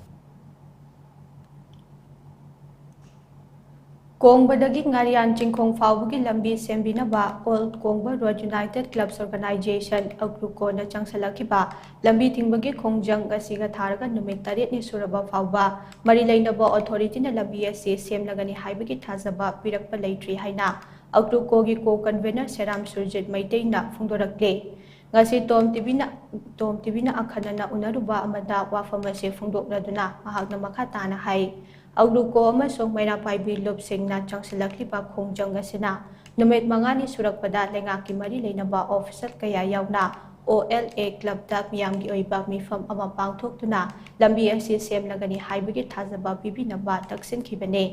ꯀꯣꯡꯕꯗꯒꯤ ꯉꯥꯔꯤꯌꯥꯟ ꯆꯤꯡꯈꯣꯡ ꯐꯥꯎꯕꯒꯤ ꯂꯝꯕꯤ ꯁꯦꯝꯕꯤꯅꯕ All Kongba Road United Clubs Organization, ꯑꯒ꯭ꯔꯨꯀꯣꯅ ꯆꯪꯁꯤꯜꯂꯛꯈꯤꯕ ꯂꯝꯕꯤ ꯊꯤꯡꯕꯒꯤ ꯈꯣꯡꯖꯪ ꯉꯁꯤꯒ ꯊꯥꯔꯒ ꯅꯨꯃꯤꯠ ꯇꯔꯦꯠꯅꯤ ꯁꯨꯔꯕ ꯐꯥꯎꯕ ꯃꯔꯤ ꯂꯩꯅꯕ ꯑꯣꯊꯣꯔꯤꯇꯤꯅ ꯂꯝꯕꯤ ꯑꯁꯤ ꯁꯦꯝꯂꯒꯅꯤ ꯍꯥꯏꯕꯒꯤ ꯊꯥꯖꯕ ꯄꯤꯔꯛꯄ ꯂꯩꯇ꯭ꯔꯤ ꯍꯥꯏꯅ ꯑꯒ꯭ꯔꯨꯀꯣꯒꯤ ꯀꯣ ꯀꯟꯚꯦꯅꯔ ꯁꯦꯔꯥꯝ ꯁꯨꯔꯖꯤꯠ ꯃꯩꯇꯩꯅ ꯐꯣꯡꯗꯣꯔꯛꯂꯦ꯫ ꯉꯁꯤ ꯇꯣꯝ ꯇꯤꯚꯤꯅ, ꯇꯣꯝ ꯇꯤꯚꯤꯅ ꯑꯈꯟꯅꯅ ꯎꯅꯔꯨꯕ ꯑꯃꯗ ꯋꯥꯐꯝ ꯑꯁꯤ ꯐꯣꯡꯗꯣꯛꯂꯗꯨꯅ ꯃꯍꯥꯛꯅ ꯃꯈꯥ ꯇꯥꯅ ꯍꯥꯏ, ꯑꯒ꯭ꯔꯨꯀꯣ ꯑꯃꯁꯨꯡ ꯃꯩꯔꯥ ꯄꯥꯏꯕꯤ ꯂꯨꯞꯁꯤꯡꯅ ꯆꯪꯁꯤꯜꯂꯛꯂꯤꯕ ꯈꯣꯡꯖꯪ ꯑꯁꯤꯅ ꯅꯨꯃꯤꯠ ꯃꯉꯥꯅꯤ ꯁꯨꯔꯛꯄꯗ ꯂꯩꯉꯥꯛꯀꯤ ꯃꯔꯤ ꯂꯩꯅꯕ ꯑꯣꯐꯤꯁꯔ ꯀꯌꯥ ꯌꯥꯎꯅ ꯑꯣ ꯑꯦꯜ ꯑꯦ ꯀ꯭ꯂꯕꯇ ꯃꯤꯌꯥꯝꯒꯤ ꯑꯣꯏꯕ ꯃꯤꯐꯝ ꯑꯃ ꯄꯥꯡꯊꯣꯛꯇꯨꯅ ꯂꯝꯕꯤ ꯑꯁꯤ ꯁꯦꯝꯂꯒꯅꯤ ꯍꯥꯏꯕꯒꯤ ꯊꯥꯖꯕ ꯄꯤꯕꯤꯅꯕ ꯇꯛꯁꯤꯟꯈꯤꯕꯅꯤ꯫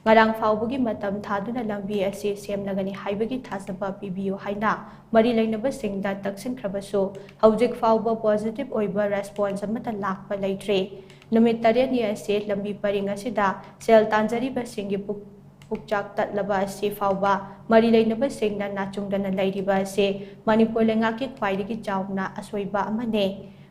ꯉꯔꯥꯡ ꯐꯥꯎꯕꯒꯤ ꯃꯇꯝ ꯊꯥꯗꯨꯅ ꯂꯝꯕꯤ ꯑꯁꯤ ꯁꯦꯝꯂꯒꯅꯤ ꯍꯥꯏꯕꯒꯤ ꯊꯥꯖꯕ ꯄꯤꯕꯤꯌꯨ ꯍꯥꯏꯅ ꯃꯔꯤ ꯂꯩꯅꯕꯁꯤꯡꯗ ꯇꯛꯁꯤꯟꯈ꯭ꯔꯕꯁꯨ, ꯍꯧꯖꯤꯛ ꯐꯥꯎꯕ ꯄꯣꯖꯤꯇꯤꯚ ꯑꯣꯏꯕ ꯔꯦꯁꯄꯣꯟꯁ ꯑꯃꯠꯇ ꯂꯥꯛꯄ ꯂꯩꯇ꯭ꯔꯤ꯫ ꯅꯨꯃꯤꯠ ꯇꯔꯦꯠꯅꯤ ꯑꯁꯤ ꯂꯝꯕꯤ ꯄꯔꯤꯡ ꯑꯁꯤꯗ ꯁꯦꯜ ꯇꯥꯟꯖꯔꯤꯕꯁꯤꯡꯒꯤ ꯄꯨꯛ-, ꯄꯨꯛꯆꯥꯛ ꯇꯠꯂꯕ ꯑꯁꯤ ꯐꯥꯎꯕ ꯃꯔꯤ ꯂꯩꯅꯕꯁꯤꯡꯅ ꯅꯥꯆꯨꯡꯗꯅ ꯂꯩꯔꯤꯕ ꯑꯁꯤ ꯃꯅꯤꯄꯨꯔ ꯂꯩꯉꯥꯛꯀꯤ ꯈ꯭ꯋꯥꯏꯗꯒꯤ ꯆꯥꯎꯅ ꯑꯁꯣꯏꯕ ꯑꯃꯅꯤ꯫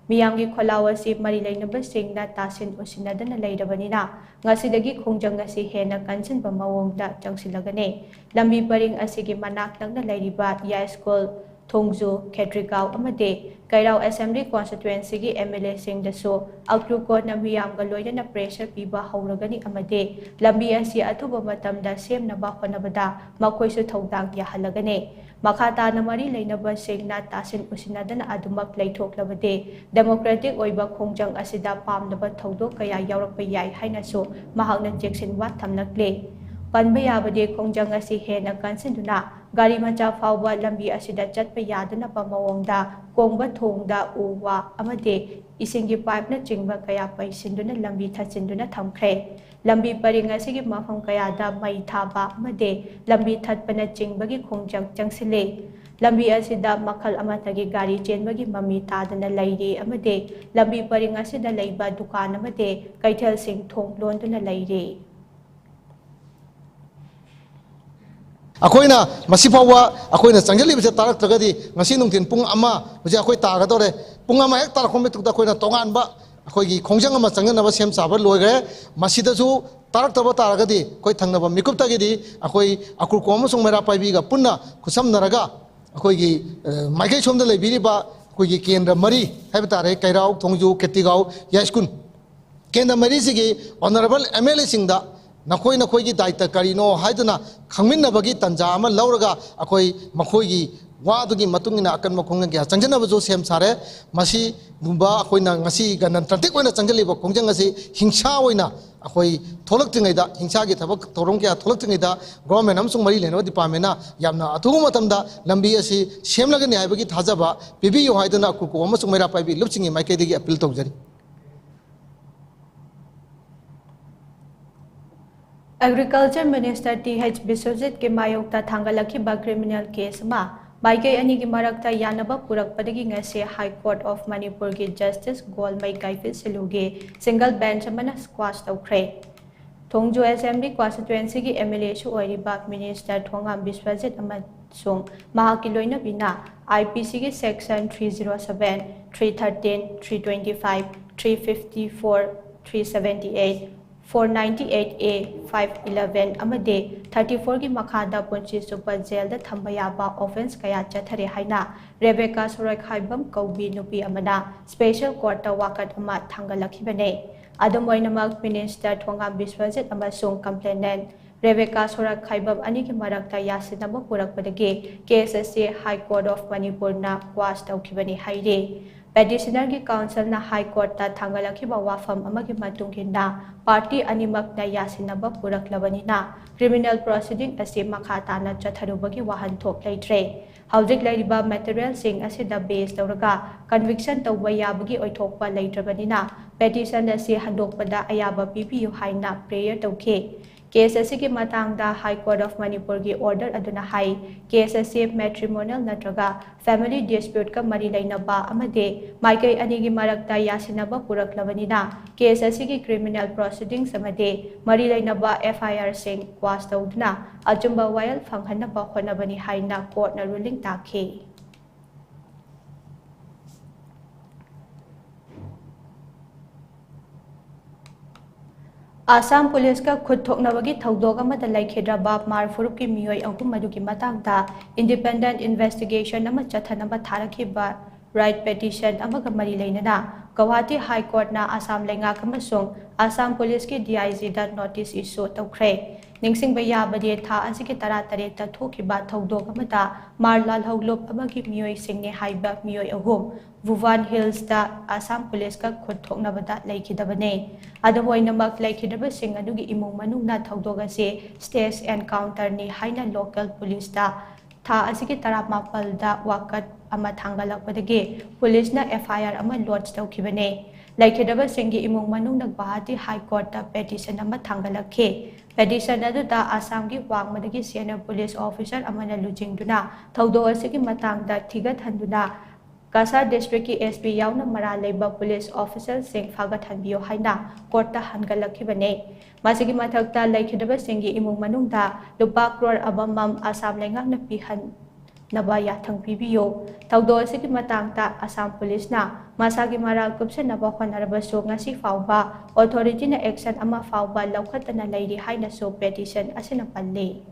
ꯃꯤꯌꯥꯝꯒꯤ ꯈꯣꯜꯂꯥꯎ ꯑꯁꯤ ꯃꯔꯤ ꯂꯩꯅꯕꯁꯤꯡꯅ ꯇꯥꯁꯤꯟ ꯎꯁꯤꯟꯅꯗꯅ ꯂꯩꯔꯕꯅꯤꯅ, ꯉꯁꯤꯗꯒꯤ ꯈꯣꯡꯖꯪ ꯑꯁꯤ ꯍꯦꯟꯅ ꯀꯟꯁꯤꯟꯕ ꯃꯑꯣꯡꯗ ꯆꯪꯁꯤꯜꯂꯒꯅꯤ꯫ ꯂꯝꯕꯤ ꯄꯔꯤꯡ ꯑꯁꯤꯒꯤ ꯃꯅꯥꯛ ꯅꯛꯅ ꯂꯩꯔꯤꯕ ꯌꯥꯏꯁ꯭ꯀꯨꯜ, ꯊꯣꯡꯖꯨ, ꯈꯦꯇ꯭ꯔꯤꯒꯥꯎ ꯑꯃꯗꯤ ꯀꯩꯔꯥꯎ ꯑꯦꯁꯦꯝꯕ꯭ꯂꯤ ꯀꯣꯟꯁꯇꯤꯇ꯭ꯋꯦꯟꯁꯤꯒꯤ ꯑꯦꯝ ꯑꯦꯜ ꯑꯦꯁꯤꯡꯗꯁꯨ ꯑꯒ꯭ꯔꯨꯀꯣꯅ ꯃꯤꯌꯥꯝꯒ ꯂꯣꯏꯅꯅ ꯄ꯭ꯔꯦꯁꯔ ꯄꯤꯕ ꯍꯧꯔꯒꯅꯤ ꯑꯃꯗꯤ ꯂꯝꯕꯤ ꯑꯁꯤ ꯑꯊꯨꯕ ꯃꯇꯝꯗ ꯁꯦꯝꯅꯕ ꯍꯣꯠꯅꯕꯗ ꯃꯈꯣꯏꯁꯨ ꯊꯧꯗꯥꯡ ꯌꯥꯍꯜꯂꯒꯅꯤ꯫ ꯃꯈꯥ ꯇꯥꯅ ꯃꯔꯤ ꯂꯩꯅꯕꯁꯤꯡꯅ ꯇꯥꯁꯤꯟ ꯎꯁꯤꯟꯅꯗꯅ ꯑꯗꯨꯃꯛ ꯂꯩꯊꯣꯛꯂꯕꯗꯤ democratic ꯑꯣꯏꯕ ꯈꯣꯡꯖꯪ ꯑꯁꯤꯗ ꯄꯥꯝꯗꯕ ꯊꯧꯗꯣꯛ ꯀꯌꯥ ꯌꯥꯎꯔꯛꯄ ꯌꯥꯏ ꯍꯥꯏꯅꯁꯨ ꯃꯍꯥꯛꯅ ꯆꯦꯛꯁꯤꯟꯋꯥ ꯊꯝꯂꯛꯂꯤ꯫ ꯄꯟꯕ ꯌꯥꯕꯗꯤ, ꯈꯣꯡꯖꯪ ꯑꯁꯤ ꯍꯦꯟꯅ ꯀꯟꯁꯤꯟꯗꯨꯅ ꯒꯥꯔꯤ ꯃꯆꯥ ꯐꯥꯎꯕ ꯂꯝꯕꯤ ꯑꯁꯤꯗ ꯆꯠꯄ ꯌꯥꯗꯅꯕ ꯃꯑꯣꯡꯗ ꯀꯣꯡꯕ ꯊꯣꯡꯗ ꯎ ꯋꯥ ꯑꯃꯗꯤ ꯏꯁꯤꯡꯒꯤ ꯄꯥꯏꯞꯅꯆꯤꯡꯕ ꯀꯌꯥ ꯄꯩꯁꯤꯟꯗꯨꯅ ꯂꯝꯕꯤ ꯊꯠꯆꯤꯟꯗꯨꯅ ꯊꯝꯈ꯭ꯔꯦ꯫ ꯂꯝꯕꯤ ꯄꯔꯤꯡ ꯑꯁꯤꯒꯤ ꯃꯐꯝ ꯀꯌꯥꯗ ꯃꯩ ꯊꯥꯕ ꯑꯃꯗꯤ ꯂꯝꯕꯤ ꯊꯠꯄꯅꯆꯤꯡꯕꯒꯤ ꯈꯣꯡꯖꯪ ꯆꯪꯁꯤꯜꯂꯤ꯫ ꯂꯝꯕꯤ ꯑꯁꯤꯗ ꯃꯈꯜ ꯑꯃꯠꯇꯒꯤ ꯒꯥꯔꯤ ꯆꯦꯟꯕꯒꯤ ꯃꯃꯤ ꯇꯥꯗꯅ ꯂꯩꯔꯤ ꯑꯃꯗꯤ ꯂꯝꯕꯤ ꯄꯔꯤꯡ ꯑꯁꯤꯗ ꯂꯩꯕ ꯗꯨꯀꯥꯟ ꯑꯃꯗꯤ ꯀꯩꯊꯦꯜꯁꯤꯡ ꯊꯣꯡ ꯂꯣꯟꯗꯨꯅ ꯂꯩꯔꯤ꯫ ꯑꯩꯈꯣꯏꯅ ꯃꯁꯤ ꯐꯥꯎꯕ ꯑꯩꯈꯣꯏꯅ ꯆꯪꯁꯤꯜꯂꯤꯕꯁꯦ ꯇꯥꯔꯛꯇ꯭ꯔꯒꯗꯤ, ꯉꯁꯤ ꯅꯨꯡꯊꯤꯟ ꯄꯨꯡ ꯑꯃ, ꯍꯧꯖꯤꯛ ꯑꯩꯈꯣꯏ ꯇꯥꯒꯗꯧꯔꯦ, ꯄꯨꯡ ꯑꯃ ꯍꯦꯛ ꯇꯥꯔꯛꯄ ꯃꯤꯀꯨꯞꯇ ꯑꯩꯈꯣꯏꯅ ꯇꯣꯉꯥꯟꯕ ꯑꯩꯈꯣꯏꯒꯤ ꯈꯣꯡꯖꯪ ꯑꯃ ꯆꯪꯖꯅꯕ ꯁꯦꯝ ꯁꯥꯕ ꯂꯣꯏꯈ꯭ꯔꯦ꯫ ꯃꯁꯤꯗꯁꯨ ꯇꯥꯔꯛꯇꯕ ꯇꯥꯔꯒꯗꯤ, ꯑꯩꯈꯣꯏ ꯊꯪꯅꯕ ꯃꯤꯀꯨꯞꯇꯒꯤꯗꯤ ꯑꯩꯈꯣꯏ ꯑꯀ꯭ꯔꯨꯀꯣ ꯑꯃꯁꯨꯡ ꯃꯩꯔꯥ ꯄꯥꯏꯕꯤꯒ ꯄꯨꯟꯅ ꯈꯨꯠꯁꯝꯅꯔꯒ ꯑꯩꯈꯣꯏꯒꯤ, ꯑ, ꯃꯥꯏꯀꯩ ꯁꯣꯝꯗ ꯂꯩꯕꯤꯔꯤꯕ ꯑꯩꯈꯣꯏꯒꯤ ꯀꯦꯟꯗ꯭ꯔ ꯃꯔꯤ ꯍꯥꯏꯕ ꯇꯥꯔꯦ, ꯀꯩꯔꯥꯎ, ꯊꯣꯡꯖꯨ, ꯈꯦꯇꯤꯒꯥꯎ, ꯌꯥꯏꯁ꯭ꯀꯨꯜ, ꯀꯦꯟꯗ꯭ꯔ ꯃꯔꯤꯁꯤꯒꯤ honourable M L A ꯁꯤꯡꯗ ꯅꯈꯣꯏ ꯅꯈꯣꯏꯒꯤ ꯗꯥꯏꯇ ꯀꯔꯤꯅꯣ ꯍꯥꯏꯗꯨꯅ ꯈꯪꯃꯤꯟꯅꯕꯒꯤ ꯇꯥꯟꯖꯥ ꯑꯃ ꯂꯧꯔꯒ, ꯑꯩꯈꯣꯏ ꯃꯈꯣꯏꯒꯤ ꯋꯥꯗꯨꯒꯤ ꯃꯇꯨꯡ ꯏꯟꯅ ꯑꯀꯟꯕ ꯈꯣꯡꯖꯪ ꯀꯌꯥ ꯆꯪꯖꯅꯕꯁꯨ ꯁꯦꯝ ꯁꯥꯔꯦ꯫ ꯃꯁꯤꯒꯨꯝꯕ ꯑꯩꯈꯣꯏꯅ ꯉꯁꯤ ꯒꯅꯇꯟꯇ꯭ꯔꯤꯛ ꯑꯣꯏꯅ ꯆꯪꯁꯤꯜꯂꯤꯕ ꯈꯣꯡꯖꯪ ꯑꯁꯤ ꯍꯤꯡꯁꯥ ꯑꯣꯏꯅ ꯑꯩꯈꯣꯏ ꯊꯣꯛꯂꯛꯇ꯭ꯔꯤꯉꯩꯗ, ꯍꯤꯡꯁꯥꯒꯤ ꯊꯕꯛ ꯊꯧꯔꯝ ꯀꯌꯥ ꯊꯣꯛꯂꯛꯇ꯭ꯔꯤꯉꯩꯗ, government ꯑꯃꯁꯨꯡ ꯃꯔꯤ ꯂꯩꯅꯕ departmentꯅ ꯌꯥꯝꯅ ꯑꯊꯨꯕ ꯃꯇꯝꯗ ꯂꯝꯕꯤ ꯑꯁꯤ ꯁꯦꯝꯂꯒꯅꯤ ꯍꯥꯏꯕꯒꯤ ꯊꯥꯖꯕ ꯄꯤꯕꯤꯌꯨ ꯍꯥꯏꯗꯨꯅ ꯀ꯭ꯔꯨꯀꯣ ꯑꯃꯁꯨꯡ ꯃꯩꯔꯥ ꯄꯥꯏꯕꯤ ꯂꯨꯞꯁꯤꯡꯒꯤ ꯃꯥꯏꯀꯩꯗꯒꯤ appeal ꯇꯧꯖꯔꯤ꯫ Agriculture Minister T H ꯕꯤꯁ꯭ꯋꯖꯤꯠꯀꯤ ꯃꯥꯌꯣꯛꯇ ꯊꯥꯡꯒꯠꯂꯛꯈꯤꯕ criminal case ꯑꯃ ꯃꯥꯏꯀꯩ ꯑꯅꯤꯒꯤ ꯃꯔꯛꯇ ꯌꯥꯅꯕ ꯄꯨꯔꯛꯄꯗꯒꯤ ꯉꯁꯤ High Court of ꯃꯅꯤꯄꯨꯔꯒꯤ Justice ꯒꯣꯜꯃꯩ ꯒꯥꯏꯐꯤꯠ ꯁꯤꯂꯨꯒꯤ single bench ꯑꯃꯅ squash ꯇꯧꯈ꯭ꯔꯦ꯫ ꯊꯣꯡꯖꯨ Assembly Constituencyꯒꯤ M L Aꯁꯨ ꯑꯣꯏꯔꯤꯕ Minister ꯊꯣꯉꯥꯝ ꯕꯤꯁ꯭ꯋꯖꯤꯠ ꯑꯃꯁꯨꯡ ꯃꯍꯥꯛꯀꯤ ꯂꯣꯏꯅꯕꯤꯅ I P Cꯒꯤ section three zero seven, three thirteen, three twenty five, three fifty four, three seventy eight, four ninety eight A, five eleven ꯑꯃꯗꯤ thirty fourꯒꯤ ꯃꯈꯥꯗ ꯄꯨꯟꯁꯤ ꯆꯨꯞꯄ jailꯗ ꯊꯝꯕ ꯌꯥꯕ offence ꯀꯌꯥ ꯆꯠꯊꯔꯦ ꯍꯥꯏꯅ ꯔꯦꯕꯦꯀꯥ ꯁꯣꯔꯣꯏꯈꯥꯏꯕꯝ ꯀꯧꯕꯤ ꯅꯨꯄꯤ ꯑꯃꯅ special courtꯇ ꯋꯥꯀꯠ ꯑꯃ ꯊꯥꯡꯒꯠꯂꯛꯈꯤꯕꯅꯤ꯫ ꯑꯗꯨꯝ ꯑꯣꯏꯅꯃꯛ, Minister ꯊꯣꯉꯥꯝ ꯕꯤꯁ꯭ꯋꯖꯤꯠ ꯑꯃꯁꯨꯡ complainant ꯔꯦꯕꯦꯀꯥ ꯁꯣꯔꯥꯈꯥꯏꯕꯝ ꯑꯅꯤꯒꯤ ꯃꯔꯛꯇ ꯌꯥꯁꯤꯟꯅꯕ ꯄꯨꯔꯛꯄꯗꯒꯤ ꯀꯦꯁ ꯑꯁꯤ High Court of ꯃꯅꯤꯄꯨꯔꯅ ꯀ꯭ꯋꯥꯁ ꯇꯧꯈꯤꯕꯅꯤ ꯍꯥꯏꯔꯤ꯫ ꯄꯦꯇꯤꯁꯅꯔꯒꯤ ꯀꯥꯎꯟꯁꯤꯜꯅ ꯍꯥꯏ ꯀꯣꯔꯠꯇ ꯊꯥꯡꯒꯠꯂꯛꯈꯤꯕ ꯋꯥꯐꯝ ꯑꯃꯒꯤ ꯃꯇꯨꯡ ꯏꯟꯅ ꯄꯥꯔꯇꯤ ꯑꯅꯤꯃꯛꯅ ꯌꯥꯁꯤꯟꯅꯕ ꯄꯨꯔꯛꯂꯕꯅꯤꯅ ꯀ꯭ꯔꯤꯃꯤꯅꯦꯜ ꯄ꯭ꯔꯣꯁꯤꯗꯤꯡ ꯑꯁꯤ ꯃꯈꯥ ꯇꯥꯅ ꯆꯠꯊꯔꯨꯕꯒꯤ ꯋꯥꯍꯟꯊꯣꯛ ꯂꯩꯇ꯭ꯔꯦ꯫ ꯍꯧꯖꯤꯛ ꯂꯩꯔꯤꯕ ꯃꯦꯇꯔꯤꯌꯦꯜꯁꯤꯡ ꯑꯁꯤꯗ ꯕꯦꯁ ꯇꯧꯔꯒ ꯀꯟꯚꯤꯛꯁꯟ ꯇꯧꯕ ꯌꯥꯕꯒꯤ ꯑꯣꯏꯊꯣꯛꯄ ꯂꯩꯇ꯭ꯔꯕꯅꯤꯅ ꯄꯦꯇꯤꯁꯟ ꯑꯁꯤ ꯍꯟꯗꯣꯛꯄꯗ ꯑꯌꯥꯕ ꯄꯤꯕꯤꯌꯨ ꯍꯥꯏꯅ ꯄ꯭ꯔꯦꯌꯔ ꯇꯧꯈꯤ꯫ ꯀꯦꯁ ꯑꯁꯤꯒꯤ ꯃꯇꯥꯡꯗ High Court of ꯃꯅꯤꯄꯨꯔꯒꯤ ꯑꯣꯔꯗꯔ ꯑꯗꯨꯅ ꯍꯥꯏ, ꯀꯦꯁ ꯑꯁꯤ ꯃꯦꯇ꯭ꯔꯤꯃꯣꯅꯤꯌꯦꯜ ꯅꯠꯇ꯭ꯔꯒ ꯐꯦꯃꯤꯂꯤ ꯗꯤꯁꯄ꯭ꯌꯨꯠꯀ ꯃꯔꯤ ꯂꯩꯅꯕ ꯑꯃꯗꯤ ꯃꯥꯏꯀꯩ ꯑꯅꯤꯒꯤ ꯃꯔꯛꯇ ꯌꯥꯁꯤꯟꯅꯕ ꯄꯨꯔꯛꯂꯕꯅꯤꯅ ꯀꯦꯁ ꯑꯁꯤꯒꯤ ꯀ꯭ꯔꯤꯃꯤꯅꯦꯜ ꯄ꯭ꯔꯣꯁꯤꯗꯤꯡꯁ ꯑꯃꯗꯤ ꯃꯔꯤ ꯂꯩꯅꯕ ꯑꯦꯐ ꯑꯥꯏ ꯑꯥꯔꯁꯤꯡ ꯀ꯭ꯋꯥꯁ ꯇꯧꯗꯨꯅ ꯑꯆꯨꯝꯕ ꯋꯥꯌꯦꯜ ꯐꯪꯍꯟꯅꯕ ꯍꯣꯠꯅꯕꯅꯤ ꯍꯥꯏꯅ ꯀꯣꯔꯠꯅ ꯔꯨꯂꯤꯡ ꯇꯥꯈꯤ꯫ ꯑꯥꯁꯥꯝ ꯄꯨꯂꯤꯁꯀ ꯈꯨꯠ ꯊꯣꯛꯅꯕꯒꯤ ꯊꯧꯗꯣꯛ ꯑꯃꯗ ꯂꯩꯈꯤꯗ꯭ꯔꯕ ꯃꯥꯔ ꯐꯨꯔꯨꯞꯀꯤ ꯃꯤꯑꯣꯏ ꯑꯍꯨꯝ ꯑꯗꯨꯒꯤ ꯃꯇꯥꯡꯗ ꯏꯟꯗꯤꯄꯦꯟꯗꯦꯟꯠ ꯏꯟꯚꯦꯁꯇꯤꯒꯦꯁꯟ ꯑꯃ ꯆꯠꯊꯅꯕ ꯊꯥꯔꯛꯈꯤꯕ ꯔꯥꯏꯠ ꯄꯦꯇꯤꯁꯟ ꯑꯃꯒ ꯃꯔꯤ ꯂꯩꯅꯅ ꯒꯧꯍꯥꯇꯤ ꯍꯥꯏ ꯀꯣꯔꯠꯅ ꯑꯥꯁꯥꯝ ꯂꯩꯉꯥꯛ ꯑꯃꯁꯨꯡ ꯑꯥꯁꯥꯝ ꯄꯨꯂꯤꯁꯀꯤ ꯗꯤ ꯑꯥꯏ ꯖꯤꯗ ꯅꯣꯇꯤꯁ ꯏꯁꯨ ꯇꯧꯈ꯭ꯔꯦ꯫ ꯅꯤꯡꯁꯤꯡꯕ ꯌꯥꯕꯗꯤ, ꯊꯥ ꯑꯁꯤꯒꯤ ꯇꯔꯥꯇꯔꯦꯠꯇ ꯊꯣꯛꯈꯤꯕ ꯊꯧꯗꯣꯛ ꯑꯃꯗ ꯃꯥꯔ ꯂꯥꯜꯍꯧꯂꯨꯞ ꯑꯃꯒꯤ ꯃꯤꯑꯣꯏꯁꯤꯡꯅꯤ ꯍꯥꯏꯕ ꯃꯤꯑꯣꯏ ꯑꯍꯨꯝ ꯚꯨꯕꯥꯟ ꯍꯤꯜꯁꯇ ꯑꯥꯁꯥꯝ ꯄꯨꯂꯤꯁꯀ ꯈꯨꯠ ꯊꯣꯛꯅꯕꯗ ꯂꯩꯈꯤꯗꯕꯅꯤ꯫ ꯑꯗꯨꯕꯨ ꯑꯣꯏꯅꯃꯛ, ꯂꯩꯈꯤꯗ꯭ꯔꯕꯁꯤꯡ ꯑꯗꯨꯒꯤ ꯏꯃꯨꯡ ꯃꯅꯨꯡꯅ ꯊꯧꯗꯣꯛ ꯑꯁꯤ ꯁ꯭ꯇꯦꯖ ꯑꯦꯟꯀꯥꯎꯟꯇꯔꯅꯤ ꯍꯥꯏꯅ ꯂꯣꯀꯦꯜ ꯄꯨꯂꯤꯁꯇ ꯊꯥ ꯑꯁꯤꯒꯤ ꯇꯔꯥꯃꯥꯄꯜꯗ ꯋꯥꯀꯠ ꯑꯃ ꯊꯥꯡꯒꯠꯂꯛꯄꯗꯒꯤ ꯄꯨꯂꯤꯁꯅ ꯑꯦꯐ ꯑꯥꯏ ꯑꯥꯔ ꯑꯃ ꯂꯣꯗꯖ ꯇꯧꯈꯤꯕꯅꯤ꯫ ꯂꯩꯈꯤꯗ꯭ꯔꯕꯁꯤꯡꯒꯤ ꯏꯃꯨꯡ ꯃꯅꯨꯡꯅ ꯒꯨꯋꯥꯍꯥꯇꯤ ꯍꯥꯏ ꯀꯣꯔꯠꯇ ꯄꯦꯇꯤꯁꯟ ꯑꯃ ꯊꯥꯡꯒꯠꯂꯛꯈꯤ꯫ ꯄꯦꯇꯤꯁꯟ ꯑꯗꯨꯗ ꯑꯥꯁꯥꯝꯒꯤ ꯋꯥꯡꯃꯗꯒꯤ ꯁꯦꯅꯤꯌꯔ ꯄꯨꯂꯤꯁ ꯑꯣꯐꯤꯁꯔ ꯑꯃꯅ ꯂꯨꯆꯤꯡꯗꯨꯅ ꯊꯧꯗꯣꯛ ꯑꯁꯤꯒꯤ ꯃꯇꯥꯡꯗ ꯊꯤꯒꯠꯍꯟꯗꯨꯅ ꯀꯁꯥꯔ ꯗꯤꯁꯇ꯭ꯔꯤꯛꯀꯤ ꯑꯦꯁ ꯄꯤ ꯌꯥꯎꯅ ꯃꯔꯥꯜ ꯂꯩꯕ ꯄꯨꯂꯤꯁ ꯑꯣꯐꯤꯁꯔꯁꯤꯡ ꯐꯥꯒꯠꯍꯟꯕꯤꯌꯨ ꯍꯥꯏꯅ ꯀꯣꯔꯠꯇ ꯍꯟꯒꯠꯂꯛꯈꯤꯕꯅꯤ꯫ ꯃꯁꯤꯒꯤ ꯃꯊꯛꯇ, ꯂꯩꯈꯤꯗꯕꯁꯤꯡꯒꯤ ꯏꯃꯨꯡ ꯃꯅꯨꯡꯗ ꯂꯨꯄꯥ ꯀ꯭ꯔꯣꯔ ꯑꯃꯃꯝ ꯑꯥꯁꯥꯝ ꯂꯩꯉꯥꯛꯅ ꯄꯤꯍꯟꯅꯕ ꯌꯥꯊꯪ ꯄꯤꯕꯤꯌꯨ꯫ ꯊꯧꯗꯣꯛ ꯑꯁꯤꯒꯤ ꯃꯇꯥꯡꯗ ꯑꯥꯁꯥꯝ ꯄꯨꯂꯤꯁꯅ ꯃꯁꯥꯒꯤ ꯃꯔꯥꯜ ꯀꯨꯞꯁꯤꯟꯅꯕ ꯍꯣꯠꯅꯔꯕꯁꯨ, ꯉꯁꯤ ꯐꯥꯎꯕ ꯑꯣꯊꯣꯔꯤꯇꯤꯅ ꯑꯦꯛꯁꯟ ꯑꯃ ꯐꯥꯎꯕ ꯂꯧꯈꯠꯇꯅ ꯂꯩꯔꯤ ꯍꯥꯏꯅꯁꯨ ꯄꯦꯇꯤꯁꯟ ꯑꯁꯤꯅ ꯄꯜꯂꯤ꯫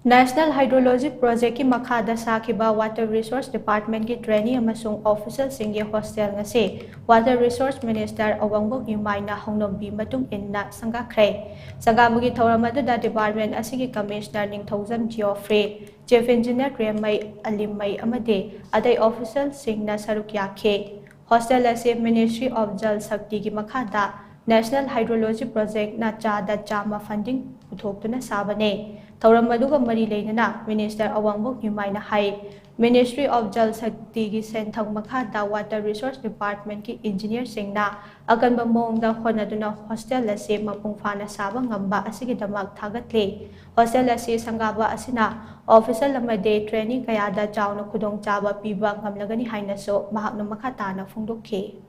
National Hydrology Projectꯀꯤ ꯃꯈꯥꯗ ꯁꯥꯈꯤꯕ Water Resource Departmentꯀꯤ trainee ꯑꯃꯁꯨꯡ officialꯁꯤꯡꯒꯤ hostel ꯉꯁꯤ Water Resource Minister ꯑꯋꯥꯡꯕꯣꯛ ꯅ꯭ꯌꯨꯃꯥꯏꯅ ꯍꯧꯅꯕꯤ ꯃꯇꯨꯡ ꯏꯟꯅ ꯁꯪꯒꯥꯈ꯭ꯔꯦ꯫ ꯁꯪꯒꯥꯕꯒꯤ ꯊꯧꯔꯝ ꯑꯗꯨꯗ department ꯑꯁꯤꯒꯤ Commissioner ꯅꯤꯡꯊꯧꯖꯝ Geoffrey, Chief Engineer ꯀ꯭ꯔꯦꯝꯃꯩ ꯑꯂꯤꯃꯩ ꯑꯃꯗꯤ ꯑꯇꯩ officialꯁꯤꯡꯅ ꯁꯔꯨꯛ ꯌꯥꯈꯤ꯫ Hostel ꯑꯁꯤ Ministry of Jal Shaktiꯒꯤ ꯃꯈꯥꯗ National Hydrology Projectꯅ ꯆꯥꯗ ꯆꯥꯝꯃ funding ꯄꯨꯊꯣꯛꯇꯨꯅ ꯁꯥꯕꯅꯦ꯫ ꯊꯧꯔꯝ ꯑꯗꯨꯒ ꯃꯔꯤ ꯂꯩꯅꯅ Minister ꯑꯋꯥꯡꯕꯣꯛ ꯅ꯭ꯌꯨꯃꯥꯏꯅ high, Ministry of Jal Shaktiꯒꯤ ꯁꯦꯟꯊꯪ ꯃꯈꯥꯗ Water Resource Departmentꯀꯤ engineerꯁꯤꯡꯅ ꯑꯀꯟꯕ ꯃꯑꯣꯡꯗ ꯍꯣꯠꯅꯗꯨꯅ hostel ꯑꯁꯤ ꯃꯄꯨꯡ ꯐꯥꯅ ꯁꯥꯕ ꯉꯝꯕ ꯑꯁꯤꯒꯤꯗꯃꯛ ꯊꯥꯒꯠꯂꯤ꯫ Hostel ꯑꯁꯤ ꯁꯪꯒꯥꯕ ꯑꯁꯤꯅ official ꯑꯃꯗꯤ trainee ꯀꯌꯥꯗ ꯆꯥꯎꯅ ꯈꯨꯗꯣꯡꯆꯥꯕ ꯄꯤꯕ ꯉꯝꯂꯒꯅꯤ ꯍꯥꯏꯅꯁꯨ ꯃꯍꯥꯛꯅ ꯃꯈꯥ ꯇꯥꯅ ꯐꯣꯡꯗꯣꯛꯈꯤ꯫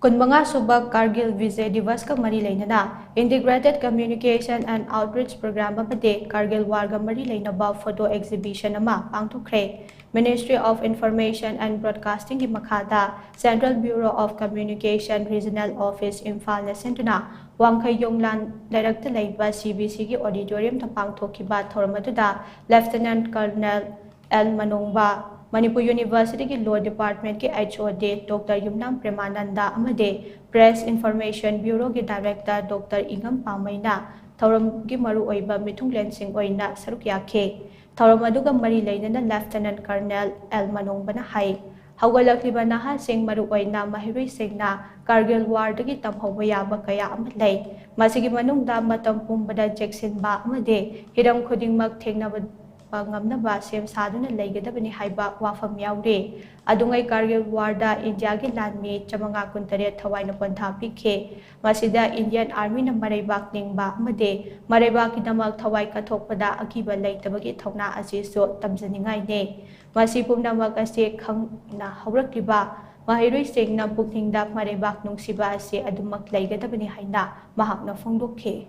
ꯀꯨꯟꯃꯉꯥ ꯁꯨꯕ Kargil Vijay Divasꯀ ꯃꯔꯤ ꯂꯩꯅꯅ Integrated Communication and Outreach Program ꯑꯃꯗꯤ Kargil Warꯒ ꯃꯔꯤ ꯂꯩꯅꯕ photo exhibition ꯑꯃ ꯄꯥꯡꯊꯣꯛꯈ꯭ꯔꯦ꯫ Ministry of Information and Broadcastingꯒꯤ ꯃꯈꯥꯗ Central Bureau of Communication Regional Office ꯏꯝꯐꯥꯜꯅ ꯁꯤꯟꯗꯨꯅ ꯋꯥꯡꯈꯩ ꯌꯣꯡꯂꯥꯟ ꯂꯩꯔꯛꯇ ꯂꯩꯕ CBCꯒꯤ auditoriumꯗ ꯄꯥꯡꯊꯣꯛꯈꯤꯕ ꯊꯧꯔꯝ ꯑꯗꯨꯗ Lieutenant Colonel L Manongba, Manipur Universityꯒꯤ Law Departmentꯀꯤ HOD Doctor ꯌꯨꯝꯅꯥꯝ ꯄ꯭ꯔꯦꯃꯥꯅꯟꯗ ꯑꯃꯗꯤ Press Information Bureauꯒꯤ Director Doctor ꯏꯉꯝ ꯄꯥꯃꯩꯅ ꯊꯧꯔꯝꯒꯤ ꯃꯔꯨꯑꯣꯏꯕ ꯃꯤꯊꯨꯡꯂꯦꯟꯁꯤꯡ ꯑꯣꯏꯅ ꯁꯔꯨꯛ ꯌꯥꯈꯤ꯫ ꯊꯧꯔꯝ ꯑꯗꯨꯒ ꯃꯔꯤ ꯂꯩꯅꯅ Lieutenant Colonel ꯑꯦꯜ ꯃꯅꯣꯡꯕꯅ ꯍꯥꯏ, ꯍꯧꯒꯠꯂꯛꯂꯤꯕ ꯅꯍꯥꯁꯤꯡ, ꯃꯔꯨꯑꯣꯏꯅ ꯃꯍꯩꯔꯣꯏꯁꯤꯡꯅ Kargil Warꯗꯒꯤ ꯇꯝꯍꯧꯕ ꯌꯥꯕ ꯀꯌꯥ ꯑꯃ ꯂꯩ꯫ ꯃꯁꯤꯒꯤ ꯃꯅꯨꯡꯗ ꯃꯇꯝ ꯄꯨꯝꯕꯗ ꯆꯦꯛꯁꯤꯟꯕ ꯑꯃꯗꯤ ꯍꯤꯔꯝ ꯈꯨꯗꯤꯡꯃꯛ ꯊꯦꯡꯅꯕ ꯉꯝꯅꯕ ꯁꯦꯝ ꯁꯥꯗꯨꯅ ꯂꯩꯒꯗꯕꯅꯤ ꯍꯥꯏꯕ ꯋꯥꯐꯝ ꯌꯥꯎꯔꯤ꯫ ꯑꯗꯨꯉꯩ Kargil Warꯗ ꯏꯟꯗꯤꯌꯥꯒꯤ ꯂꯥꯟꯃꯤ ꯆꯥꯃꯉꯥ ꯀꯨꯟꯇꯔꯦꯠ ꯊꯋꯥꯏꯅ ꯄꯣꯟꯊꯥ ꯄꯤꯈꯤ꯫ ꯃꯁꯤꯗ Indian Armyꯅ ꯃꯔꯩꯕꯥꯛ ꯅꯤꯡꯕ ꯑꯃꯗꯤ ꯃꯔꯩꯕꯥꯛꯀꯤꯗꯃꯛ ꯊꯋꯥꯏ ꯀꯠꯊꯣꯛꯄꯗ ꯑꯀꯤꯕ ꯂꯩꯇꯕꯒꯤ ꯊꯧꯅꯥ ꯑꯁꯤꯁꯨ ꯇꯝꯖꯅꯤꯡꯉꯥꯏꯅꯤ꯫ ꯃꯁꯤ ꯄꯨꯝꯅꯃꯛ ꯑꯁꯤ ꯈꯪꯅ ꯍꯧꯔꯛꯂꯤꯕ ꯃꯍꯩꯔꯣꯏꯁꯤꯡꯅ ꯄꯨꯛꯅꯤꯡꯗ ꯃꯔꯩꯕꯥꯛ ꯅꯨꯡꯁꯤꯕ ꯑꯁꯤ ꯑꯗꯨꯃꯛ ꯂꯩꯒꯗꯕꯅꯤ ꯍꯥꯏꯅ ꯃꯍꯥꯛꯅ ꯐꯣꯡꯗꯣꯛꯈꯤ꯫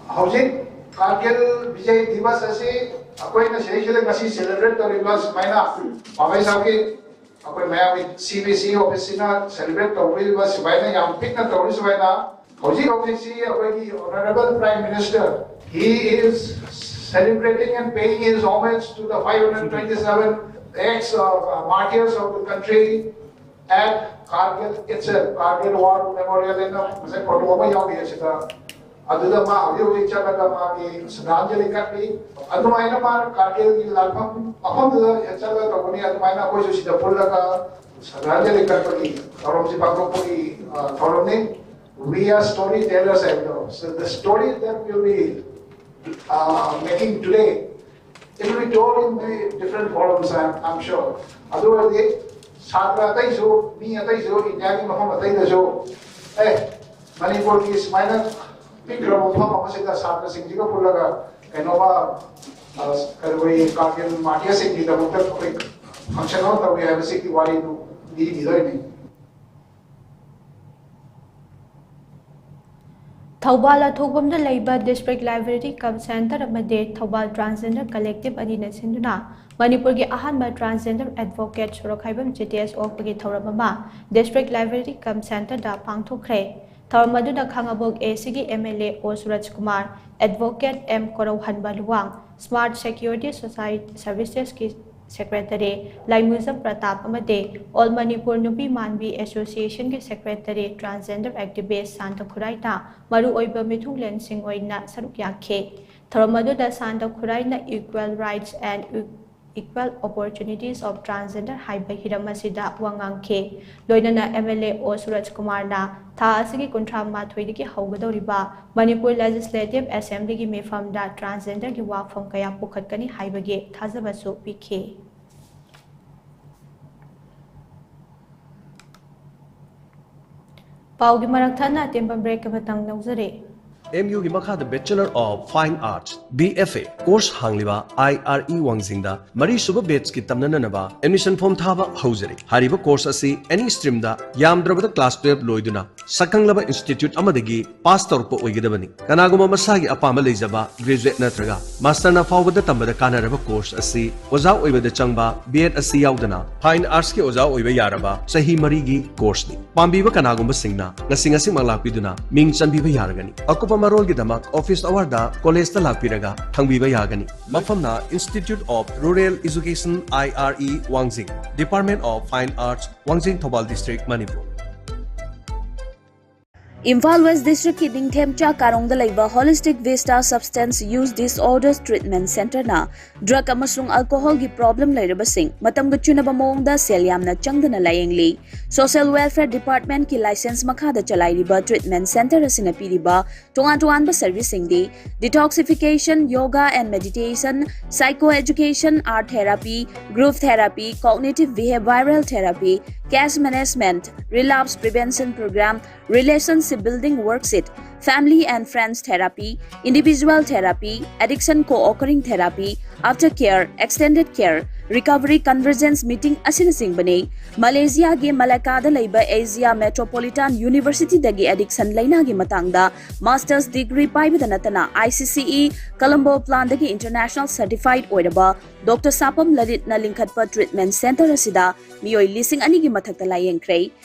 ꯍꯧꯖꯤꯛ Kargil Vijay Divas ꯑꯁꯤ ꯑꯩꯈꯣꯏꯅ ꯁꯤꯗꯩꯁꯤꯗ ꯉꯁꯤ celebrate ꯇꯧꯔꯤꯕ ꯁꯨꯃꯥꯏꯅ ꯄꯥꯕꯩ ꯁꯥꯎꯀꯤ ꯑꯩꯈꯣꯏ ꯃꯌꯥꯝꯒꯤ ꯁꯤ ꯕꯤ ꯁꯤ ꯑꯣꯐꯤꯁꯁꯤꯅ ꯁꯦꯂꯦꯕ꯭ꯔꯦꯠ ꯇꯧꯕꯤꯔꯤꯕ ꯁꯨꯃꯥꯏꯅ, ꯌꯥꯝ ꯄꯤꯛꯅ ꯇꯧꯔꯤ ꯁꯨꯃꯥꯏꯅ, ꯍꯧꯖꯤꯛ ꯍꯧꯖꯤꯛꯁꯤ ꯑꯩꯈꯣꯏꯒꯤ Honourable Prime Minister, he is celebrating and paying his homage to the five hundred twenty-seven ex uh, martyrs of the country at Kargil itself, Kargil War Memorial ꯅ ꯉꯁꯥꯏ ꯐꯣꯇꯣ ꯑꯃ ꯌꯥꯎꯔꯤ ꯑꯁꯤꯗ꯫ ꯑꯗꯨꯗ ꯃꯥ ꯍꯧꯖꯤꯛ ꯍꯧꯖꯤꯛ ꯆꯠꯂꯒ ꯃꯥꯒꯤ ꯁ꯭ꯔꯗꯥꯟꯖꯂꯤ ꯀꯠꯂꯤ꯫ ꯑꯗꯨꯃꯥꯏꯅ ꯃꯥ ꯀꯥꯔꯒꯤꯜꯒꯤ ꯂꯥꯟꯐꯝ ꯃꯐꯝꯗꯨꯗ ꯆꯠꯂꯒ ꯇꯧꯒꯅꯤ꯫ ꯑꯗꯨꯃꯥꯏꯅ ꯑꯩꯈꯣꯏꯁꯨ ꯁꯤꯗ ꯄꯨꯜꯂꯒ ꯁ꯭ꯔꯗꯥꯟꯖꯂꯤ ꯀꯠꯄꯒꯤ ꯊꯧꯔꯝꯁꯤ ꯄꯥꯡꯊꯣꯛꯄꯒꯤ ꯑ, ꯊꯧꯔꯝꯅꯤ꯫ We are storytellers, I know. So the story that we'll be uh, making today, it will be told in many different forums, I'm, I'm sure. ꯑꯗꯨ ꯑꯣꯏꯔꯗꯤ ꯁꯥꯇ꯭ꯔ ꯑꯇꯩꯁꯨ, ꯃꯤ ꯑꯇꯩꯁꯨ, ꯏꯟꯗꯤꯌꯥꯒꯤ ꯃꯐꯝ ꯑꯇꯩꯗꯁꯨ, ꯑꯦ, ꯃꯅꯤꯄꯨꯔꯒꯤ ꯁꯨꯃꯥꯏꯅ ꯄꯤꯛꯈ꯭ꯔꯕ ꯃꯐꯝ ꯑꯃꯁꯤꯗ ꯁꯥꯇ꯭ꯔꯁꯤꯡꯁꯤꯒ ꯄꯨꯜꯂꯒ ꯀꯩꯅꯣꯃ, ꯑ, ꯑꯩꯈꯣꯏ ꯀꯥꯔꯒꯤꯜ ꯃꯥꯔꯇꯤꯌꯔꯁꯤꯡꯒꯤꯗꯃꯛꯇ ꯑꯩꯈꯣꯏ ꯐꯪꯁꯟ ꯑꯃ ꯇꯧꯏ ꯍꯥꯏꯕꯁꯤꯒꯤ ꯋꯥꯔꯤꯗꯨ ꯂꯤꯕꯤꯗꯣꯏꯅꯤ꯫ ꯊꯧꯕꯥꯜ ꯑꯊꯣꯛꯄꯝꯗ ꯂꯩꯕ District Library cum Center ꯑꯃꯗꯤ ꯊꯧꯕꯥꯜ Transgender Collective ꯑꯅꯤꯅ ꯁꯤꯟꯗꯨꯅ ꯃꯅꯤꯄꯨꯔꯒꯤ ꯑꯍꯥꯟꯕ Transgender Advocate ꯁꯣꯔꯣꯛꯈꯥꯏꯕꯝ ꯖꯤꯇꯦꯁ ꯑꯣꯛꯄꯒꯤ ꯊꯧꯔꯝ ꯑꯃ District Library cum Center ꯗ ꯄꯥꯡꯊꯣꯛꯈ꯭ꯔꯦ꯫ ꯊꯧꯔꯝ ꯑꯗꯨꯗ ꯈꯥꯉꯕꯣꯛ A C ꯒꯤ M L A O Suraj Kumar, Advocate M ꯀꯣꯔꯧꯍꯟꯕ Luwang, Smart Security Society Services ꯀꯤ Secretary ꯂꯥꯏꯃꯨꯖꯝ ꯄ꯭ꯔꯇꯥꯞ ꯑꯃꯗꯤ All Manipur ꯅꯨꯄꯤ ꯃꯥꯟꯕꯤ Association ꯒꯤ Secretary Transgender Activist ꯁꯥꯟꯇ ꯈꯨꯔꯥꯏꯅ ꯃꯔꯨꯑꯣꯏꯕ ꯃꯤꯊꯨꯡꯂꯦꯟꯁꯤꯡ ꯑꯣꯏꯅ ꯁꯔꯨꯛ ꯌꯥꯈꯤ꯫ ꯊꯧꯔꯝ ꯑꯗꯨꯗ Santa ꯈꯨꯔꯥꯏꯅ Equal Rights and Equal Opportunities of Transgender ꯍꯥꯏꯕ ꯍꯤꯔꯝ ꯑꯁꯤꯗ ꯋꯥ ꯉꯥꯡꯈꯤ꯫ ꯂꯣꯏꯅꯅ M L A O ꯁꯨꯔꯖ ꯀꯨꯃꯥꯔꯅ ꯊꯥ ꯑꯁꯤꯒꯤ ꯀꯨꯟꯊ꯭ꯔꯥ ꯃꯥꯊꯣꯏꯗꯒꯤ ꯍꯧꯒꯗꯧꯔꯤꯕ ꯃꯅꯤꯄꯨꯔ Legislative Assembly ꯒꯤ ꯃꯤꯐꯝꯗ transgender ꯒꯤ ꯋꯥꯐꯝ ꯀꯌꯥ ꯄꯨꯈꯠꯀꯅꯤ ꯍꯥꯏꯕꯒꯤ ꯊꯥꯖꯕꯁꯨ ꯄꯤꯈꯤ꯫ ꯄꯥꯎꯒꯤ ꯃꯔꯛ ꯊꯠꯅ ꯑꯇꯦꯟꯕ break ꯑꯃꯇꯪ ꯂꯧꯖꯔꯤ꯫ ꯑꯦꯝ ꯌꯨꯒꯤ ꯃꯈꯥꯗ Bachelor of Fine Arts, B F A, course ꯍꯥꯡꯂꯤꯕ ꯑꯥꯏ ꯑꯥꯔ ꯏ ꯋꯥꯡꯖꯤꯡꯗ ꯃꯔꯤꯁꯨꯕ batchꯀꯤ ꯇꯝꯅꯅꯕ admission form ꯊꯥꯕ ꯍꯧꯖꯔꯤ꯫ ꯍꯥꯏꯔꯤꯕ course ꯑꯁꯤ any streamꯗ ꯌꯥꯝꯗ꯭ꯔꯕꯗ class twelve ꯂꯣꯏꯗꯨꯅ ꯁꯛꯈꯪꯂꯕ institute ꯑꯃꯗꯒꯤ pass ꯇꯧꯔꯛꯄ ꯑꯣꯏꯒꯗꯕꯅꯤ꯫ ꯀꯅꯥꯒꯨꯝꯕ ꯃꯁꯥꯒꯤ ꯑꯄꯥꯝꯕ ꯂꯩꯖꯕ graduate ꯅꯠꯇ꯭ꯔꯒ masterꯅ ꯐꯥꯎꯕꯗ ꯇꯝꯕꯗ ꯀꯥꯟꯅꯔꯕ course ꯑꯁꯤ ꯑꯣꯖꯥ ꯑꯣꯏꯕꯗ ꯆꯪꯕ B.Ed ꯑꯁꯤ ꯌꯥꯎꯗꯅ Fine Artsꯀꯤ ꯑꯣꯖꯥ ꯑꯣꯏꯕ ꯌꯥꯔꯕ ꯆꯍꯤ ꯃꯔꯤꯒꯤ courseꯅꯤ꯫ ꯄꯥꯝꯕꯤꯕ ꯀꯅꯥꯒꯨꯝꯕꯁꯤꯡꯅ ꯉꯁꯤ ꯉꯁꯤꯃꯛ ꯂꯥꯛꯄꯤꯗꯨꯅ ꯃꯤꯡ ꯆꯟꯕꯤꯕ ꯌꯥꯔꯒꯅꯤ꯫ ꯑꯀꯨꯞꯄ ꯃꯔꯣꯜꯒꯤꯗꯃꯛ office hourꯗ collegeꯇ ꯂꯥꯛꯄꯤꯔꯒ ꯍꯪꯕꯤꯕ ꯌꯥꯒꯅꯤ꯫ ꯃꯐꯝꯅ Institute of Rural Education, I R E, ꯋꯥꯡꯖꯤꯡ, Department of Fine Arts, ꯋꯥꯡꯖꯤꯡ, ꯊꯧꯕꯥꯜ district, ꯃꯅꯤꯄꯨꯔ꯫ ꯏꯝꯐꯥꯜ West Districtꯀꯤ ꯅꯤꯡꯊꯦꯝꯆꯥ ꯀꯥꯔꯣꯡꯗ ꯂꯩꯕ Holistic Vista Substance Use Disorders Treatment Centreꯅ drug ꯑꯃꯁꯨꯡ alcoholꯒꯤ problem ꯂꯩꯔꯕꯁꯤꯡ ꯃꯇꯝꯒ ꯆꯨꯅꯕ ꯃꯑꯣꯡꯗ ꯁꯦꯜ ꯌꯥꯝꯅ ꯆꯪꯗꯅ ꯂꯥꯌꯦꯡꯂꯤ꯫ Social Welfare Departmentꯀꯤ license ꯃꯈꯥꯗ ꯆꯂꯥꯏꯔꯤꯕ treatment centre ꯑꯁꯤꯅ ꯄꯤꯔꯤꯕ ꯇꯣꯉꯥꯟ ꯇꯣꯉꯥꯟꯕ serviceꯁꯤꯡꯗꯤ detoxification, yoga and meditation, psychoeducation, art therapy, group therapy, cognitive behavioral therapy, case management, relapse prevention program, relationship building worksheet, family and friends therapy, individual therapy, addiction co-occurring therapy, aftercare, extended care, recovery convergence meeting ꯑꯁꯤꯅꯆꯤꯡꯕꯅꯤ꯫ ꯃꯂꯦꯁꯤꯌꯥꯒꯤ ꯃꯂꯥꯀꯥꯗ ꯂꯩꯕ Asia Metropolitan Universityꯗꯒꯤ addiction ꯂꯩꯅꯥꯒꯤ ꯃꯇꯥꯡꯗ master's degree ꯄꯥꯏꯕꯗ ꯅꯠꯇꯅ I C C E Colombo planꯗꯒꯤ international certified ꯑꯣꯏꯔꯕ Doctor ꯁꯥꯄꯝ ꯂꯂꯤꯠꯅ ꯂꯤꯡꯈꯠꯄ treatment centre ꯑꯁꯤꯗ ꯃꯤꯑꯣꯏ ꯂꯤꯁꯤꯡ ꯑꯅꯤꯒꯤ ꯃꯊꯛꯇ ꯂꯥꯌꯦꯡꯈ꯭ꯔꯦ꯫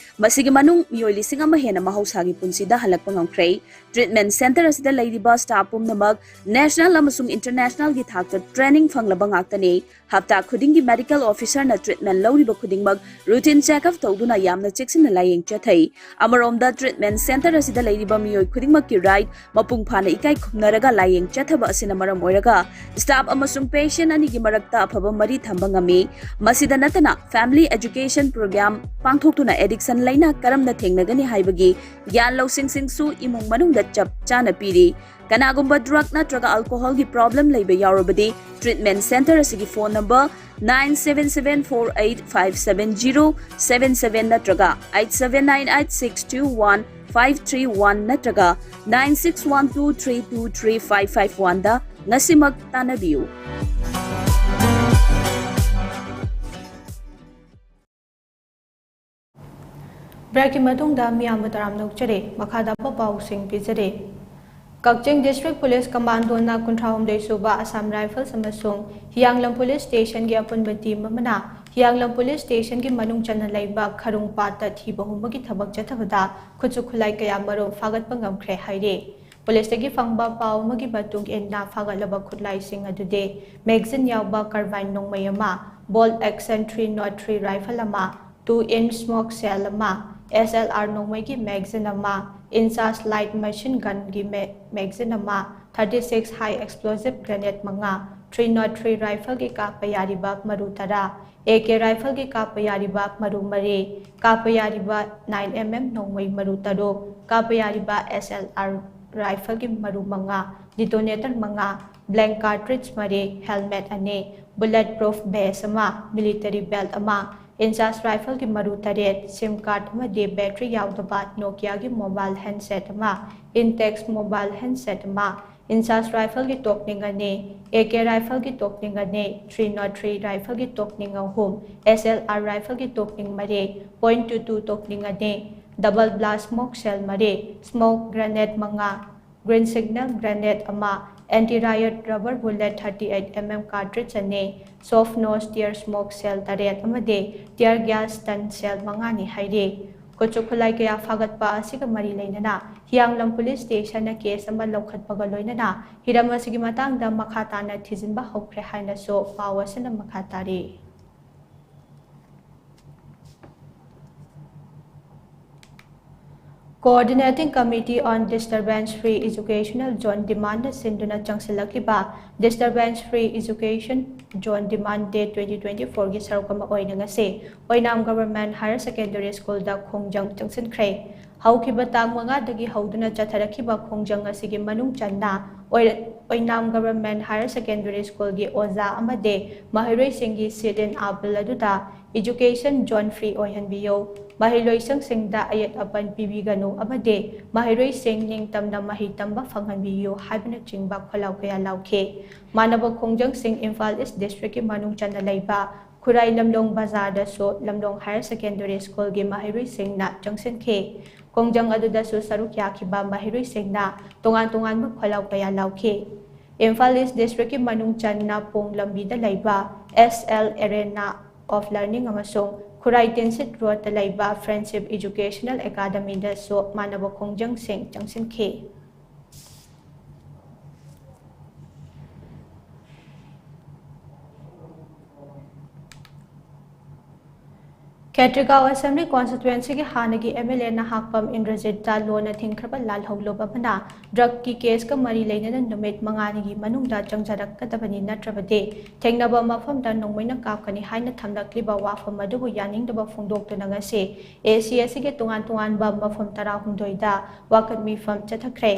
ꯃꯁꯤꯒꯤ ꯃꯅꯨꯡ ꯃꯤꯑꯣꯏ ꯂꯤꯁꯤꯡ ꯑꯃ ꯍꯦꯟꯅ ꯃꯍꯧꯁꯥꯒꯤ ꯄꯨꯟꯁꯤꯗ ꯍꯜꯂꯛꯄ ꯉꯝꯈ꯭ꯔꯦ꯫ Treatment centre ꯑꯁꯤꯗ ꯂꯩꯔꯤꯕ staff ꯄꯨꯝꯅꯃꯛ national ꯑꯃꯁꯨꯡ internationalꯒꯤ ꯊꯥꯛꯇ training ꯐꯪꯂꯕ ꯉꯥꯛꯇꯅꯤ꯫ ꯍꯞꯇꯥ ꯈꯨꯗꯤꯡꯒꯤ medical officerꯅ treatment ꯂꯧꯔꯤꯕ ꯈꯨꯗꯤꯡꯃꯛ routine checkup ꯇꯧꯗꯨꯅ ꯌꯥꯝꯅ ꯆꯦꯛꯁꯤꯟꯅ ꯂꯥꯌꯦꯡ ꯆꯠꯊꯩ꯫ ꯑꯃꯔꯣꯝꯗ treatment centre ꯑꯁꯤꯗ ꯂꯩꯔꯤꯕ ꯃꯤꯑꯣꯏ ꯈꯨꯗꯤꯡꯃꯛꯀꯤ right ꯃꯄꯨꯡ ꯐꯥꯅ ꯏꯀꯥꯏ ꯈꯨꯝꯅꯔꯒ ꯂꯥꯌꯦꯡ ꯆꯠꯊꯕ ꯑꯁꯤꯅ ꯃꯔꯝ ꯑꯣꯏꯔꯒ staff ꯑꯃꯁꯨꯡ patient ꯑꯅꯤꯒꯤ ꯃꯔꯛꯇ ꯑꯐꯕ ꯃꯔꯤ ꯊꯝꯕ ꯉꯝꯃꯤ꯫ ꯃꯁꯤꯗ ꯅꯠꯇꯅ family education program ꯄꯥꯡꯊꯣꯛꯇꯨꯅ addiction ꯂꯩꯅꯥ ꯀꯔꯝꯅ ꯊꯦꯡꯅꯒꯅꯤ ꯍꯥꯏꯕꯒꯤ ꯒ꯭ꯌꯥꯟ ꯂꯧꯁꯤꯡꯁꯤꯡꯁꯨ ꯏꯃꯨꯡ ꯃꯅꯨꯡꯗ ꯆꯞ ꯆꯥꯅ ꯄꯤꯔꯤ꯫ ꯀꯅꯥꯒꯨꯝꯕ drug ꯅꯠꯇ꯭ꯔꯒ alcoholꯒꯤ problem ꯂꯩꯕ ꯌꯥꯎꯔꯕꯗꯤ treatment centre ꯑꯁꯤꯒꯤ phone number nine seven seven four eight five seven zero seven seven ꯅꯠꯇ꯭ꯔꯒ eight seven nine eight six two one five three one ꯅꯠꯇ꯭ꯔꯒ nine six one two three two three five five one ꯗ ꯉꯁꯤꯃꯛ ꯇꯥꯟꯅꯕꯤꯌꯨ꯫ ꯕ꯭ꯔꯦꯛꯀꯤ ꯃꯇꯨꯡꯗ ꯃꯤꯌꯥꯝꯕ ꯇꯔꯥꯝꯅ ꯑꯣꯛꯆꯔꯤ꯫ ꯃꯈꯥꯗ ꯄꯥꯎꯁꯤꯡ ꯄꯤꯖꯔꯤ꯫ ꯀꯛꯆꯤꯡ District Police Commando ꯅ ꯀꯨꯟꯊ꯭ꯔꯥꯍꯨꯝꯗꯣꯏ ꯁꯨꯕ Assam Rifles ꯑꯃꯁꯨꯡ ꯍꯤꯌꯥꯡꯂꯝ Police Station ꯒꯤ ꯑꯄꯨꯟꯕ team ꯑꯃꯅ ꯍꯤꯌꯥꯡꯂꯝ Police Station ꯒꯤ ꯃꯅꯨꯡ ꯆꯟꯅ ꯂꯩꯕ ꯈꯔꯨꯡ ꯄꯥꯠꯇ ꯊꯤꯕ ꯍꯨꯝꯕꯒꯤ ꯊꯕꯛ ꯆꯠꯊꯕꯗ ꯈꯨꯠꯁꯨ ꯈꯨꯠꯂꯥꯏ ꯀꯌꯥ ꯃꯔꯨꯝ ꯐꯥꯒꯠꯄ ꯉꯝꯈ꯭ꯔꯦ ꯍꯥꯏꯔꯤ꯫ Police ꯇꯒꯤ ꯐꯪꯕ ꯄꯥꯎ ꯑꯃꯒꯤ ꯃꯇꯨꯡ ꯏꯟꯅ, ꯐꯥꯒꯠꯂꯕ ꯈꯨꯠꯂꯥꯏꯁꯤꯡ ꯑꯗꯨꯗꯤ magazine ꯌꯥꯎꯕ carbine ꯅꯣꯡꯃꯩ ꯑꯃ, bolt action three nought three rifle ꯑꯃ, two inch smoke shell ꯑꯃ, S L R ꯅꯣꯡꯃꯩꯒꯤ magazine ꯑꯃ, INSAS light machine gun ꯒꯤ magazine ꯑꯃ, thirty six high explosive grenade ꯃꯉꯥ, three nought three rifle ꯒꯤ ꯀꯥꯞꯄ ꯌꯥꯔꯤꯕ ꯃꯔꯨ ꯇꯔꯥ, A K rifle ꯒꯤ ꯀꯥꯞꯄ ꯌꯥꯔꯤꯕ ꯃꯔꯨ ꯃꯔꯤ, ꯀꯥꯞꯄ ꯌꯥꯔꯤꯕ nine M M ꯅꯣꯡꯃꯩ ꯃꯔꯨ ꯇꯔꯨꯛ, ꯀꯥꯞꯄ ꯌꯥꯔꯤꯕ S L R rifle ꯒꯤ ꯃꯔꯨ ꯃꯉꯥ, detonator ꯃꯉꯥ, blank cartridge ꯃꯔꯤ, helmet ꯑꯅꯤ, bullet proof vest ꯑꯃ, military belt ꯑꯃ, INSAS rifle ꯒꯤ ꯃꯔꯨ ꯇꯔꯦꯠ, SIM card ꯑꯃꯗꯤ battery ꯌꯥꯎꯗꯕ Nokia ꯒꯤ mobile handset ꯑꯃ, Intex mobile handset ꯑꯃ, INSAS rifle ꯒꯤ ꯇꯣꯛꯅꯤꯡ ꯑꯅꯤ, A K rifle ꯒꯤ ꯇꯣꯛꯅꯤꯡ ꯑꯅꯤ, three nought three rifle ꯒꯤ ꯇꯣꯛꯅꯤꯡ ꯑꯍꯨꯝ, S L R rifle ꯒꯤ ꯇꯣꯛꯅꯤꯡ ꯃꯔꯤ, point two two ꯇꯣꯛꯅꯤꯡ ꯑꯅꯤ, double blast smoke shell ꯃꯔꯤ, smoke grenade ꯃꯉꯥ, green signal grenade ꯑꯃ, anti riot rubber bullet thirty eight M M cartridge ꯑꯅꯤ, soft nose tear smoke shell ꯇꯔꯦꯠ ꯑꯃꯗꯤ tear gas stun shell ꯃꯉꯥꯅꯤ ꯍꯥꯏꯔꯤ꯫ ꯈꯨꯠꯁꯨ ꯈꯨꯠꯂꯥꯏ ꯀꯌꯥ ꯐꯥꯒꯠꯄ ꯑꯁꯤꯒ ꯃꯔꯤ ꯂꯩꯅꯅ ꯍꯤꯌꯥꯡꯂꯝ Police Station ꯅ case ꯑꯃ ꯂꯧꯈꯠꯄꯒ ꯂꯣꯏꯅꯅ ꯍꯤꯔꯝ ꯑꯁꯤꯒꯤ ꯃꯇꯥꯡꯗ ꯃꯈꯥ ꯇꯥꯅ ꯊꯤꯖꯤꯟꯕ ꯍꯧꯈ꯭ꯔꯦ ꯍꯥꯏꯅꯁꯨ ꯄꯥꯎ ꯑꯁꯤꯅ ꯃꯈꯥ ꯇꯥꯔꯤ꯫ Coordinating Committee on Disturbance Free Educational Zone demand ꯅ ꯁꯤꯟꯗꯨꯅ ꯆꯪꯁꯤꯜꯂꯛꯂꯤꯕ Disturbance Free Education Zone Demand Day twenty twenty four ꯒꯤ ꯁꯔꯨꯛ ꯑꯃ ꯑꯣꯏꯅ ꯉꯁꯤ ꯑꯣꯏꯅꯥꯝ Government Higher Secondary School ꯗ ꯈꯣꯡꯖꯪ ꯆꯪꯁꯤꯟꯈ꯭ꯔꯦ꯫ ꯍꯧꯈꯤꯕ ꯇꯥꯡ ꯃꯉꯥꯗꯒꯤ ꯍꯧꯗꯨꯅ ꯆꯠꯊꯔꯛꯈꯤꯕ ꯈꯣꯡꯖꯪ ꯑꯁꯤꯒꯤ ꯃꯅꯨꯡ ꯆꯟꯅ ꯑꯣꯏ-, ꯑꯣꯏꯅꯥꯝ Government Higher Secondary Schoolꯒꯤ ꯑꯣꯖꯥ ꯑꯃꯗꯤ ꯃꯍꯩꯔꯣꯏꯁꯤꯡꯒꯤ sit-in appeal ꯑꯗꯨꯗ education zone free ꯑꯣꯏꯍꯟꯕꯤꯌꯨ, ꯃꯍꯩꯂꯣꯏꯁꯪꯁꯤꯡꯗ ꯑꯌꯦꯠ ꯑꯄꯟ ꯄꯤꯕꯤꯒꯅꯨ ꯑꯃꯗꯤ ꯃꯍꯩꯔꯣꯏꯁꯤꯡ ꯅꯤꯡꯇꯝꯅ ꯃꯍꯩ ꯇꯝꯕ ꯐꯪꯍꯟꯕꯤꯌꯨ ꯍꯥꯏꯕꯅꯆꯤꯡꯕ ꯈꯣꯜꯂꯥꯎ ꯀꯌꯥ ꯂꯥꯎꯈꯤ꯫ ꯃꯥꯟꯅꯕ ꯈꯣꯡꯖꯪꯁꯤꯡ ꯏꯝꯐꯥꯜ East Districtꯀꯤ ꯃꯅꯨꯡ ꯆꯟꯅ ꯂꯩꯕ ꯈꯨꯔꯥꯏ ꯂꯝꯂꯣꯡ ꯕꯖꯥꯔꯗꯁꯨ ꯂꯝꯂꯣꯡ Higher Secondary Schoolꯒꯤ ꯃꯍꯩꯔꯣꯏꯁꯤꯡꯅ ꯆꯪꯁꯤꯟꯈꯤ꯫ ꯈꯣꯡꯖꯪ ꯑꯗꯨꯗꯁꯨ ꯁꯔꯨꯛ ꯌꯥꯈꯤꯕ ꯃꯍꯩꯔꯣꯏꯁꯤꯡꯅ ꯇꯣꯉꯥꯟ ꯇꯣꯉꯥꯟꯕ ꯈꯣꯜꯂꯥꯎ ꯀꯌꯥ ꯂꯥꯎꯈꯤ꯫ ꯏꯝꯐꯥꯜ East Districtꯀꯤ ꯃꯅꯨꯡ ꯆꯟꯅ ꯄꯣꯡ ꯂꯝꯕꯤꯗ ꯂꯩꯕ S L Arena of Learning ꯑꯃꯁꯨꯡ ꯈꯨꯔꯥꯏ ꯇꯤꯟꯁꯤꯠ ꯔꯣꯗꯇ ꯂꯩꯕ Friendship Educational Academyꯗꯁꯨ ꯃꯥꯟꯅꯕ ꯈꯣꯡꯖꯪꯁꯤꯡ ꯆꯪꯁꯤꯟꯈꯤ꯫ ꯈꯦꯇ꯭ꯔꯤꯒꯥꯎ Assembly Constituencyꯒꯤ ꯍꯥꯟꯅꯒꯤ M L A ꯅꯍꯥꯛꯄꯝ ꯏꯟꯗ꯭ꯔꯖꯤꯠꯇ ꯂꯣꯟꯅ ꯊꯤꯡꯈ꯭ꯔꯕ ꯂꯥꯜꯍꯧꯂꯨꯞ ꯑꯃꯅ drugꯀꯤ caseꯀ ꯃꯔꯤ ꯂꯩꯅꯅ ꯅꯨꯃꯤꯠ ꯃꯉꯥꯅꯤꯒꯤ ꯃꯅꯨꯡꯗ ꯆꯪꯖꯔꯛꯀꯗꯕꯅꯤ, ꯅꯠꯇ꯭ꯔꯕꯗꯤ ꯊꯦꯡꯅꯕ ꯃꯐꯝꯗ ꯅꯣꯡꯃꯩꯅ ꯀꯥꯞꯀꯅꯤ ꯍꯥꯏꯅ ꯊꯝꯂꯛꯂꯤꯕ ꯋꯥꯐꯝ ꯑꯗꯨꯕꯨ ꯌꯥꯅꯤꯡꯗꯕ ꯐꯣꯡꯗꯣꯛꯇꯨꯅ ꯉꯁꯤ A C ꯑꯁꯤꯒꯤ ꯇꯣꯉꯥꯟ ꯇꯣꯉꯥꯟꯕ ꯃꯐꯝ ꯇꯔꯥꯍꯨꯝꯗꯣꯏꯗ ꯋꯥꯀꯠ ꯃꯤꯐꯝ ꯆꯠꯊꯈ꯭ꯔꯦ꯫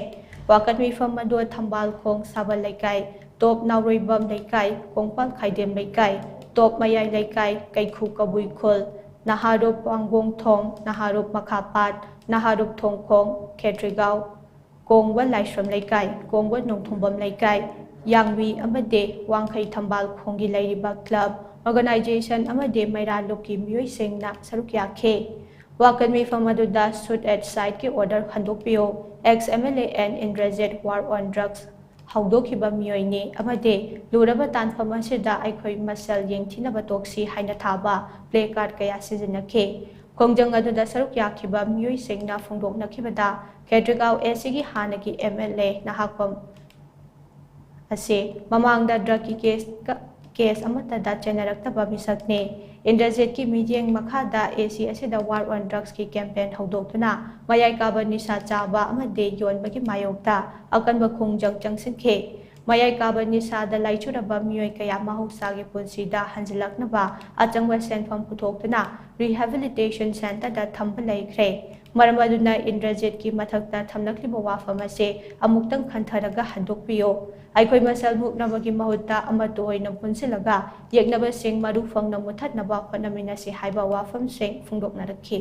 ꯋꯥꯀꯠ ꯃꯤꯐꯝ ꯑꯗꯨ ꯊꯝꯕꯥꯜꯈꯣꯡ ꯁꯥꯕꯜ ꯂꯩꯀꯥꯏ, ꯇꯣꯞ ꯅꯥꯎꯔꯣꯏꯕꯝ ꯂꯩꯀꯥꯏ, ꯀꯣꯡꯄꯥꯜ ꯈꯥꯏꯗꯦꯝ ꯂꯩꯀꯥꯏ, ꯇꯣꯞ ꯃꯌꯥꯏ ꯂꯩꯀꯥꯏ, ꯀꯩꯈꯨ ꯀꯕꯨꯏ ꯈꯨꯜ, ꯅꯍꯥꯔꯣꯞ ꯄꯥꯡꯒꯣꯡꯊꯣꯡ, ꯅꯍꯥꯔꯣꯞ ꯃꯈꯥꯄꯥꯠ, ꯅꯍꯥꯔꯣꯞ ꯊꯣꯡꯈꯣꯡ, ꯈꯦꯇ꯭ꯔꯤꯒꯥꯎ, ꯀꯣꯡꯕ ꯂꯥꯏꯁ꯭ꯔꯝ ꯂꯩꯀꯥꯏ, ꯀꯣꯡꯕ ꯅꯣꯡꯊꯣꯡꯕꯝ ꯂꯩꯀꯥꯏ, ꯌꯥꯡꯕꯤ ꯑꯃꯗꯤ ꯋꯥꯡꯈꯩ ꯊꯝꯕꯥꯜ ꯈꯣꯡꯒꯤ ꯂꯩꯔꯤꯕ club, organization ꯑꯃꯗꯤ ꯃꯩꯔꯥ ꯂꯨꯞꯀꯤ ꯃꯤꯑꯣꯏꯁꯤꯡꯅ ꯁꯔꯨꯛ ꯌꯥꯈꯤ꯫ ꯋꯥꯀꯠ ꯃꯤꯐꯝ ꯑꯗꯨꯗ shoot at siteꯀꯤ order ꯍꯟꯗꯣꯛꯄꯤꯌꯨ, ex M L A N Indrajit war on drugs ꯍꯧꯗꯣꯛꯈꯤꯕ ꯃꯤꯑꯣꯏꯅꯤ ꯑꯃꯗꯤ ꯂꯨꯔꯕ ꯇꯥꯟꯐꯝ ꯑꯁꯤꯗ ꯑꯩꯈꯣꯏ ꯃꯁꯦꯜ ꯌꯦꯡꯊꯤꯅꯕ ꯇꯣꯛꯁꯤ ꯍꯥꯏꯅ ꯊꯥꯕ placard ꯀꯌꯥ ꯁꯤꯖꯤꯟꯅꯈꯤ꯫ ꯈꯣꯡꯖꯪ ꯑꯗꯨꯗ ꯁꯔꯨꯛ ꯌꯥꯈꯤꯕ ꯃꯤꯑꯣꯏꯁꯤꯡꯅ ꯐꯣꯡꯗꯣꯛꯅꯈꯤꯕꯗ, ꯈꯦꯇ꯭ꯔꯤꯒꯥꯎ A Cꯒꯤ ꯍꯥꯟꯅꯒꯤ M L A ꯅꯍꯥꯛꯄꯝ ꯑꯁꯤ ꯃꯃꯥꯡꯗ drugꯀꯤ case, case ꯑꯃꯠꯇꯗ ꯆꯦꯟꯅꯔꯛꯇꯕ ꯃꯤꯁꯛꯅꯤ꯫ ꯏꯟꯗ꯭ꯔꯖꯤꯠꯀꯤ ꯃꯤꯠꯌꯦꯡ ꯃꯈꯥꯗ A C ꯑꯁꯤꯗ war on drugsꯀꯤ campaign ꯍꯧꯗꯣꯛꯇꯨꯅ ꯃꯌꯥꯏ ꯀꯥꯕ ꯅꯤꯁꯥ ꯆꯥꯕ ꯑꯃꯗꯤ ꯌꯣꯟꯕꯒꯤ ꯃꯥꯌꯣꯛꯇ ꯑꯀꯟꯕ ꯈꯣꯡꯖꯪ ꯆꯪꯁꯤꯟꯈꯤ꯫ ꯃꯌꯥꯏ ꯀꯥꯕ ꯅꯤꯁꯥꯗ ꯂꯥꯏꯆꯨꯔꯕ ꯃꯤꯑꯣꯏ ꯀꯌꯥ ꯃꯍꯧꯁꯥꯒꯤ ꯄꯨꯟꯁꯤꯗ ꯍꯟꯖꯤꯜꯂꯛꯅꯕ ꯑꯆꯪꯕ ꯁꯦꯟꯐꯝ ꯄꯨꯊꯣꯛꯇꯨꯅ rehabilitation centreꯗ ꯊꯝꯕ ꯂꯩꯈ꯭ꯔꯦ꯫ ꯃꯔꯝ ꯑꯗꯨꯅ ꯏꯟꯗ꯭ꯔꯖꯤꯠꯀꯤ ꯃꯊꯛꯇ ꯊꯝꯂꯛꯂꯤꯕ ꯋꯥꯐꯝ ꯑꯁꯤ ꯑꯃꯨꯛꯇꯪ ꯈꯟꯊꯔꯒ ꯍꯟꯗꯣꯛꯄꯤꯌꯨ꯫ ꯑꯩꯈꯣꯏ ꯃꯁꯦꯜ ꯃꯨꯛꯅꯕꯒꯤ ꯃꯍꯨꯠꯇ ꯑꯃꯠꯇ ꯑꯣꯏꯅ ꯄꯨꯟꯁꯤꯜꯂꯒ ꯌꯦꯛꯅꯕꯁꯤꯡ ꯃꯔꯨ ꯐꯪꯅ ꯃꯨꯊꯠꯅꯕ ꯍꯣꯠꯅꯃꯤꯟꯅꯁꯤ ꯍꯥꯏꯕ ꯋꯥꯐꯝꯁꯤꯡ ꯐꯣꯡꯗꯣꯛꯅꯔꯛꯈꯤ꯫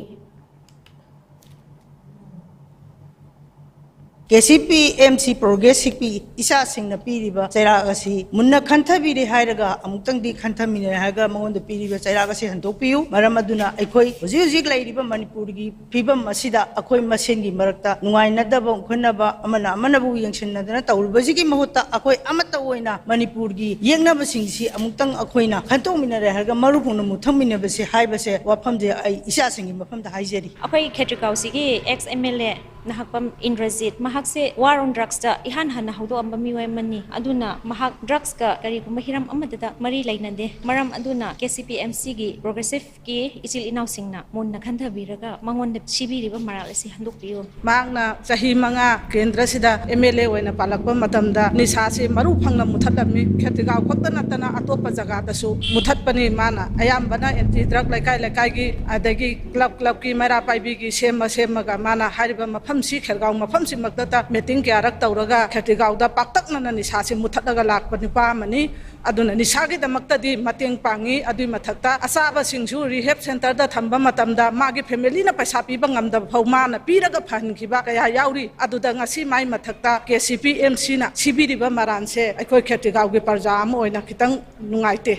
K C P M C ꯄ꯭ꯔꯣꯒ꯭ꯔꯦꯁꯤꯞꯀꯤ ꯏꯆꯥꯁꯤꯡꯅ ꯄꯤꯔꯤꯕ ꯆꯩꯔꯥꯛ ꯑꯁꯤ ꯃꯨꯟꯅ ꯈꯟꯊꯕꯤꯔꯦ ꯍꯥꯏꯔꯒ ꯑꯃꯨꯛꯇꯪꯗꯤ ꯈꯟꯊꯃꯤꯟꯅꯔꯦ ꯍꯥꯏꯔꯒ ꯃꯉꯣꯟꯗ ꯄꯤꯔꯤꯕ ꯆꯩꯔꯥꯛ ꯑꯁꯤ ꯍꯟꯗꯣꯛꯄꯤꯌꯨ꯫ ꯃꯔꯝ ꯑꯗꯨꯅ ꯑꯩꯈꯣꯏ ꯍꯧꯖꯤꯛ ꯍꯧꯖꯤꯛ ꯂꯩꯔꯤꯕ ꯃꯅꯤꯄꯨꯔꯒꯤ ꯐꯤꯕꯝ ꯑꯁꯤꯗ ꯑꯩꯈꯣꯏ ꯃꯁꯦꯟꯒꯤ ꯃꯔꯛꯇ ꯅꯨꯡꯉꯥꯏꯅꯗꯕ, ꯎꯈꯠꯅꯕ, ꯑꯃꯅ ꯑꯃꯅꯕꯨ ꯌꯦꯡꯁꯤꯟꯅꯗꯅ ꯇꯧꯔꯤꯕꯁꯤꯒꯤ ꯃꯍꯨꯠꯇ ꯑꯩꯈꯣꯏ ꯑꯃꯠꯇ ꯑꯣꯏꯅ ꯃꯅꯤꯄꯨꯔꯒꯤ ꯌꯦꯛꯅꯕꯁꯤꯡꯁꯤ ꯑꯃꯨꯛꯇꯪ ꯑꯩꯈꯣꯏꯅ ꯈꯟꯗꯣꯛꯃꯤꯟꯅꯔꯦ ꯍꯥꯏꯔꯒ ꯃꯔꯨ ꯍꯣꯡꯅ ꯃꯨꯊꯪꯃꯤꯟꯅꯕꯁꯦ ꯍꯥꯏꯕꯁꯦ ꯋꯥꯐꯝꯁꯦ ꯑꯩ ꯏꯆꯥꯁꯤꯡꯒꯤ ꯃꯐꯝꯗ ꯍꯥꯏꯖꯔꯤ꯫ ꯑꯩꯈꯣꯏ ꯈꯦꯇ꯭ꯔꯤꯒꯥꯎꯁꯤꯒꯤ ex M L A Nahakpam Indrajit, ꯃꯍꯥꯛꯁꯦ war on drugsꯇ ꯏꯍꯥꯟ ꯍꯥꯟꯅ ꯍꯧꯗꯣꯛꯑꯝꯕ ꯃꯤꯑꯣꯏ ꯑꯃꯅꯤ꯫ ꯑꯗꯨꯅ ꯃꯍꯥꯛ drugsꯀ ꯀꯔꯤꯒꯨꯝꯕ ꯍꯤꯔꯝ ꯑꯃꯠꯇꯗ ꯃꯔꯤ ꯂꯩꯅꯗꯦ꯫ ꯃꯔꯝ ꯑꯗꯨꯅ K C P M Cꯒꯤ progressiveꯀꯤ ꯏꯆꯤꯜ ꯏꯅꯥꯎꯁꯤꯡꯅ ꯃꯨꯟꯅ ꯈꯟꯊꯕꯤꯔꯒ ꯃꯉꯣꯟꯗ ꯁꯤꯕꯤꯔꯤꯕ ꯃꯔꯥꯜ ꯑꯁꯤ ꯍꯟꯗꯣꯛꯄꯤꯌꯨ꯫ ꯃꯍꯥꯛꯅ ꯆꯍꯤ ꯃꯉꯥ ꯀꯦꯟꯗ꯭ꯔꯁꯤꯗ M L A ꯑꯣꯏꯅ ꯄꯥꯜꯂꯛꯄ ꯃꯇꯝꯗ ꯅꯤꯁꯥꯁꯤ ꯃꯔꯨ ꯐꯪꯅ ꯃꯨꯊꯠꯂꯝꯃꯤ꯫ ꯈꯦꯇ꯭ꯔꯤꯒꯥꯎ ꯈꯛꯇ ꯅꯠꯇꯅ ꯑꯇꯣꯞꯄ ꯖꯒꯥꯗꯁꯨ ꯃꯨꯊꯠꯄꯅꯤ꯫ ꯃꯥꯅ ꯑꯌꯥꯝꯕꯅ anti drug ꯂꯩꯀꯥꯏ ꯂꯩꯀꯥꯏꯒꯤ, ꯑꯗꯒꯤ club clubꯀꯤ ꯃꯩꯔꯥ ꯄꯥꯏꯕꯤꯒꯤ ꯁꯦꯝꯃ ꯁꯦꯝꯃꯒ ꯃꯥꯅ ꯍꯥꯏꯔꯤꯕ ꯃꯐꯝꯁꯤ, ꯈꯦꯔꯒꯥꯎ ꯃꯐꯝꯁꯤꯃꯛꯇꯗ meeting ꯀꯌꯥꯔꯛ ꯇꯧꯔꯒ ꯈꯦꯇ꯭ꯔꯤꯒꯥꯎꯗ ꯄꯥꯛꯇꯛꯅꯅ ꯅꯤꯁꯥꯁꯤ ꯃꯨꯊꯠꯂꯒ ꯂꯥꯛꯄ ꯅꯨꯄꯥ ꯑꯃꯅꯤ꯫ ꯑꯗꯨꯅ ꯅꯤꯁꯥꯒꯤꯗꯃꯛꯇꯗꯤ ꯃꯇꯦꯡ ꯄꯥꯡꯉꯤ꯫ ꯑꯗꯨꯒꯤ ꯃꯊꯛꯇ ꯑꯆꯥꯕꯁꯤꯡꯁꯨ rehab centreꯗ ꯊꯝꯕ ꯃꯇꯝꯗ ꯃꯥꯒꯤ familyꯅ ꯄꯩꯁꯥ ꯄꯤꯕ ꯉꯝꯗꯕ ꯐꯥꯎ ꯃꯥꯅ ꯄꯤꯔꯒ ꯐꯍꯟꯈꯤꯕ ꯀꯌꯥ ꯌꯥꯎꯔꯤ꯫ ꯑꯗꯨꯗ ꯉꯁꯤ ꯃꯥꯏ ꯃꯊꯛꯇ K C P M Cꯅ ꯁꯤꯕꯤꯔꯤꯕ ꯃꯔꯥꯟꯁꯦ ꯑꯩꯈꯣꯏ ꯈꯦꯇ꯭ꯔꯤꯒꯥꯎꯒꯤ ꯄ꯭ꯔꯖꯥ ꯑꯃ ꯑꯣꯏꯅ ꯈꯤꯇꯪ ꯅꯨꯡꯉꯥꯏꯇꯦ꯫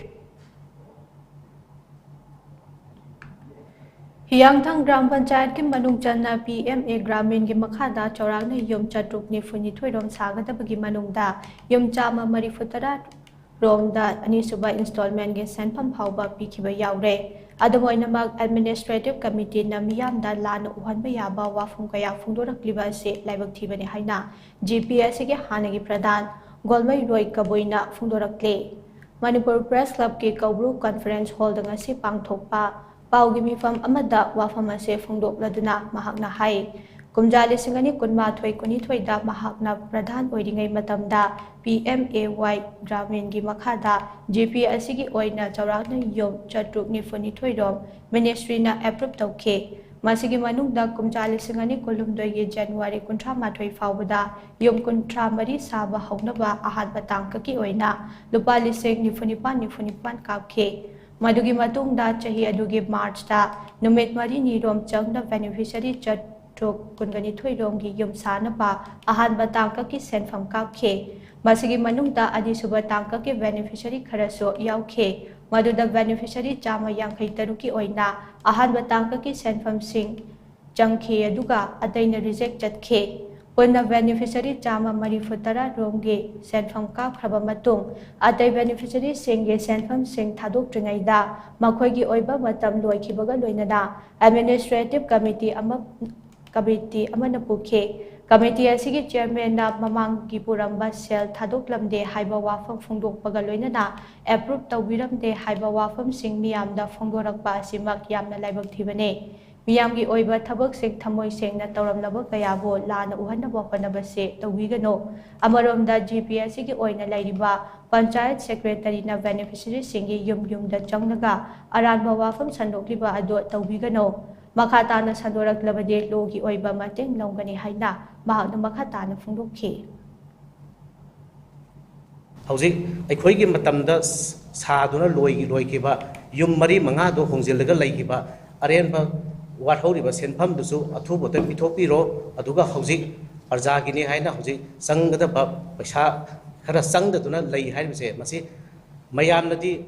ꯍꯤꯌꯥꯡꯊꯥꯡ ꯒ꯭ꯔꯥꯝ ꯄꯟꯆꯥꯌꯠꯀꯤ ꯃꯅꯨꯡ ꯆꯟꯅ P M A ꯒ꯭ꯔꯥꯃꯤꯟꯒꯤ ꯃꯈꯥꯗ ꯆꯥꯎꯔꯥꯛꯅ ꯌꯨꯝ ꯆꯥꯇ꯭ꯔꯨꯛ ꯅꯤꯐꯨ ꯅꯤꯊꯣꯏ ꯔꯣꯝ ꯁꯥꯒꯗꯕꯒꯤ ꯃꯅꯨꯡꯗ ꯌꯨꯝ ꯆꯥꯝꯃ ꯃꯔꯤꯐꯨ ꯇꯔꯥ ꯔꯣꯝꯗ ꯑꯅꯤꯁꯨꯕ installmentꯀꯤ ꯁꯦꯟꯐꯝ ꯐꯥꯎꯕ ꯄꯤꯈꯤꯕ ꯌꯥꯎꯔꯦ꯫ ꯑꯗꯨꯝ ꯑꯣꯏꯅꯃꯛ, administrative committeeꯅ ꯃꯤꯌꯥꯝꯗ ꯂꯥꯟꯅ ꯎꯍꯟꯕ ꯌꯥꯕ ꯋꯥꯐꯝ ꯀꯌꯥ ꯐꯣꯡꯗꯣꯔꯛꯂꯤꯕ ꯑꯁꯤ ꯂꯥꯏꯕꯛ ꯊꯤꯕꯅꯤ ꯍꯥꯏꯅ G P S Cꯒꯤ ꯍꯥꯟꯅꯒꯤ ꯄ꯭ꯔꯙꯥꯟ ꯒꯣꯜꯃꯩꯔꯣꯏ ꯀꯕꯨꯏꯅ ꯐꯣꯡꯗꯣꯔꯛꯂꯤ꯫ ꯃꯅꯤꯄꯨꯔ Press Clubꯀꯤ ꯀꯧꯕ꯭ꯔꯨ conference hallꯗ ꯉꯁꯤ ꯄꯥꯡꯊꯣꯛꯄ ꯄꯥꯎꯒꯤ ꯃꯤꯐꯝ ꯑꯃꯗ ꯋꯥꯐꯝ ꯑꯁꯤ ꯐꯣꯡꯗꯣꯛꯂꯗꯨꯅ ꯃꯍꯥꯛꯅ ꯍꯥꯏ, ꯀꯨꯝꯖꯥ ꯂꯤꯁꯤꯡ ꯑꯅꯤ ꯀꯨꯟꯃꯥꯊꯣꯏ ꯀꯨꯟꯅꯤꯊꯣꯏꯗ ꯃꯍꯥꯛꯅ ꯄ꯭ꯔꯙꯥꯟ ꯑꯣꯏꯔꯤꯉꯩ ꯃꯇꯝꯗ P M A Y ꯒ꯭ꯔꯥꯃꯤꯟꯒꯤ ꯃꯈꯥꯗ G P S Cꯒꯤ ꯑꯣꯏꯅ ꯆꯥꯎꯔꯥꯛꯅ ꯌꯨꯝ ꯆꯥꯇ꯭ꯔꯨꯛ ꯅꯤꯐꯨ ꯅꯤꯊꯣꯏ ꯔꯣꯝ ministryꯅ approve ꯇꯧꯈꯤ꯫ ꯃꯁꯤꯒꯤ ꯃꯅꯨꯡꯗ ꯀꯨꯝꯖꯥ ꯂꯤꯁꯤꯡ ꯑꯅꯤ ꯀꯨꯟꯍꯨꯝꯗꯣꯏꯒꯤ ꯖꯅꯋꯥꯔꯤ ꯀꯨꯟꯊ꯭ꯔꯥ ꯃꯥꯊꯣꯏ ꯐꯥꯎꯕꯗ ꯌꯨꯝ ꯀꯨꯟꯊ꯭ꯔꯥ ꯃꯔꯤ ꯁꯥꯕ ꯍꯧꯅꯕ ꯑꯍꯥꯟꯕ ꯇꯥꯡꯀꯛꯀꯤ ꯑꯣꯏꯅ ꯂꯨꯄꯥ ꯂꯤꯁꯤꯡ ꯅꯤꯐꯨ ꯅꯤꯄꯥꯟ, ꯅꯤꯐꯨ ꯅꯤꯄꯥꯟ ꯀꯥꯞꯈꯤ꯫ ꯃꯗꯨꯒꯤ ꯃꯇꯨꯡꯗ ꯆꯍꯤ ꯑꯗꯨꯒꯤ ꯃꯥꯔꯆꯇ ꯅꯨꯃꯤꯠ ꯃꯔꯤꯅꯤꯔꯣꯝ ꯆꯪꯅ ꯕꯦꯅꯤꯐꯤꯁꯔꯤ ꯆꯥꯇ꯭ꯔꯨꯛ ꯀꯨꯟꯒ ꯅꯤꯊꯣꯏ ꯔꯣꯝꯒꯤ ꯌꯨꯝ ꯁꯥꯅꯕ ꯑꯍꯥꯟꯕ ꯇꯥꯡꯀꯛꯀꯤ ꯁꯦꯟꯐꯝ ꯀꯥꯞꯈꯤ꯫ ꯃꯁꯤꯒꯤ ꯃꯅꯨꯡꯗ ꯑꯅꯤꯁꯨꯕ ꯇꯥꯡꯀꯛꯀꯤ ꯕꯦꯅꯤꯐꯤꯁꯔꯤ ꯈꯔꯁꯨ ꯌꯥꯎꯈꯤ꯫ ꯃꯗꯨꯗ ꯕꯦꯅꯤꯐꯤꯁꯔꯤ ꯆꯥꯝꯃ ꯌꯥꯡꯈꯩ ꯇꯔꯨꯛꯀꯤ ꯑꯣꯏꯅ ꯑꯍꯥꯟꯕ ꯇꯥꯡꯀꯛꯀꯤ ꯁꯦꯟꯐꯝꯁꯤꯡ ꯆꯪꯈꯤ, ꯑꯗꯨꯒ ꯑꯇꯩꯅ ꯔꯤꯖꯦꯛ ꯆꯠꯈꯤ꯫ ꯄꯨꯟꯅ ꯕꯦꯅꯤꯐꯤꯁꯔꯤ ꯆꯥꯝꯃ ꯃꯔꯤꯐꯨ ꯇꯔꯥ ꯔꯣꯝꯒꯤ ꯁꯦꯟꯐꯝ ꯀꯥꯞꯈ꯭ꯔꯕ ꯃꯇꯨꯡ, ꯑꯇꯩ ꯕꯦꯅꯤꯐꯤꯁꯔꯤꯁꯤꯡꯒꯤ ꯁꯦꯟꯐꯝꯁꯤꯡ ꯊꯥꯗꯣꯛꯇ꯭ꯔꯤꯉꯩꯗ ꯃꯈꯣꯏꯒꯤ ꯑꯣꯏꯕ ꯃꯇꯝ ꯂꯣꯏꯈꯤꯕꯒ ꯂꯣꯏꯅꯅ ꯑꯦꯗꯃꯤꯅꯤꯁꯇ꯭ꯔꯦꯇꯤꯚ ꯀꯃꯤꯇꯤ ꯑꯃ, ꯀꯃꯤꯇꯤ ꯑꯃꯅ ꯄꯨꯈꯤ꯫ ꯀꯃꯤꯇꯤ ꯑꯁꯤꯒꯤ ꯆꯤꯌꯔꯃꯦꯟꯅ ꯃꯃꯥꯡꯒꯤ ꯄꯨꯔꯝꯕ ꯁꯦꯜ ꯊꯥꯗꯣꯛꯂꯝꯗꯦ ꯍꯥꯏꯕ ꯋꯥꯐꯝ ꯐꯣꯡꯗꯣꯛꯄꯒ ꯂꯣꯏꯅꯅ ꯑꯦꯄ꯭ꯔꯨꯚ ꯇꯧꯕꯤꯔꯝꯗꯦ ꯍꯥꯏꯕ ꯋꯥꯐꯝꯁꯤꯡ ꯃꯤꯌꯥꯝꯗ ꯐꯣꯡꯗꯣꯔꯛꯄ ꯑꯁꯤꯃꯛ ꯌꯥꯝꯅ ꯂꯥꯏꯕꯛ ꯊꯤꯕꯅꯤ꯫ ꯃꯤꯌꯥꯝꯒꯤ ꯑꯣꯏꯕ ꯊꯕꯛꯁꯤꯡ ꯊꯃꯣꯏ ꯁꯦꯡꯅ ꯇꯧꯔꯝꯂꯕ ꯀꯌꯥꯕꯨ ꯂꯥꯟꯅ ꯎꯍꯟꯅꯕ ꯍꯣꯠꯅꯕꯁꯤ ꯇꯧꯕꯤꯒꯅꯨ꯫ ꯑꯃꯔꯣꯝꯗ, ꯖꯤ ꯄꯤ ꯑꯦꯁ ꯁꯤꯒꯤ ꯑꯣꯏꯅ ꯂꯩꯔꯤꯕ ꯄꯟꯆꯥꯌꯠ ꯁꯦꯀ꯭ꯔꯦꯇꯔꯤꯅ ꯕꯦꯅꯤꯐꯤꯁꯔꯤꯁꯤꯡꯒꯤ ꯌꯨꯝ ꯌꯨꯝꯗ ꯆꯪꯂꯒ ꯑꯔꯥꯟꯕ ꯋꯥꯐꯝ ꯁꯟꯗꯣꯛꯂꯤꯕ ꯑꯗꯨ ꯇꯧꯕꯤꯒꯅꯨ꯫ ꯃꯈꯥ ꯇꯥꯅ ꯁꯟꯗꯣꯔꯛꯂꯕꯗꯤ ꯂꯣꯒꯤ ꯑꯣꯏꯕ ꯃꯇꯦꯡ ꯂꯧꯒꯅꯤ ꯍꯥꯏꯅ ꯃꯍꯥꯛꯅ ꯃꯈꯥ ꯇꯥꯅ ꯐꯣꯡꯗꯣꯛꯈꯤ꯫ ꯍꯧꯖꯤꯛ ꯑꯩꯈꯣꯏꯒꯤ ꯃꯇꯝꯗ ꯁꯥꯗꯨꯅ ꯂꯣꯏ-, ꯂꯣꯏꯈꯤꯕ ꯌꯨꯝ ꯃꯔꯤ ꯃꯉꯥꯗꯣ ꯍꯣꯡꯖꯤꯜꯂꯒ ꯂꯩꯈꯤꯕ, ꯑꯔꯦꯝꯕ ꯋꯥꯠꯍꯧꯔꯤꯕ ꯁꯦꯟꯐꯝꯗꯨꯁꯨ ꯑꯊꯨꯕꯗ ꯄꯤꯊꯣꯛꯄꯤꯔꯣ꯫ ꯑꯗꯨꯒ ꯍꯧꯖꯤꯛ ꯄ꯭ꯔꯖꯥꯒꯤꯅꯤ ꯍꯥꯏꯅ ꯍꯧꯖꯤꯛ ꯆꯪꯒꯗꯕ ꯄꯩꯁꯥ ꯈꯔ ꯆꯪꯗꯗꯨꯅ ꯂꯩ ꯍꯥꯏꯔꯤꯕꯁꯦ, ꯃꯁꯤ ꯃꯌꯥꯝꯅꯗꯤ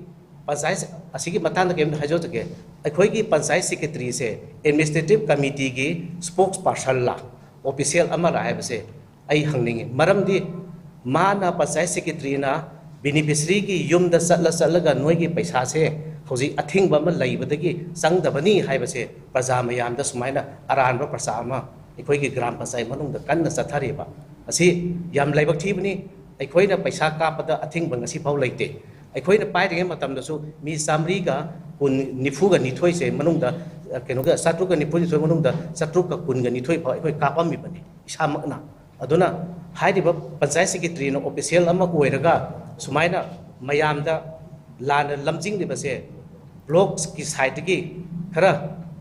ꯄꯟꯆꯥꯌꯠ ꯑꯁꯤꯒꯤ ꯃꯇꯥꯡꯗ ꯀꯔꯤꯝꯇ ꯍꯥꯏꯖꯧꯖꯒꯦ꯫ ꯑꯩꯈꯣꯏꯒꯤ ꯄꯟꯆꯥꯌꯠ ꯁꯦꯀ꯭ꯔꯦꯇꯔꯤꯁꯦ ꯑꯦꯗꯃꯤꯅꯤꯁꯇ꯭ꯔꯦꯇꯤꯚ ꯀꯃꯤꯇꯤꯒꯤ ꯁ꯭ꯄꯣꯛꯁ ꯄꯥꯔꯁꯟꯂ, ꯑꯣꯐꯤꯁꯤꯌꯦꯜ ꯑꯃꯔ ꯍꯥꯏꯕꯁꯦ ꯑꯩ ꯍꯪꯅꯤꯡꯉꯤ꯫ ꯃꯔꯝꯗꯤ ꯃꯥꯅ, ꯄꯟꯆꯥꯌꯠ ꯁꯦꯀ꯭ꯔꯦꯇꯔꯤꯅ ꯕꯦꯅꯤꯐꯤꯁꯔꯤꯒꯤ ꯌꯨꯝꯗ ꯆꯠꯂ ꯆꯠꯂꯒ ꯅꯣꯏꯒꯤ ꯄꯩꯁꯥꯁꯦ ꯍꯧꯖꯤꯛ ꯑꯊꯤꯡꯕ ꯑꯃ ꯂꯩꯕꯗꯒꯤ ꯆꯪꯗꯕꯅꯤ ꯍꯥꯏꯕꯁꯦ ꯄ꯭ꯔꯖꯥ ꯃꯌꯥꯝꯗ ꯁꯨꯃꯥꯏꯅ ꯑꯔꯥꯟꯕ ꯄ꯭ꯔꯆꯥꯔ ꯑꯃ ꯑꯩꯈꯣꯏꯒꯤ ꯒ꯭ꯔꯥꯝ ꯄꯟꯆꯥꯌꯠ ꯃꯅꯨꯡꯗ ꯀꯟꯅ ꯆꯠꯊꯔꯤꯕ ꯑꯁꯤ ꯌꯥꯝ ꯂꯥꯏꯕꯛ ꯊꯤꯕꯅꯤ꯫ ꯑꯩꯈꯣꯏꯅ ꯄꯩꯁꯥ ꯀꯥꯞꯄꯗ ꯑꯊꯤꯡꯕ ꯉꯁꯤꯐꯥꯎ ꯂꯩꯇꯦ꯫ ꯑꯩꯈꯣꯏꯅ ꯄꯥꯏꯔꯤꯉꯩ ꯃꯇꯝꯗꯁꯨ ꯃꯤ ꯆꯥꯃꯔꯤꯒ ꯀꯨꯟ, ꯅꯤꯐꯨꯒ ꯅꯤꯊꯣꯏꯁꯦ ꯃꯅꯨꯡꯗ, ꯀꯩꯅꯣꯒ, ꯆꯥꯇ꯭ꯔꯨꯛꯀ ꯅꯤꯐꯨ ꯅꯤꯊꯣꯏ ꯃꯅꯨꯡꯗ ꯆꯥꯇ꯭ꯔꯨꯛꯀ ꯀꯨꯟꯒ ꯅꯤꯊꯣꯏ ꯐꯥꯎ ꯑꯩꯈꯣꯏ ꯀꯥꯞꯄꯝꯃꯤꯕꯅꯤ ꯏꯁꯥꯃꯛꯅ꯫ ꯑꯗꯨꯅ ꯍꯥꯏꯔꯤꯕ ꯄꯟꯆꯥꯌꯠ ꯁꯦꯀ꯭ꯔꯦꯇꯔꯤꯅ ꯑꯣꯐꯤꯁꯤꯌꯦꯜ ꯑꯃ ꯑꯣꯏꯔꯒ ꯁꯨꯃꯥꯏꯅ ꯃꯌꯥꯝꯗ ꯂꯥꯟꯅ ꯂꯝꯖꯤꯡꯂꯤꯕꯁꯦ ꯕ꯭ꯂꯣꯛꯀꯤ ꯁꯥꯏꯠꯇꯒꯤ ꯈꯔ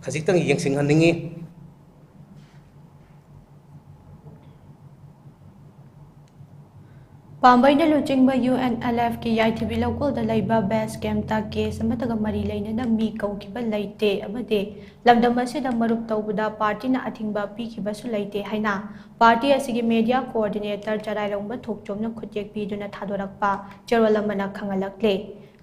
ꯈꯖꯤꯛꯇꯪ ꯌꯦꯡꯁꯤꯟꯍꯟꯅꯤꯡꯉꯤ꯫ ꯄꯥꯝꯕꯩꯅ ꯂꯨꯆꯤꯡꯕ UNLFꯀꯤ ꯌꯥꯏꯊꯤꯕꯤ ꯂꯧꯀꯣꯜꯗ ꯂꯩꯕ base campꯇ case ꯑꯃꯠꯇꯒ ꯃꯔꯤ ꯂꯩꯅꯅ ꯃꯤ ꯀꯧꯈꯤꯕ ꯂꯩꯇꯦ ꯑꯃꯗꯤ ꯂꯝꯗꯝ ꯑꯁꯤꯗ ꯃꯔꯨꯞ ꯇꯧꯕꯗ partyꯅ ꯑꯊꯤꯡꯕ ꯄꯤꯈꯤꯕꯁꯨ ꯂꯩꯇꯦ ꯍꯥꯏꯅ party ꯑꯁꯤꯒꯤ media coordinator ꯆꯔꯥꯏꯔꯣꯡꯕ ꯊꯣꯛꯆꯣꯝꯅ ꯈꯨꯠꯌꯦꯛ ꯄꯤꯗꯨꯅ ꯊꯥꯗꯣꯔꯛꯄ ꯆꯦꯔꯣꯜ ꯑꯃꯅ ꯈꯪꯍꯜꯂꯛꯂꯦ꯫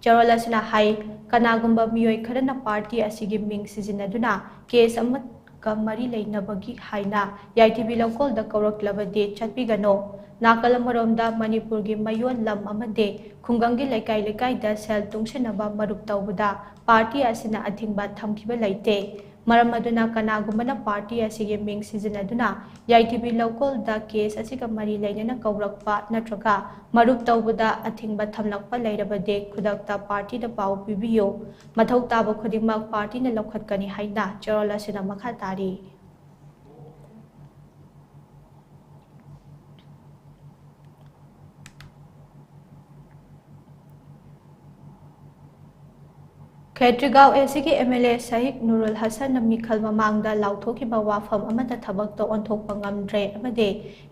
ꯆꯦꯔꯣꯜ ꯑꯁꯤꯅ ꯍꯥꯏ, ꯀꯅꯥꯒꯨꯝꯕ ꯃꯤꯑꯣꯏ ꯈꯔꯅ party ꯑꯁꯤꯒꯤ ꯃꯤꯡ ꯁꯤꯖꯤꯟꯅꯗꯨꯅ case ꯑꯃꯒ ꯃꯔꯤ ꯂꯩꯅꯕꯒꯤ ꯍꯥꯏꯅ ꯌꯥꯏꯊꯤꯕꯤ ꯂꯧꯀꯣꯜꯗ ꯀꯧꯔꯛꯂꯕꯗꯤ ꯆꯠꯄꯤꯒꯅꯨ꯫ ꯅꯥꯀꯜ ꯑꯃꯔꯣꯝꯗ ꯃꯅꯤꯄꯨꯔꯒꯤ ꯃꯌꯣꯜ ꯂꯝ ꯑꯃꯗꯤ ꯈꯨꯡꯒꯪꯒꯤ ꯂꯩꯀꯥꯏ ꯂꯩꯀꯥꯏꯗ ꯁꯦꯜ ꯇꯨꯡꯁꯤꯟꯅꯕ ꯃꯔꯨꯞ ꯇꯧꯕꯗ party ꯑꯁꯤꯅ ꯑꯊꯤꯡꯕ ꯊꯝꯈꯤꯕ ꯂꯩꯇꯦ꯫ ꯃꯔꯝ ꯑꯗꯨꯅ ꯀꯅꯥꯒꯨꯝꯕꯅ party ꯑꯁꯤꯒꯤ ꯃꯤꯡ ꯁꯤꯖꯤꯟꯅꯗꯨꯅ ꯌꯥꯏꯊꯤꯕꯤ ꯂꯧꯀꯣꯜꯗ case ꯑꯁꯤꯒ ꯃꯔꯤ ꯂꯩꯅꯅ ꯀꯧꯔꯛꯄ ꯅꯠꯇ꯭ꯔꯒ ꯃꯔꯨꯞ ꯇꯧꯕꯗ ꯑꯊꯤꯡꯕ ꯊꯝꯂꯛꯄ ꯂꯩꯔꯕꯗꯤ ꯈꯨꯗꯛꯇ partyꯗ ꯄꯥꯎ ꯄꯤꯕꯤꯌꯨ꯫ ꯃꯊꯧ ꯇꯥꯕ ꯈꯨꯗꯤꯡꯃꯛ partyꯅ ꯂꯧꯈꯠꯀꯅꯤ ꯍꯥꯏꯅ ꯆꯦꯔꯣꯜ ꯑꯁꯤꯅ ꯃꯈꯥ ꯇꯥꯔꯤ꯫ ꯈꯦꯇ꯭ꯔꯤꯒꯥꯎ ACꯒꯤ MLA ꯁꯍꯤꯗ ꯅꯨꯔꯨꯜ ꯍꯁꯟꯅ ꯃꯤꯈꯜ ꯃꯃꯥꯡꯗ ꯂꯥꯎꯊꯣꯛꯈꯤꯕ ꯋꯥꯐꯝ ꯑꯃꯗ ꯊꯕꯛꯇ ꯑꯣꯟꯊꯣꯛꯄ ꯉꯝꯗ꯭ꯔꯦ ꯑꯃꯗꯤ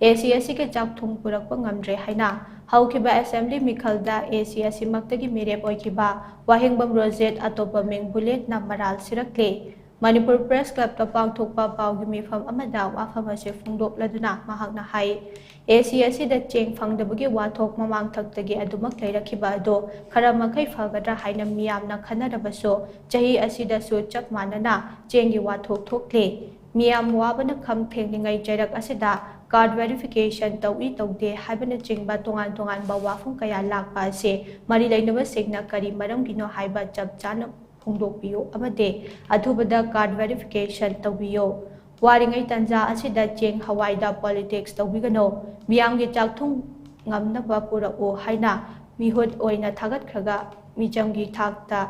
AC ꯑꯁꯤꯒꯤ ꯆꯥꯛꯊꯨꯡ ꯄꯨꯔꯛꯄ ꯉꯝꯗ꯭ꯔꯦ ꯍꯥꯏꯅ ꯍꯧꯈꯤꯕ assembly ꯃꯤꯈꯜꯗ AC ꯑꯁꯤꯃꯛꯇꯒꯤ ꯃꯤꯔꯦꯞ ꯑꯣꯏꯈꯤꯕ ꯋꯥꯍꯦꯡꯕꯝ ꯔꯣꯖꯦꯠ, ꯑꯇꯣꯞꯄ ꯃꯤꯡ ꯕꯨꯂꯦꯠꯅ ꯃꯔꯥꯜ ꯁꯤꯔꯛꯂꯦ꯫ ꯃꯅꯤꯄꯨꯔ Press Clubꯇ ꯄꯥꯡꯊꯣꯛꯄ ꯄꯥꯎꯒꯤ ꯃꯤꯐꯝ ꯑꯃꯗ ꯋꯥꯐꯝ ꯑꯁꯤ ꯐꯣꯡꯗꯣꯛꯂꯗꯨꯅ ꯃꯍꯥꯛꯅ ꯍꯥꯏ, AC ꯑꯁꯤꯗ ꯆꯦꯡ ꯐꯪꯗꯕꯒꯤ ꯋꯥꯊꯣꯛ ꯃꯃꯥꯡꯊꯛꯇꯒꯤ ꯑꯗꯨꯃꯛ ꯂꯩꯔꯛꯈꯤꯕ ꯑꯗꯨ ꯈꯔ ꯃꯈꯩ ꯐꯒꯗ꯭ꯔꯥ ꯍꯥꯏꯅ ꯃꯤꯌꯥꯝꯅ ꯈꯟꯅꯔꯕꯁꯨ, ꯆꯍꯤ ꯑꯁꯤꯗꯁꯨ ꯆꯞ ꯃꯥꯟꯅꯅ ꯆꯦꯡꯒꯤ ꯋꯥꯊꯣꯛ ꯊꯣꯛꯂꯤ꯫ ꯃꯤꯌꯥꯝ ꯋꯥꯕꯅ ꯈꯝ ꯊꯦꯡꯂꯤꯉꯩ ꯆꯩꯔꯛ ꯑꯁꯤꯗ card verification ꯇꯧꯏ ꯇꯧꯗꯦ ꯍꯥꯏꯕꯅꯆꯤꯡꯕ ꯇꯣꯉꯥꯟ ꯇꯣꯉꯥꯟꯕ ꯋꯥꯐꯝ ꯀꯌꯥ ꯂꯥꯛꯄ ꯑꯁꯤ ꯃꯔꯤ ꯂꯩꯅꯕꯁꯤꯡꯅ ꯀꯔꯤ ꯃꯔꯝꯒꯤꯅꯣ ꯍꯥꯏꯕ ꯆꯞ ꯆꯥꯅ ꯐꯣꯡꯗꯣꯛꯄꯤꯌꯨ ꯑꯃꯗꯤ ꯑꯊꯨꯕꯗ card verification ꯇꯧꯕꯤꯌꯨ꯫ ꯋꯥꯔꯤꯉꯩ ꯇꯥꯟꯖꯥ ꯑꯁꯤꯗ ꯆꯦꯡ ꯍꯋꯥꯏꯗ politics ꯇꯧꯕꯤꯒꯅꯨ꯫ ꯃꯤꯌꯥꯝꯒꯤ ꯆꯥꯛꯊꯨꯡ ꯉꯝꯅꯕ ꯄꯨꯔꯛꯎ ꯍꯥꯏꯅ ꯃꯤꯍꯨꯠ ꯑꯣꯏꯅ ꯊꯥꯒꯠꯈ꯭ꯔꯒ ꯃꯤꯆꯝꯒꯤ ꯊꯥꯛꯇ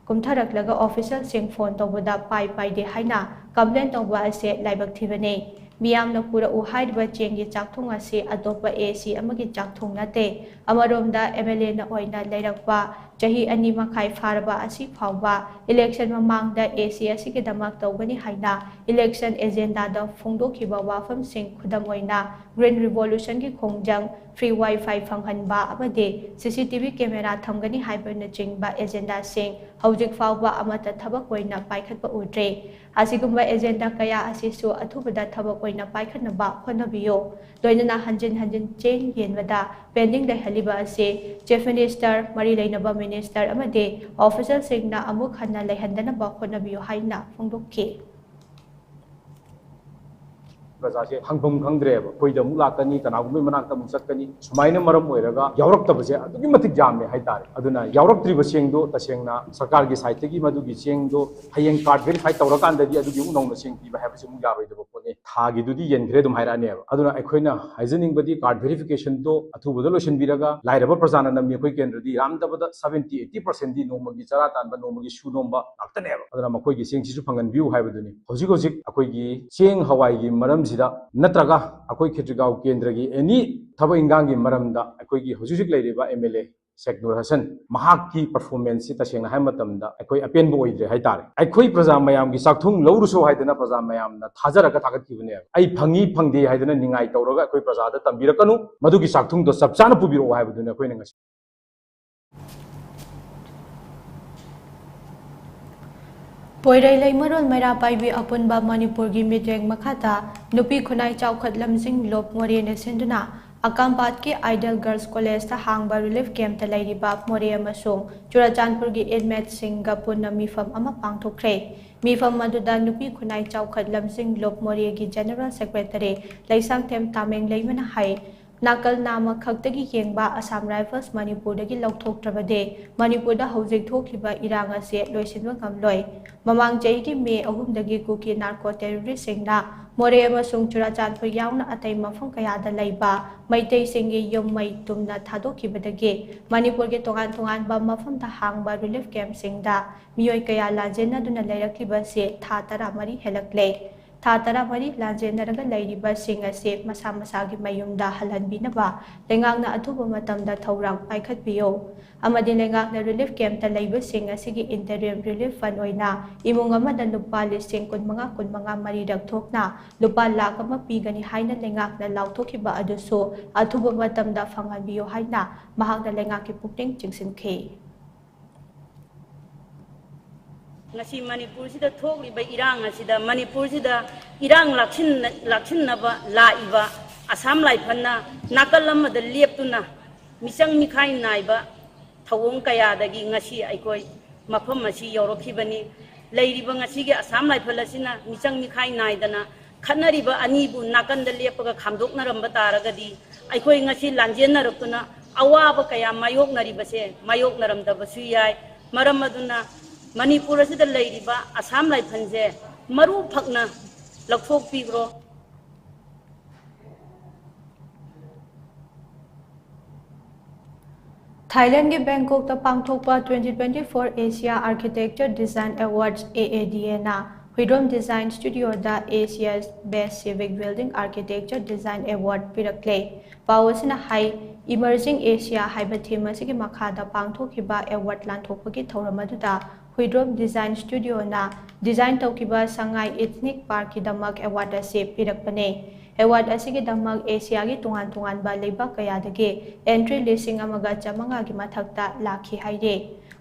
ꯀꯨꯝꯊꯔꯛꯂꯒ officialꯁꯤꯡ phone ꯇꯧꯕꯗ ꯄꯥꯏ ꯄꯥꯏꯗꯦ ꯍꯥꯏꯅ complain ꯇꯧꯕ ꯑꯁꯤ ꯂꯥꯏꯕꯛ ꯊꯤꯕꯅꯤ꯫ ꯃꯤꯌꯥꯝꯅ ꯄꯨꯔꯛꯎ ꯍꯥꯏꯔꯤꯕ ꯆꯦꯡꯒꯤ ꯆꯥꯛꯊꯨꯡ ꯑꯁꯤ ꯑꯇꯣꯞꯄ AC ꯑꯃꯒꯤ ꯆꯥꯛꯊꯨꯡ ꯅꯠꯇꯦ꯫ ꯑꯃꯔꯣꯝꯗ MLAꯅ ꯑꯣꯏꯅ ꯂꯩꯔꯛꯄ ꯆꯍꯤ ꯑꯅꯤ ꯃꯈꯥꯏ ꯐꯥꯔꯕ ꯑꯁꯤ ꯐꯥꯎꯕ election ꯃꯃꯥꯡꯗ A C ꯑꯁꯤꯒꯤꯗꯃꯛ ꯇꯧꯒꯅꯤ ꯍꯥꯏꯅ election agendaꯗ ꯐꯣꯡꯗꯣꯛꯈꯤꯕ ꯋꯥꯐꯝꯁꯤꯡ, ꯈꯨꯗꯝ ꯑꯣꯏꯅ Green Revolutionꯒꯤ ꯈꯣꯡꯖꯪ, free Wi-Fi ꯐꯪꯍꯟꯕ ꯑꯃꯗꯤ C C T V camera ꯊꯝꯒꯅꯤ ꯍꯥꯏꯕꯅꯆꯤꯡꯕ agendaꯁꯤꯡ ꯍꯧꯖꯤꯛ ꯐꯥꯎꯕ ꯑꯃꯠꯇ ꯊꯕꯛ ꯑꯣꯏꯅ ꯄꯥꯏꯈꯠꯄ ꯎꯗ꯭ꯔꯤ꯫ ꯑꯁꯤꯒꯨꯝꯕ agenda ꯀꯌꯥ ꯑꯁꯤꯁꯨ ꯑꯊꯨꯕꯗ ꯊꯕꯛ ꯑꯣꯏꯅ ꯄꯥꯏꯈꯠꯅꯕ ꯍꯣꯠꯅꯕꯤꯌꯨ꯫ ꯂꯣꯏꯅꯅ ꯍꯟꯖꯤꯟ ꯍꯟꯖꯤꯟ ꯆꯦꯡ ꯌꯦꯟꯕꯗ pending ꯂꯩꯍꯜꯂꯤꯕ ꯑꯁꯤ Chief Minister, ꯃꯔꯤ ꯂꯩꯅꯕ minister ꯑꯃꯗꯤ officialꯁꯤꯡꯅ ꯑꯃꯨꯛ ꯍꯟꯅ ꯂꯩꯍꯟꯗꯅꯕ ꯍꯣꯠꯅꯕꯤꯌꯨ ꯍꯥꯏꯅ ꯐꯣꯡꯗꯣꯛꯈꯤ꯫ ꯄ꯭ꯔꯖꯥꯁꯦ ꯍꯪꯐꯝ ꯈꯪꯗ꯭ꯔꯦꯕ, ꯑꯩꯈꯣꯏꯗ ꯑꯃꯨꯛ ꯂꯥꯛꯀꯅꯤ, ꯀꯅꯥꯒꯨꯝꯕꯒꯤ ꯃꯅꯥꯛꯇ ꯑꯃꯨꯛ ꯆꯠꯀꯅꯤ, ꯁꯨꯃꯥꯏꯅ ꯃꯔꯝ ꯑꯣꯏꯔꯒ ꯌꯥꯎꯔꯛꯇꯕꯁꯦ ꯑꯗꯨꯛꯀꯤ ꯃꯇꯤꯛ ꯌꯥꯝꯃꯦ ꯍꯥꯏꯇꯥꯔꯦ꯫ ꯑꯗꯨꯅ ꯌꯥꯎꯔꯛꯇ꯭ꯔꯤꯕ ꯆꯦꯡꯗꯣ ꯇꯁꯦꯡꯅ ꯁꯔꯀꯥꯔꯒꯤ sideꯇꯒꯤ ꯃꯗꯨꯒꯤ ꯆꯦꯡꯗꯣ ꯍꯌꯦꯡ card verify ꯇꯧꯔꯀꯥꯟꯗꯗꯤ ꯑꯗꯨꯒꯤ ꯑꯃꯨꯛ ꯅꯧꯅ ꯆꯦꯡ ꯄꯤꯕ ꯍꯥꯏꯕꯁꯤ ꯑꯃꯨꯛ ꯌꯥꯔꯣꯏꯗꯕ ꯄꯣꯠꯅꯤ꯫ ꯊꯥꯒꯤꯗꯨꯗꯤ ꯌꯦꯟꯈ꯭ꯔꯦ ꯑꯗꯨꯝ ꯍꯥꯏꯔꯛꯑꯅꯦꯕ꯫ ꯑꯗꯨꯅ ꯑꯩꯈꯣꯏꯅ ꯍꯥꯏꯖꯅꯤꯡꯕꯗꯤ card verificationꯗꯣ ꯑꯊꯨꯕꯗ ꯂꯣꯏꯁꯤꯟꯕꯤꯔꯒ ꯂꯥꯏꯔꯕ ꯄ꯭ꯔꯖꯥꯅ ꯅꯝꯃꯤ ꯑꯩꯈꯣꯏ ꯀꯦꯟꯗ꯭ꯔꯗꯤ ꯌꯥꯝꯗꯕꯗ seventy eighty percentꯗꯤ ꯅꯣꯡꯃꯒꯤ ꯆꯔꯥ ꯇꯥꯟꯕ, ꯅꯣꯡꯃꯒꯤ ꯁꯨ ꯅꯣꯝꯕ ꯉꯥꯛꯇꯅꯦꯕ꯫ ꯑꯗꯨꯅ ꯃꯈꯣꯏꯒꯤ ꯆꯦꯡꯁꯤꯁꯨ ꯐꯪꯍꯟꯕꯤꯌꯨ ꯍꯥꯏꯕꯗꯨꯅꯤ꯫ ꯍꯧꯖꯤꯛ ꯍꯧꯖꯤꯛ ꯑꯩꯈꯣꯏꯒꯤ ꯆꯦꯡ ꯍꯋꯥꯏꯒꯤ ꯃꯔꯝꯁꯤꯗ ꯅꯠꯇ꯭ꯔꯒ ꯑꯩꯈꯣꯏ ꯈꯦꯇ꯭ꯔꯤꯒꯥꯎ ꯀꯦꯟꯗ꯭ꯔꯒꯤ any ꯊꯕꯛ ꯏꯟꯈꯥꯡꯒꯤ ꯃꯔꯝꯗ ꯑꯩꯈꯣꯏꯒꯤ ꯍꯧꯖꯤꯛ ꯍꯧꯖꯤꯛ ꯂꯩꯔꯤꯕ M L A ꯁꯦꯛ ꯅꯨꯔ ꯍꯁꯟ, ꯃꯍꯥꯛꯀꯤ performanceꯁꯤ ꯇꯁꯦꯡꯅ ꯍꯥꯏꯕ ꯃꯇꯝꯗ ꯑꯩꯈꯣꯏ ꯑꯄꯦꯟꯕ ꯑꯣꯏꯗ꯭ꯔꯦ ꯍꯥꯏꯇꯥꯔꯦ꯫ ꯑꯩꯈꯣꯏ ꯄ꯭ꯔꯖꯥ ꯃꯌꯥꯝꯒꯤ ꯆꯥꯛꯊꯨꯡ ꯂꯧꯔꯨꯁꯨ ꯍꯥꯏꯗꯅ ꯄ꯭ꯔꯖꯥ ꯃꯌꯥꯝꯅ ꯊꯥꯖꯔꯒ ꯊꯥꯒꯠꯈꯤꯕꯅꯦꯕ꯫ ꯑꯩ ꯐꯪꯉꯤ ꯐꯪꯗꯦ ꯍꯥꯏꯗꯅ ꯅꯤꯡꯉꯥꯏ ꯇꯧꯔꯒ ꯑꯩꯈꯣꯏ ꯄ꯭ꯔꯖꯥꯗ ꯇꯝꯕꯤꯔꯛꯀꯅꯨ, ꯃꯗꯨꯒꯤ ꯆꯥꯛꯊꯨꯡꯗꯣ ꯆꯞ ꯆꯥꯅ ꯄꯨꯕꯤꯔꯛꯑꯣ ꯍꯥꯏꯕꯗꯨꯅꯤ ꯑꯩꯈꯣꯏꯅ ꯉꯁꯤ ꯄꯣꯏꯔꯩ ꯂꯩꯃꯔꯣꯜ ꯃꯩꯔꯥ ꯄꯥꯏꯕꯤ ꯑꯄꯨꯟꯕ ꯃꯅꯤꯄꯨꯔꯒꯤ ꯃꯤꯠꯌꯦꯡ ꯃꯈꯥꯗ ꯅꯨꯄꯤ ꯈꯨꯟꯅꯥꯏ ꯆꯥꯎꯈꯠ ꯂꯝꯖꯤꯡ ꯂꯨꯞ ꯃꯣꯔꯦꯅ ꯁꯤꯟꯗꯨꯅ ꯑꯀꯥꯝꯄꯥꯠꯀꯤ Ideal Girls Collegeꯇ ꯍꯥꯡꯕ relief campꯇ ꯂꯩꯔꯤꯕ ꯃꯣꯔꯦ ꯑꯃꯁꯨꯡ ꯆꯨꯔꯆꯥꯟꯄꯨꯔꯒꯤ inmateꯁꯤꯡꯒ ꯄꯨꯟꯅ ꯃꯤꯐꯝ ꯑꯃ ꯄꯥꯡꯊꯣꯛꯈ꯭ꯔꯦ꯫ ꯃꯤꯐꯝ ꯑꯗꯨꯗ ꯅꯨꯄꯤ ꯈꯨꯟꯅꯥꯏ ꯆꯥꯎꯈꯠ ꯂꯝꯖꯤꯡ ꯂꯨꯞ ꯃꯣꯔꯦꯒꯤ General Secretary ꯂꯩꯁꯥꯡꯊꯦꯝ ꯇꯥꯃꯦꯡ ꯂꯩꯃꯅ ꯍꯥꯏ, ꯅꯥꯀꯜ ꯅꯥꯝꯃ ꯈꯛꯇꯒꯤ ꯌꯦꯡꯕ Assam Rifles ꯃꯅꯤꯄꯨꯔꯗꯒꯤ ꯂꯧꯊꯣꯛꯇ꯭ꯔꯕꯗꯤ ꯃꯅꯤꯄꯨꯔꯗ ꯍꯧꯖꯤꯛ ꯊꯣꯛꯂꯤꯕ ꯏꯔꯥꯡ ꯑꯁꯤ ꯂꯣꯏꯁꯤꯟꯕ ꯉꯝꯂꯣꯏ꯫ ꯃꯃꯥꯡ ꯆꯍꯤꯒꯤ ꯃꯦ ꯑꯍꯨꯝꯗꯒꯤ ꯀꯨꯀꯤ narco terroristꯁꯤꯡꯅ ꯃꯣꯔꯦ ꯑꯃꯁꯨꯡ ꯆꯨꯔꯆꯥꯟꯄꯨꯔ ꯌꯥꯎꯅ ꯑꯇꯩ ꯃꯐꯝ ꯀꯌꯥꯗ ꯂꯩꯕ ꯃꯩꯇꯩꯁꯤꯡꯒꯤ ꯌꯨꯝ ꯃꯩ ꯇꯨꯝꯅ ꯊꯥꯗꯣꯛꯈꯤꯕꯗꯒꯤ ꯃꯅꯤꯄꯨꯔꯒꯤ ꯇꯣꯉꯥꯟ ꯇꯣꯉꯥꯟꯕ ꯃꯐꯝꯗ ꯍꯥꯡꯕ relief campꯁꯤꯡꯗ ꯃꯤꯑꯣꯏ ꯀꯌꯥ ꯂꯥꯟꯖꯦꯟꯅꯗꯨꯅ ꯂꯩꯔꯛꯂꯤꯕ ꯑꯁꯤ ꯊꯥ ꯇꯔꯥꯃꯔꯤ ꯍꯦꯜꯂꯛꯂꯦ꯫ ꯊꯥ ꯇꯔꯥꯃꯔꯤ ꯂꯥꯟꯖꯦꯟꯅꯔꯒ ꯂꯩꯔꯤꯕꯁꯤꯡ ꯑꯁꯤ ꯃꯁꯥ ꯃꯁꯥꯒꯤ ꯃꯌꯨꯝꯗ ꯍꯜꯍꯟꯕꯤꯅꯕ ꯂꯩꯉꯥꯛꯅ ꯑꯊꯨꯕ ꯃꯇꯝꯗ ꯊꯧꯔꯥꯡ ꯄꯥꯏꯈꯠꯄꯤꯌꯨ ꯑꯃꯗꯤ ꯂꯩꯉꯥꯛꯅ relief camp ꯇ ꯂꯩꯕꯁꯤꯡ ꯑꯁꯤꯒꯤ interim relief fund ꯑꯣꯏꯅ ꯏꯃꯨꯡ ꯑꯃꯗ ꯂꯨꯄꯥ ꯂꯤꯁꯤꯡ ꯀꯨꯟꯃꯉꯥ ꯀꯨꯟꯃꯉꯥ ꯃꯔꯤꯔꯛ ꯊꯣꯛꯅ ꯂꯨꯄꯥ ꯂꯥꯈ ꯑꯃ ꯄꯤꯒꯅꯤ ꯍꯥꯏꯅ ꯂꯩꯉꯥꯛꯅ ꯂꯥꯎꯊꯣꯛꯈꯤꯕ ꯑꯗꯨꯁꯨ ꯑꯊꯨꯕ ꯃꯇꯝꯗ ꯐꯪꯍꯟꯕꯤꯌꯨ ꯍꯥꯏꯅ ꯃꯍꯥꯛꯅ ꯂꯩꯉꯥꯛꯀꯤ ꯄꯨꯛꯅꯤꯡ ꯆꯤꯡꯁꯤꯟꯈꯤ꯫ ꯉꯁꯤ ꯃꯅꯤꯄꯨꯔꯁꯤꯗ ꯊꯣꯛꯂꯤꯕ ꯏꯔꯥꯡ ꯑꯁꯤꯗ, ꯃꯅꯤꯄꯨꯔꯁꯤꯗ ꯏꯔꯥꯡ ꯂꯥꯛꯁꯤꯟ-, ꯂꯥꯛꯁꯤꯟꯅꯕ ꯂꯥꯛꯏꯕ ꯑꯁꯥꯝ ꯔꯥꯏꯐꯜꯅ ꯅꯥꯀꯜ ꯑꯃꯗ ꯂꯦꯞꯇꯨꯅ ꯃꯤꯆꯪ ꯃꯤꯈꯥꯏ ꯅꯥꯏꯕ ꯊꯧꯑꯣꯡ ꯀꯌꯥꯗꯒꯤ ꯉꯁꯤ ꯑꯩꯈꯣꯏ ꯃꯐꯝ ꯑꯁꯤ ꯌꯧꯔꯛꯈꯤꯕꯅꯤ꯫ ꯂꯩꯔꯤꯕ ꯉꯁꯤꯒꯤ ꯑꯁꯥꯝ ꯔꯥꯏꯐꯜ ꯑꯁꯤꯅ ꯃꯤꯆꯪ ꯃꯤꯈꯥꯏ ꯅꯥꯏꯗꯅ ꯈꯠꯅꯔꯤꯕ ꯑꯅꯤꯕꯨ ꯅꯥꯀꯟꯗ ꯂꯦꯞꯄꯒ ꯈꯥꯝꯗꯣꯛꯅꯔꯝꯕ ꯇꯥꯔꯒꯗꯤ ꯑꯩꯈꯣꯏ ꯉꯁꯤ ꯂꯥꯟꯖꯦꯟꯅꯔꯛꯇꯨꯅ ꯑꯋꯥꯕ ꯀꯌꯥ ꯃꯥꯌꯣꯛꯅꯔꯤꯕꯁꯦ ꯃꯥꯌꯣꯛꯅꯔꯝꯗꯕꯁꯨ ꯌꯥꯏ꯫ ꯃꯔꯝ ꯑꯗꯨꯅ ꯃꯅꯤꯄꯨꯔ ꯑꯁꯤꯗ ꯂꯩꯔꯤꯕ ꯑꯁꯥꯝ ꯔꯥꯏꯐꯜꯁꯦ ꯃꯔꯨ ꯐꯛꯅ ꯂꯧꯊꯣꯛꯄꯤꯈ꯭ꯔꯣ꯫ ꯊꯥꯏꯂꯦꯟꯒꯤ ꯕꯦꯡꯀꯣꯛꯇ ꯄꯥꯡꯊꯣꯛꯄ twenty twenty-four Asia Architecture Design Awards, A A D A ꯅ ꯍꯨꯏꯗ꯭ꯔꯣꯝ Design Studio ꯗ Asia's Best Civic Building Architecture Design Award ꯄꯤꯔꯛꯂꯦ꯫ ꯄꯥꯎ ꯑꯁꯤꯅ ꯍꯥꯏ, Emerging Asia ꯍꯥꯏꯕ theme ꯑꯁꯤꯒꯤ ꯃꯈꯥꯗ ꯄꯥꯡꯊꯣꯛꯈꯤꯕ award ꯂꯥꯟꯊꯣꯛꯄꯒꯤ ꯊꯧꯔꯝ ꯑꯗꯨꯗ ꯍꯨꯏꯗ꯭ꯔꯣꯝ Design Studio ꯅ design ꯇꯧꯈꯤꯕ ꯁꯉꯥꯏ Ethnic Park ꯀꯤꯗꯃꯛ award ꯑꯁꯤ ꯄꯤꯔꯛꯄꯅꯦ꯫ Award ꯑꯁꯤꯒꯤꯗꯃꯛ ꯑꯦꯁꯤꯌꯥꯒꯤ ꯇꯣꯉꯥꯟ ꯇꯣꯉꯥꯟꯕ ꯂꯩꯕꯥꯛ ꯀꯌꯥꯗꯒꯤ entry ꯂꯤꯁꯤꯡ ꯑꯃꯒ ꯆꯥꯃꯉꯥꯒꯤ ꯃꯊꯛꯇ ꯂꯥꯛꯈꯤ ꯍꯥꯏꯔꯤ꯫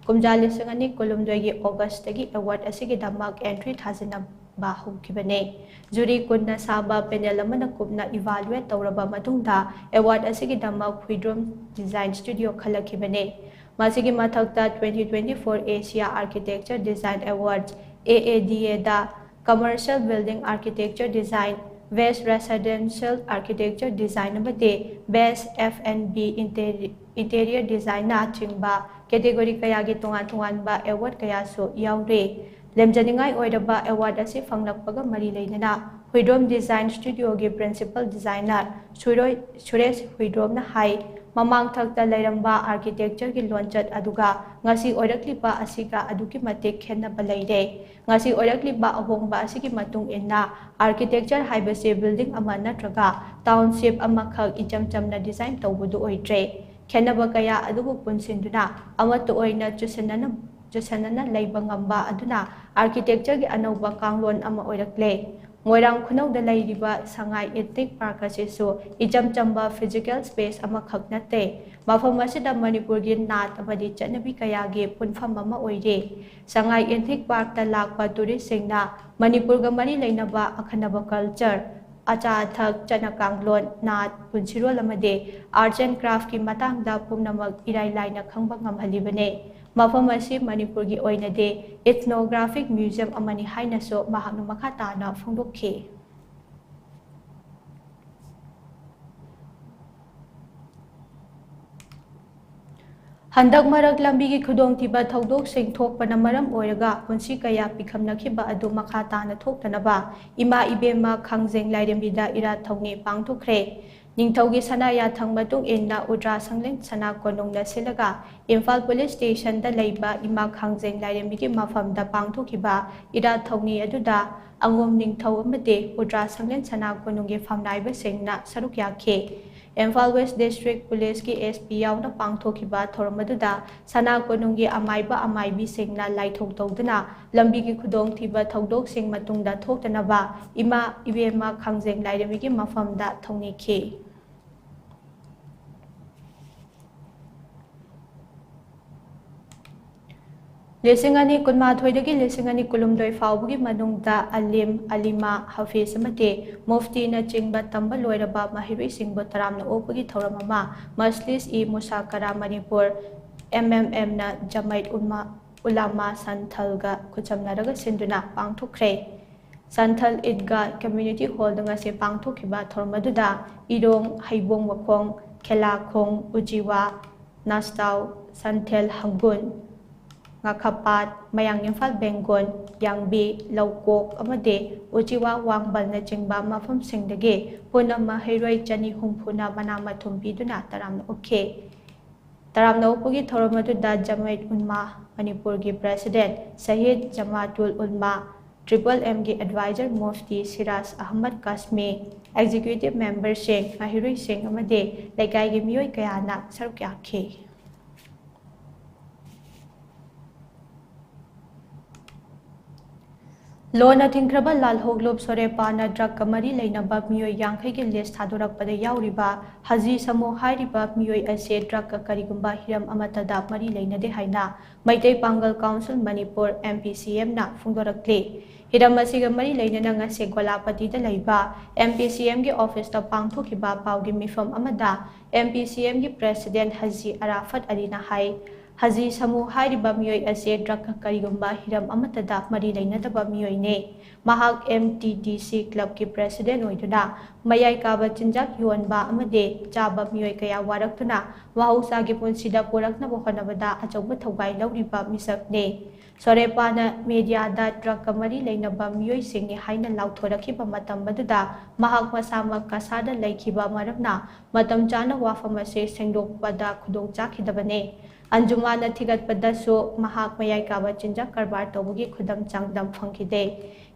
ꯀꯨꯝꯖꯥ ꯂꯤꯁꯤꯡ ꯑꯅꯤ ꯀꯨꯟꯍꯨꯝꯗꯣꯏꯒꯤ August ꯇꯒꯤ award ꯑꯁꯤꯒꯤꯗꯃꯛ entry ꯊꯥꯖꯤꯟꯅꯕ ꯍꯧꯈꯤꯕꯅꯦ꯫ Jury ꯀꯨꯟꯅ ꯁꯥꯕ panel ꯑꯃꯅ ꯀꯨꯞꯅ evaluate ꯇꯧꯔꯕ ꯃꯇꯨꯡꯗ award ꯑꯁꯤꯒꯤꯗꯃꯛ ꯍꯨꯏꯗ꯭ꯔꯣꯝ Design Studio ꯈꯜꯂꯛꯈꯤꯕꯅꯦ꯫ ꯃꯁꯤꯒꯤ ꯃꯊꯛꯇ twenty twenty-four Asia Architecture Design Awards, A A D A the Commercial Building Architecture Design, Best Residential Architecture Design ꯑꯃꯗꯤ Best F and B Inter-, Interior Design ꯅꯆꯤꯡꯕ category ꯀꯌꯥꯒꯤ ꯇꯣꯉꯥꯟ ꯇꯣꯉꯥꯟꯕ award ꯀꯌꯥꯁꯨ ꯌꯥꯎꯔꯤ꯫ ꯂꯦꯝꯖꯅꯤꯡꯉꯥꯏ ꯑꯣꯏꯔꯕ award ꯑꯁꯤ ꯐꯪꯂꯛꯄꯒ ꯃꯔꯤ ꯂꯩꯅꯅ ꯍꯨꯏꯗ꯭ꯔꯣꯝ ꯗꯤꯖꯥꯏꯟ ꯁ꯭ꯇꯨꯗꯤꯑꯣꯒꯤ ꯄ꯭ꯔꯤꯟꯁꯤꯄꯜ ꯗꯤꯖꯥꯏꯅꯔ ꯁꯨꯔꯣꯏ-, ꯁꯨꯔꯦꯁ ꯍꯨꯏꯗ꯭ꯔꯣꯝꯅ ꯍꯥꯏ, ꯃꯃꯥꯡꯊꯛꯇ ꯂꯩꯔꯝꯕ ꯑꯥꯔꯀꯤꯇꯦꯛꯆꯔꯒꯤ ꯂꯣꯟꯆꯠ ꯑꯗꯨꯒ ꯉꯁꯤ ꯑꯣꯏꯔꯛꯂꯤꯕ ꯑꯁꯤꯒ ꯑꯗꯨꯛꯀꯤ ꯃꯇꯤꯛ ꯈꯦꯠꯅꯕ ꯂꯩꯔꯦ꯫ ꯉꯁꯤ ꯑꯣꯏꯔꯛꯂꯤꯕ ꯑꯍꯣꯡꯕ ꯑꯁꯤꯒꯤ ꯃꯇꯨꯡ ꯏꯟꯅ ꯑꯥꯔꯀꯤꯇꯦꯛꯆꯔ ꯍꯥꯏꯕꯁꯤ ꯕꯤꯜꯗꯤꯡ ꯑꯃ ꯅꯠꯇ꯭ꯔꯒ ꯇꯥꯎꯟꯁꯤꯞ ꯑꯃꯈꯛ ꯏꯆꯝ ꯆꯝꯅ ꯗꯤꯖꯥꯏꯟ ꯇꯧꯕꯗꯨ ꯑꯣꯏꯗ꯭ꯔꯦ꯫ ꯈꯦꯠꯅꯕ ꯀꯌꯥ ꯑꯗꯨꯕꯨ ꯄꯨꯟꯁꯤꯟꯗꯨꯅ ꯑꯃꯠꯇ ꯑꯣꯏꯅ ꯆꯨꯁꯤꯟꯅꯅ-, ꯆꯨꯁꯤꯟꯅꯅ ꯂꯩꯕ ꯉꯝꯕ ꯑꯗꯨꯅ ꯑꯥꯔꯀꯤꯇꯦꯛꯆꯔꯒꯤ ꯑꯅꯧꯕ ꯀꯥꯡꯂꯣꯟ ꯑꯃ ꯑꯣꯏꯔꯛꯂꯦ꯫ ꯃꯣꯏꯔꯥꯡ ꯈꯨꯅꯧꯗ ꯂꯩꯔꯤꯕ ꯁꯉꯥꯏ ꯏꯊꯅꯤꯛ ꯄꯥꯔꯛ ꯑꯁꯤꯁꯨ ꯏꯆꯝ ꯆꯝꯕ ꯐꯤꯖꯤꯀꯦꯜ ꯁ꯭ꯄꯦꯁ ꯑꯃꯈꯛ ꯅꯠꯇꯦ꯫ ꯃꯐꯝ ꯑꯁꯤꯗ ꯃꯅꯤꯄꯨꯔꯒꯤ ꯅꯥꯠ ꯑꯃꯗꯤ ꯆꯠꯅꯕꯤ ꯀꯌꯥꯒꯤ ꯄꯨꯟꯐꯝ ꯑꯃ ꯑꯣꯏꯔꯦ꯫ ꯁꯉꯥꯏ ꯏꯊꯅꯤꯛ ꯄꯥꯔꯛꯇ ꯂꯥꯛꯄ ꯇꯨꯔꯤꯁꯁꯤꯡꯅ ꯃꯅꯤꯄꯨꯔꯒ ꯃꯔꯤ ꯂꯩꯅꯕ ꯑꯈꯟꯅꯕ ꯀꯜꯆꯔ, ꯑꯆꯥ ꯑꯊꯛ, ꯆꯠꯅ ꯀꯥꯡꯂꯣꯟ, ꯅꯥꯠ, ꯄꯨꯟꯁꯤꯔꯣꯜ ꯑꯃꯗꯤ ꯑꯥꯔꯠꯁ ꯑꯦꯟ ꯀ꯭ꯔꯥꯐꯀꯤ ꯃꯇꯥꯡꯗ ꯄꯨꯝꯅꯃꯛ ꯏꯔꯥꯏ ꯂꯥꯏꯅ ꯈꯪꯕ ꯉꯝꯍꯜꯂꯤꯕꯅꯤ꯫ ꯃꯐꯝ ꯑꯁꯤ ꯃꯅꯤꯄꯨꯔꯒꯤ ꯑꯣꯏꯅꯗꯤ ꯏꯊꯅꯣꯒ꯭ꯔꯥꯐꯤꯛ ꯃ꯭ꯌꯨꯖꯤꯌꯝ ꯑꯃꯅꯤ ꯍꯥꯏꯅꯁꯨ ꯃꯍꯥꯛꯅ ꯃꯈꯥ ꯇꯥꯅ ꯐꯣꯡꯗꯣꯛꯈꯤ꯫ ꯍꯟꯗꯛ ꯃꯔꯛ ꯂꯝꯕꯤꯒꯤ ꯈꯨꯗꯣꯡꯊꯤꯕ ꯊꯧꯗꯣꯛꯁꯤꯡ ꯊꯣꯛꯄꯅ ꯃꯔꯝ ꯑꯣꯏꯔꯒ ꯄꯨꯟꯁꯤ ꯀꯌꯥ ꯄꯤꯈꯝꯅꯈꯤꯕ ꯑꯗꯨ ꯃꯈꯥ ꯇꯥꯅ ꯊꯣꯛꯇꯅꯕ ꯏꯃꯥ ꯏꯕꯦꯝꯃ ꯈꯥꯡꯖꯦꯡ ꯂꯥꯏꯔꯦꯝꯕꯤꯗ ꯏꯔꯥꯠ ꯊꯧꯅꯤ ꯄꯥꯡꯊꯣꯛꯈ꯭ꯔꯦ꯫ ꯅꯤꯡꯊꯧꯒꯤ ꯁꯅꯥ ꯌꯥꯊꯪ ꯃꯇꯨꯡ ꯏꯟꯅ ꯎꯗ꯭ꯔꯥ ꯁꯪꯂꯦꯟ ꯁꯅꯥ ꯀꯣꯅꯨꯡꯅ ꯁꯤꯜꯂꯒ ꯏꯝꯐꯥꯜ ꯄꯨꯂꯤꯁ ꯁ꯭ꯇꯦꯁꯟꯗ ꯂꯩꯕ ꯏꯃꯥ ꯈꯥꯡꯖꯦꯡ ꯂꯥꯏꯔꯦꯝꯕꯤꯒꯤ ꯃꯐꯝꯗ ꯄꯥꯡꯊꯣꯛꯈꯤꯕ ꯏꯔꯥꯠ ꯊꯧꯅꯤ ꯑꯗꯨꯗ ꯑꯉꯣꯝ ꯅꯤꯡꯊꯧ ꯑꯃꯗꯤ ꯎꯗ꯭ꯔꯥ ꯁꯪꯂꯦꯟ ꯁꯅꯥ ꯀꯣꯅꯨꯡꯒꯤ ꯐꯝꯅꯥꯏꯕꯁꯤꯡꯅ ꯁꯔꯨꯛ ꯌꯥꯈꯤ꯫ ꯏꯝꯐꯥꯜ ꯋꯦꯁ ꯗꯤꯁꯇ꯭ꯔꯤꯛ ꯄꯨꯂꯤꯁꯀꯤ ꯑꯦꯁ ꯄꯤ ꯌꯥꯎꯅ ꯄꯥꯡꯊꯣꯛꯈꯤꯕ ꯊꯧꯔꯝ ꯑꯗꯨꯗ ꯁꯅꯥ ꯀꯣꯅꯨꯡꯒꯤ ꯑꯃꯥꯏꯕ ꯑꯃꯥꯏꯕꯤꯁꯤꯡꯅ ꯂꯥꯏꯊꯧ ꯇꯧꯗꯨꯅ ꯂꯝꯕꯤꯒꯤ ꯈꯨꯗꯣꯡꯊꯤꯕ ꯊꯧꯗꯣꯛꯁꯤꯡ ꯃꯇꯨꯡꯗ ꯊꯣꯛꯇꯅꯕ ꯏꯃꯥ ꯏꯕꯦꯝꯃ ꯈꯥꯡꯖꯦꯡ ꯂꯥꯏꯔꯦꯝꯕꯤꯒꯤ ꯃꯐꯝꯗ ꯊꯧꯅꯤꯈꯤ꯫ ꯂꯤꯁꯤꯡ ꯑꯅꯤ ꯀꯨꯟꯃꯥꯊꯣꯏꯗꯒꯤ ꯂꯤꯁꯤꯡ ꯑꯅꯤ ꯀꯨꯟꯍꯨꯝꯗꯣꯏ ꯐꯥꯎꯕꯒꯤ ꯃꯅꯨꯡꯗ ꯑꯂꯤꯝ, ꯑꯂꯤꯃꯥ, ꯍꯥꯐꯤꯖ ꯑꯃꯗꯤ ꯃꯨꯐꯇꯤꯅꯆꯤꯡꯕ ꯇꯝꯕ ꯂꯣꯏꯔꯕ ꯃꯍꯩꯔꯣꯏꯁꯤꯡꯕꯨ ꯇꯔꯥꯝꯅ ꯑꯣꯛꯄꯒꯤ ꯊꯧꯔꯝ ꯑꯃ ꯃꯖꯂꯤꯁ-ꯏ-ꯃꯨꯁꯥꯀꯔꯥ ꯃꯅꯤꯄꯨꯔ, ꯑꯦꯝ ꯑꯦꯝ ꯑꯦꯝꯅ ꯖꯃꯥꯏꯠ ꯎꯃꯥ-, ꯎꯂꯥꯃꯥ ꯁꯟꯊꯜꯒ ꯈꯨꯠꯁꯝꯅꯔꯒ ꯁꯤꯟꯗꯨꯅ ꯄꯥꯡꯊꯣꯛꯈ꯭ꯔꯦ꯫ ꯁꯟꯊꯜ ꯏꯗꯒꯥ ꯀꯝꯃ꯭ꯌꯨꯅꯤꯇꯤ ꯍꯣꯜꯗ ꯉꯁꯤ ꯄꯥꯡꯊꯣꯛꯈꯤꯕ ꯊꯧꯔꯝ ꯑꯗꯨꯗ ꯏꯔꯣꯡ, ꯍꯩꯕꯣꯡ ꯃꯈꯣꯡ, ꯈꯦꯂꯥꯈꯣꯡ, ꯎꯖꯤꯋꯥ, ꯅꯥꯁꯇꯥꯎ, ꯁꯟꯊꯦꯜ ꯍꯪꯒꯨꯟ, ꯉꯥꯈꯄꯥꯠ, ꯃꯌꯥꯡ ꯏꯝꯐꯥꯜ ꯕꯦꯡꯒꯣꯟ, ꯌꯥꯡꯕꯤ, ꯂꯧꯀꯣꯛ ꯑꯃꯗꯤ ꯎꯆꯤꯋꯥ ꯋꯥꯡꯕꯜꯅꯆꯤꯡꯕ ꯃꯐꯝꯁꯤꯡꯗꯒꯤ ꯄꯨꯟꯅ ꯃꯍꯩꯔꯣꯏ ꯆꯅꯤ ꯍꯨꯝꯐꯨꯅ ꯃꯅꯥ ꯃꯊꯨꯝ ꯄꯤꯗꯨꯅ ꯇꯔꯥꯝꯅ ꯑꯣꯛꯈꯤ꯫ ꯇꯔꯥꯝꯅ ꯑꯣꯛꯄꯒꯤ ꯊꯧꯔꯝ ꯑꯗꯨꯗ ꯖꯃꯥꯏꯠ ꯎꯟꯃꯥ ꯃꯅꯤꯄꯨꯔꯒꯤ ꯄ꯭ꯔꯦꯁꯤꯗꯦꯟꯠ ꯁꯍꯤꯗ ꯖꯃꯥꯇꯨꯜ ꯎꯟꯃꯥ, ꯇ꯭ꯔꯤꯄꯜ ꯑꯦꯝꯒꯤ ꯑꯦꯗꯚꯥꯏꯖꯔ ꯃꯨꯐꯇꯤ ꯁꯤꯔꯥꯖ ꯑꯍꯃꯗ ꯀꯥꯁꯃꯤ, ꯑꯦꯛꯖꯤꯀ꯭ꯌꯨꯇꯤꯚ ꯃꯦꯝꯕꯔꯁꯤꯡ, ꯃꯍꯩꯔꯣꯏꯁꯤꯡ ꯑꯃꯗꯤ ꯂꯩꯀꯥꯏꯒꯤ ꯃꯤꯑꯣꯏ ꯀꯌꯥꯅ ꯁꯔꯨꯛ ꯌꯥꯈꯤ꯫ ꯂꯣꯟꯅ ꯊꯤꯡꯈ꯭ꯔꯕ ꯂꯥꯜꯍꯧꯂꯨꯞ ꯁꯣꯔꯦꯄꯥꯅ ꯗ꯭ꯔꯒꯀ ꯃꯔꯤ ꯂꯩꯅꯕ ꯃꯤꯑꯣꯏ ꯌꯥꯡꯈꯩꯒꯤ ꯂꯤꯁ ꯊꯥꯗꯣꯔꯛꯄꯗ ꯌꯥꯎꯔꯤꯕ ꯍꯖꯤ ꯁꯃꯨ ꯍꯥꯏꯔꯤꯕ ꯃꯤꯑꯣꯏ ꯑꯁꯤ ꯗ꯭ꯔꯒꯀ ꯀꯔꯤꯒꯨꯝꯕ ꯍꯤꯔꯝ ꯑꯃꯠꯇꯗ ꯃꯔꯤ ꯂꯩꯅꯗꯦ ꯍꯥꯏꯅ ꯃꯩꯇꯩ ꯄꯥꯡꯒꯜ ꯀꯥꯎꯟꯁꯤꯜ ꯃꯅꯤꯄꯨꯔ, ꯑꯦꯝ ꯄꯤ ꯁꯤ ꯑꯦꯝꯅ ꯐꯣꯡꯗꯣꯔꯛꯂꯤ꯫ ꯍꯤꯔꯝ ꯑꯁꯤꯒ ꯃꯔꯤ ꯂꯩꯅꯅ ꯉꯁꯤ ꯒꯣꯂꯥꯄꯇꯤꯗ ꯂꯩꯕ ꯑꯦꯝ ꯄꯤ ꯁꯤ ꯑꯦꯝꯒꯤ ꯑꯣꯐꯤꯁꯇ ꯄꯥꯡꯊꯣꯛꯈꯤꯕ ꯄꯥꯎꯒꯤ ꯃꯤꯐꯝ ꯑꯃꯗ ꯑꯦꯝ ꯄꯤ ꯁꯤ ꯑꯦꯝꯒꯤ ꯄ꯭ꯔꯦꯁꯤꯗꯦꯟꯠ ꯍꯖꯤ ꯑꯔꯥꯐꯠ ꯑꯂꯤꯅ ꯍꯥꯏ, ꯍꯖꯤ ꯁꯃꯨ ꯍꯥꯏꯔꯤꯕ ꯃꯤꯑꯣꯏ ꯑꯁꯤ ꯗ꯭ꯔꯒꯀ ꯀꯔꯤꯒꯨꯝꯕ ꯍꯤꯔꯝ ꯑꯃꯠꯇꯗ ꯃꯔꯤ ꯂꯩꯅꯗꯕ ꯃꯤꯑꯣꯏꯅꯤ꯫ ꯃꯍꯥꯛ ꯑꯦꯝ ꯇꯤ ꯇꯤ ꯁꯤ ꯀ꯭ꯂꯕꯀꯤ ꯄ꯭ꯔꯦꯁꯤꯗꯦꯟꯠ ꯑꯣꯏꯗꯨꯅ ꯃꯌꯥꯏ ꯀꯥꯕ ꯆꯤꯟꯖꯥꯛ ꯌꯣꯟꯕ ꯑꯃꯗꯤ ꯆꯥꯕ ꯃꯤꯑꯣꯏ ꯀꯌꯥ ꯋꯥꯔꯛꯇꯨꯅ ꯃꯍꯧꯁꯥꯒꯤ ꯄꯨꯟꯁꯤꯗ ꯄꯨꯔꯛꯅꯕ ꯍꯣꯠꯅꯕꯗ ꯑꯆꯧꯕ ꯊꯧꯒꯥꯏ ꯂꯧꯔꯤꯕ ꯃꯤꯁꯛꯅꯤ꯫ ꯁꯣꯔꯦꯄꯥꯅ ꯃꯦꯗꯤꯌꯥꯗ ꯗ꯭ꯔꯒꯀ ꯃꯔꯤ ꯂꯩꯅꯕ ꯃꯤꯑꯣꯏꯁꯤꯡꯅꯤ ꯍꯥꯏꯅ ꯂꯥꯎꯊꯣꯔꯛꯈꯤꯕ ꯃꯇꯝ ꯑꯗꯨꯗ ꯃꯍꯥꯛ ꯃꯁꯥꯃꯛ ꯀꯁꯥꯔꯗ ꯂꯩꯈꯤꯕ ꯃꯔꯝꯅ ꯃꯇꯝ ꯆꯥꯅ ꯋꯥꯐꯝ ꯑꯁꯤ ꯁꯦꯡꯗꯣꯛꯄꯗ ꯈꯨꯗꯣꯡ ꯆꯥꯈꯤꯗꯕꯅꯤ꯫ ꯑꯟꯖꯨꯃꯥꯟꯅ ꯊꯤꯒꯠꯄꯗꯁꯨ ꯃꯍꯥꯛ ꯃꯌꯥꯏ ꯀꯥꯕ ꯆꯤꯟꯖꯥꯛ ꯀꯔꯕꯥꯔ ꯇꯧꯕꯒꯤ ꯈꯨꯗꯝ ꯆꯥꯡꯗꯝ ꯐꯪꯈꯤꯗꯦ꯫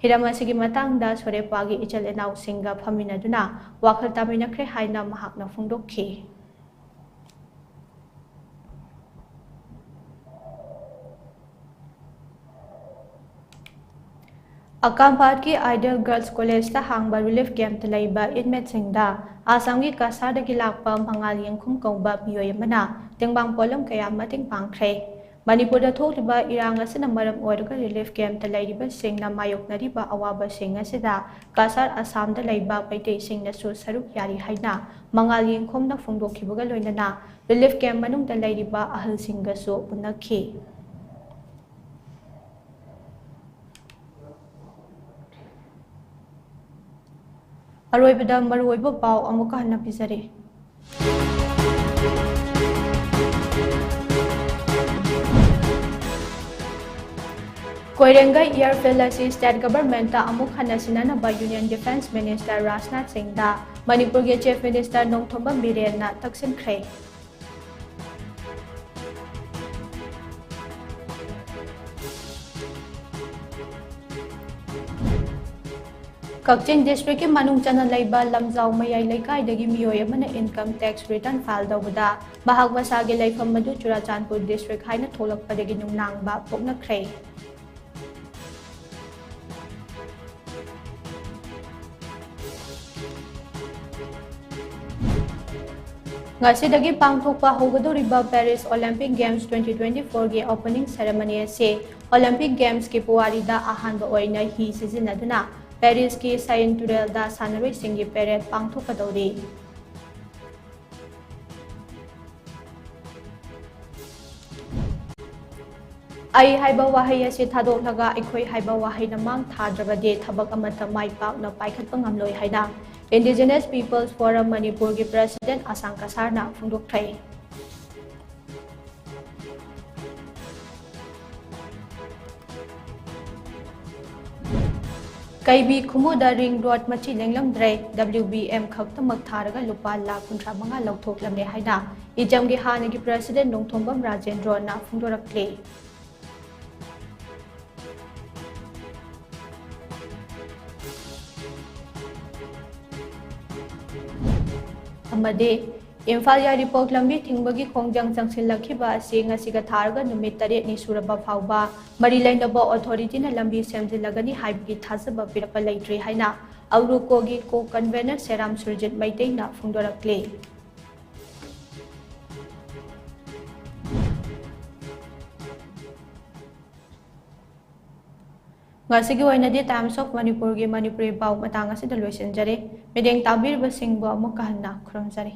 ꯍꯤꯔꯝ ꯑꯁꯤꯒꯤ ꯃꯇꯥꯡꯗ ꯁꯣꯔꯦꯄꯥꯒꯤ ꯏꯆꯤꯜ ꯏꯅꯥꯎꯁꯤꯡꯒ ꯐꯝꯃꯤꯟꯅꯗꯨꯅ ꯋꯥꯈꯜ ꯇꯥꯃꯤꯟꯅꯈ꯭ꯔꯦ ꯍꯥꯏꯅ ꯃꯍꯥꯛꯅ ꯐꯣꯡꯗꯣꯛꯈꯤ꯫ ꯑꯀꯥꯝꯄꯥꯠꯀꯤ ꯑꯥꯏꯗꯤꯌꯦꯜ ꯒꯔꯜꯁ ꯀꯣꯂꯦꯖꯇ ꯍꯥꯡꯕ ꯔꯤꯂꯤꯐ ꯀꯦꯝꯞꯇ ꯂꯩꯕ ꯏꯟꯃꯦꯠꯁꯤꯡꯗ ꯑꯁꯥꯝꯒꯤ ꯀꯁꯥꯔꯗꯒꯤ ꯂꯥꯛꯄ ꯃꯉꯥꯜ ꯌꯦꯡꯈꯨꯝ ꯀꯧꯕ ꯃꯤꯑꯣꯏ ꯑꯃꯅ ꯇꯦꯡꯕꯥꯡ ꯄꯣꯠꯂꯝ ꯀꯌꯥ ꯃꯇꯦꯡ ꯄꯥꯡꯈ꯭ꯔꯦ꯫ ꯃꯅꯤꯄꯨꯔꯗ ꯊꯣꯛꯂꯤꯕ ꯏꯔꯥꯡ ꯑꯁꯤꯅ ꯃꯔꯝ ꯑꯣꯏꯔꯒ ꯔꯤꯂꯤꯐ ꯀꯦꯝꯞꯇ ꯂꯩꯔꯤꯕꯁꯤꯡꯅ ꯃꯥꯌꯣꯛꯅꯔꯤꯕ ꯑꯋꯥꯕꯁꯤꯡ ꯑꯁꯤꯗ ꯀꯁꯥꯔ ꯑꯁꯥꯝꯗ ꯂꯩꯕ ꯃꯩꯇꯩꯁꯤꯡꯅꯁꯨ ꯁꯔꯨꯛ ꯌꯥꯔꯤ ꯍꯥꯏꯅ ꯃꯉꯥꯜ ꯌꯦꯡꯈꯨꯝꯅ ꯐꯣꯡꯗꯣꯛꯈꯤꯕꯒ ꯂꯣꯏꯅꯅ ꯔꯤꯂꯤꯐ ꯀꯦꯝꯞ ꯃꯅꯨꯡꯗ ꯂꯩꯔꯤꯕ ꯑꯍꯜꯁꯤꯡꯒꯁꯨ ꯎꯅꯈꯤ꯫ ꯑꯔꯣꯏꯕꯗ ꯃꯔꯨꯑꯣꯏꯕ ꯄꯥꯎ ꯑꯃꯨꯛꯀ ꯍꯟꯅ ꯄꯤꯖꯔꯤ꯫ ꯀꯣꯏꯔꯦꯡꯒꯩ airfield ꯑꯁꯤ state government ꯑꯃꯨꯛ ꯍꯟꯅ ꯁꯤꯟꯅꯅꯕ Union Defence Minister ꯔꯥꯖꯅꯥꯊ ꯁꯤꯡꯗ ꯃꯅꯤꯄꯨꯔꯒꯤ Chief Minister ꯅꯣꯡꯊꯣꯝꯕꯝ ꯕꯤꯔꯦꯟꯅ ꯇꯛꯁꯤꯟꯈ꯭ꯔꯦ꯫ ꯀꯛꯆꯤꯡ districtꯀꯤ ꯃꯅꯨꯡ ꯆꯟꯅ ꯂꯩꯕ ꯂꯝꯖꯥꯎ ꯃꯌꯥꯏ ꯂꯩꯀꯥꯏꯗꯒꯤ ꯃꯤꯑꯣꯏ ꯑꯃꯅ income tax return file ꯇꯧꯕꯗ ꯃꯍꯥꯛ ꯃꯁꯥꯒꯤ ꯂꯩꯐꯝ ꯑꯗꯨ ꯆꯨꯔꯥꯆꯥꯟꯄꯨꯔ district ꯍꯥꯏꯅ ꯊꯣꯛꯂꯛꯄꯗꯒꯤ ꯅꯨꯡꯅꯥꯡꯕ ꯄꯣꯛꯅꯈ꯭ꯔꯦ꯫ ꯉꯁꯤꯗꯒꯤ ꯄꯥꯡꯊꯣꯛꯄ ꯍꯧꯒꯗꯧꯔꯤꯕ Paris Olympic Games twenty twenty-fourꯒꯤ opening ceremony ꯑꯁꯤ Olympic Gamesꯀꯤ ꯄꯨꯋꯥꯔꯤꯗ ꯑꯍꯥꯟꯕ ꯑꯣꯏꯅ ꯍꯤ ꯁꯤꯖꯤꯟꯅꯗꯨꯅ Parisꯀꯤ Seine ꯇꯨꯔꯦꯜꯗ ꯁꯥꯟꯅꯔꯣꯏꯁꯤꯡꯒꯤ parade ꯄꯥꯡꯊꯣꯛꯀꯗꯧꯔꯤ꯫ "ꯑꯩ" ꯍꯥꯏꯕ ꯋꯥꯍꯩ ꯑꯁꯤ ꯊꯥꯗꯣꯛꯂꯒ "ꯑꯩꯈꯣꯏ" ꯍꯥꯏꯕ ꯋꯥꯍꯩꯅ ꯃꯥꯡ ꯊꯥꯗ꯭ꯔꯕꯗꯤ ꯊꯕꯛ ꯑꯃꯠꯇ ꯃꯥꯏ ꯄꯥꯛꯅ ꯄꯥꯏꯈꯠꯄ ꯉꯝꯂꯣꯏ ꯍꯥꯏꯅ Indigenous People's Forum ꯃꯅꯤꯄꯨꯔꯒꯤ president ꯑꯁꯥꯡ ꯀꯁꯥꯔꯅ ꯐꯣꯡꯗꯣꯛꯈ꯭ꯔꯦ꯫ ꯀꯩꯕꯤ ꯈꯨꯃꯨꯗ ring road ꯃꯆꯤ ꯂꯦꯡꯂꯝꯗ꯭ꯔꯦ, W B M ꯈꯛꯇꯃꯛ ꯊꯥꯔꯒ ꯂꯨꯄꯥ ꯂꯥꯈ ꯀꯨꯟꯊ꯭ꯔꯥ ꯃꯉꯥ ꯂꯧꯊꯣꯛꯂꯝꯃꯦ ꯍꯥꯏꯅ ꯏꯖꯝꯒꯤ ꯍꯥꯟꯅꯒꯤ president ꯅꯣꯡꯊꯣꯝꯕꯝ ꯔꯥꯖꯦꯟꯗ꯭ꯔꯣꯅ ꯐꯣꯡꯗꯣꯔꯛꯂꯤ꯫ ꯑꯃꯗꯤ ꯏꯝꯐꯥꯜ ꯌꯥꯏꯔꯤꯄꯣꯛ ꯂꯝꯕꯤ ꯊꯤꯡꯕꯒꯤ ꯈꯣꯡꯖꯪ ꯆꯪꯁꯤꯜꯂꯛꯈꯤꯕ ꯑꯁꯤ ꯉꯁꯤꯒ ꯊꯥꯔꯒ ꯅꯨꯃꯤꯠ ꯇꯔꯦꯠꯅꯤ ꯁꯨꯔꯕ ꯐꯥꯎꯕ ꯃꯔꯤ ꯂꯩꯅꯕ authorityꯅ ꯂꯝꯕꯤ ꯁꯦꯝꯖꯤꯜꯂꯒꯅꯤ ꯍꯥꯏꯕꯒꯤ ꯊꯥꯖꯕ ꯄꯤꯔꯛꯄ ꯂꯩꯇ꯭ꯔꯤ ꯍꯥꯏꯅ ꯑꯎꯔꯨꯀꯣꯒꯤ co-convener ꯁꯦꯔꯥꯝ ꯁꯨꯔꯖꯤꯠ ꯃꯩꯇꯩꯅ ꯐꯣꯡꯗꯣꯔꯛꯂꯤ꯫ ꯉꯁꯤꯒꯤ ꯑꯣꯏꯅꯗꯤ Times of Manipurꯒꯤ ꯃꯅꯤꯄꯨꯔꯤ ꯄꯥꯎ ꯃꯇꯥꯡ ꯑꯁꯤꯗ ꯂꯣꯏꯁꯤꯟꯖꯔꯦ꯫ ꯃꯤꯠꯌꯦꯡ ꯇꯥꯕꯤꯔꯤꯕꯁꯤꯡꯕꯨ ꯑꯃꯨꯛꯀ ꯍꯟꯅ ꯈꯨꯔꯨꯝꯖꯔꯤ꯫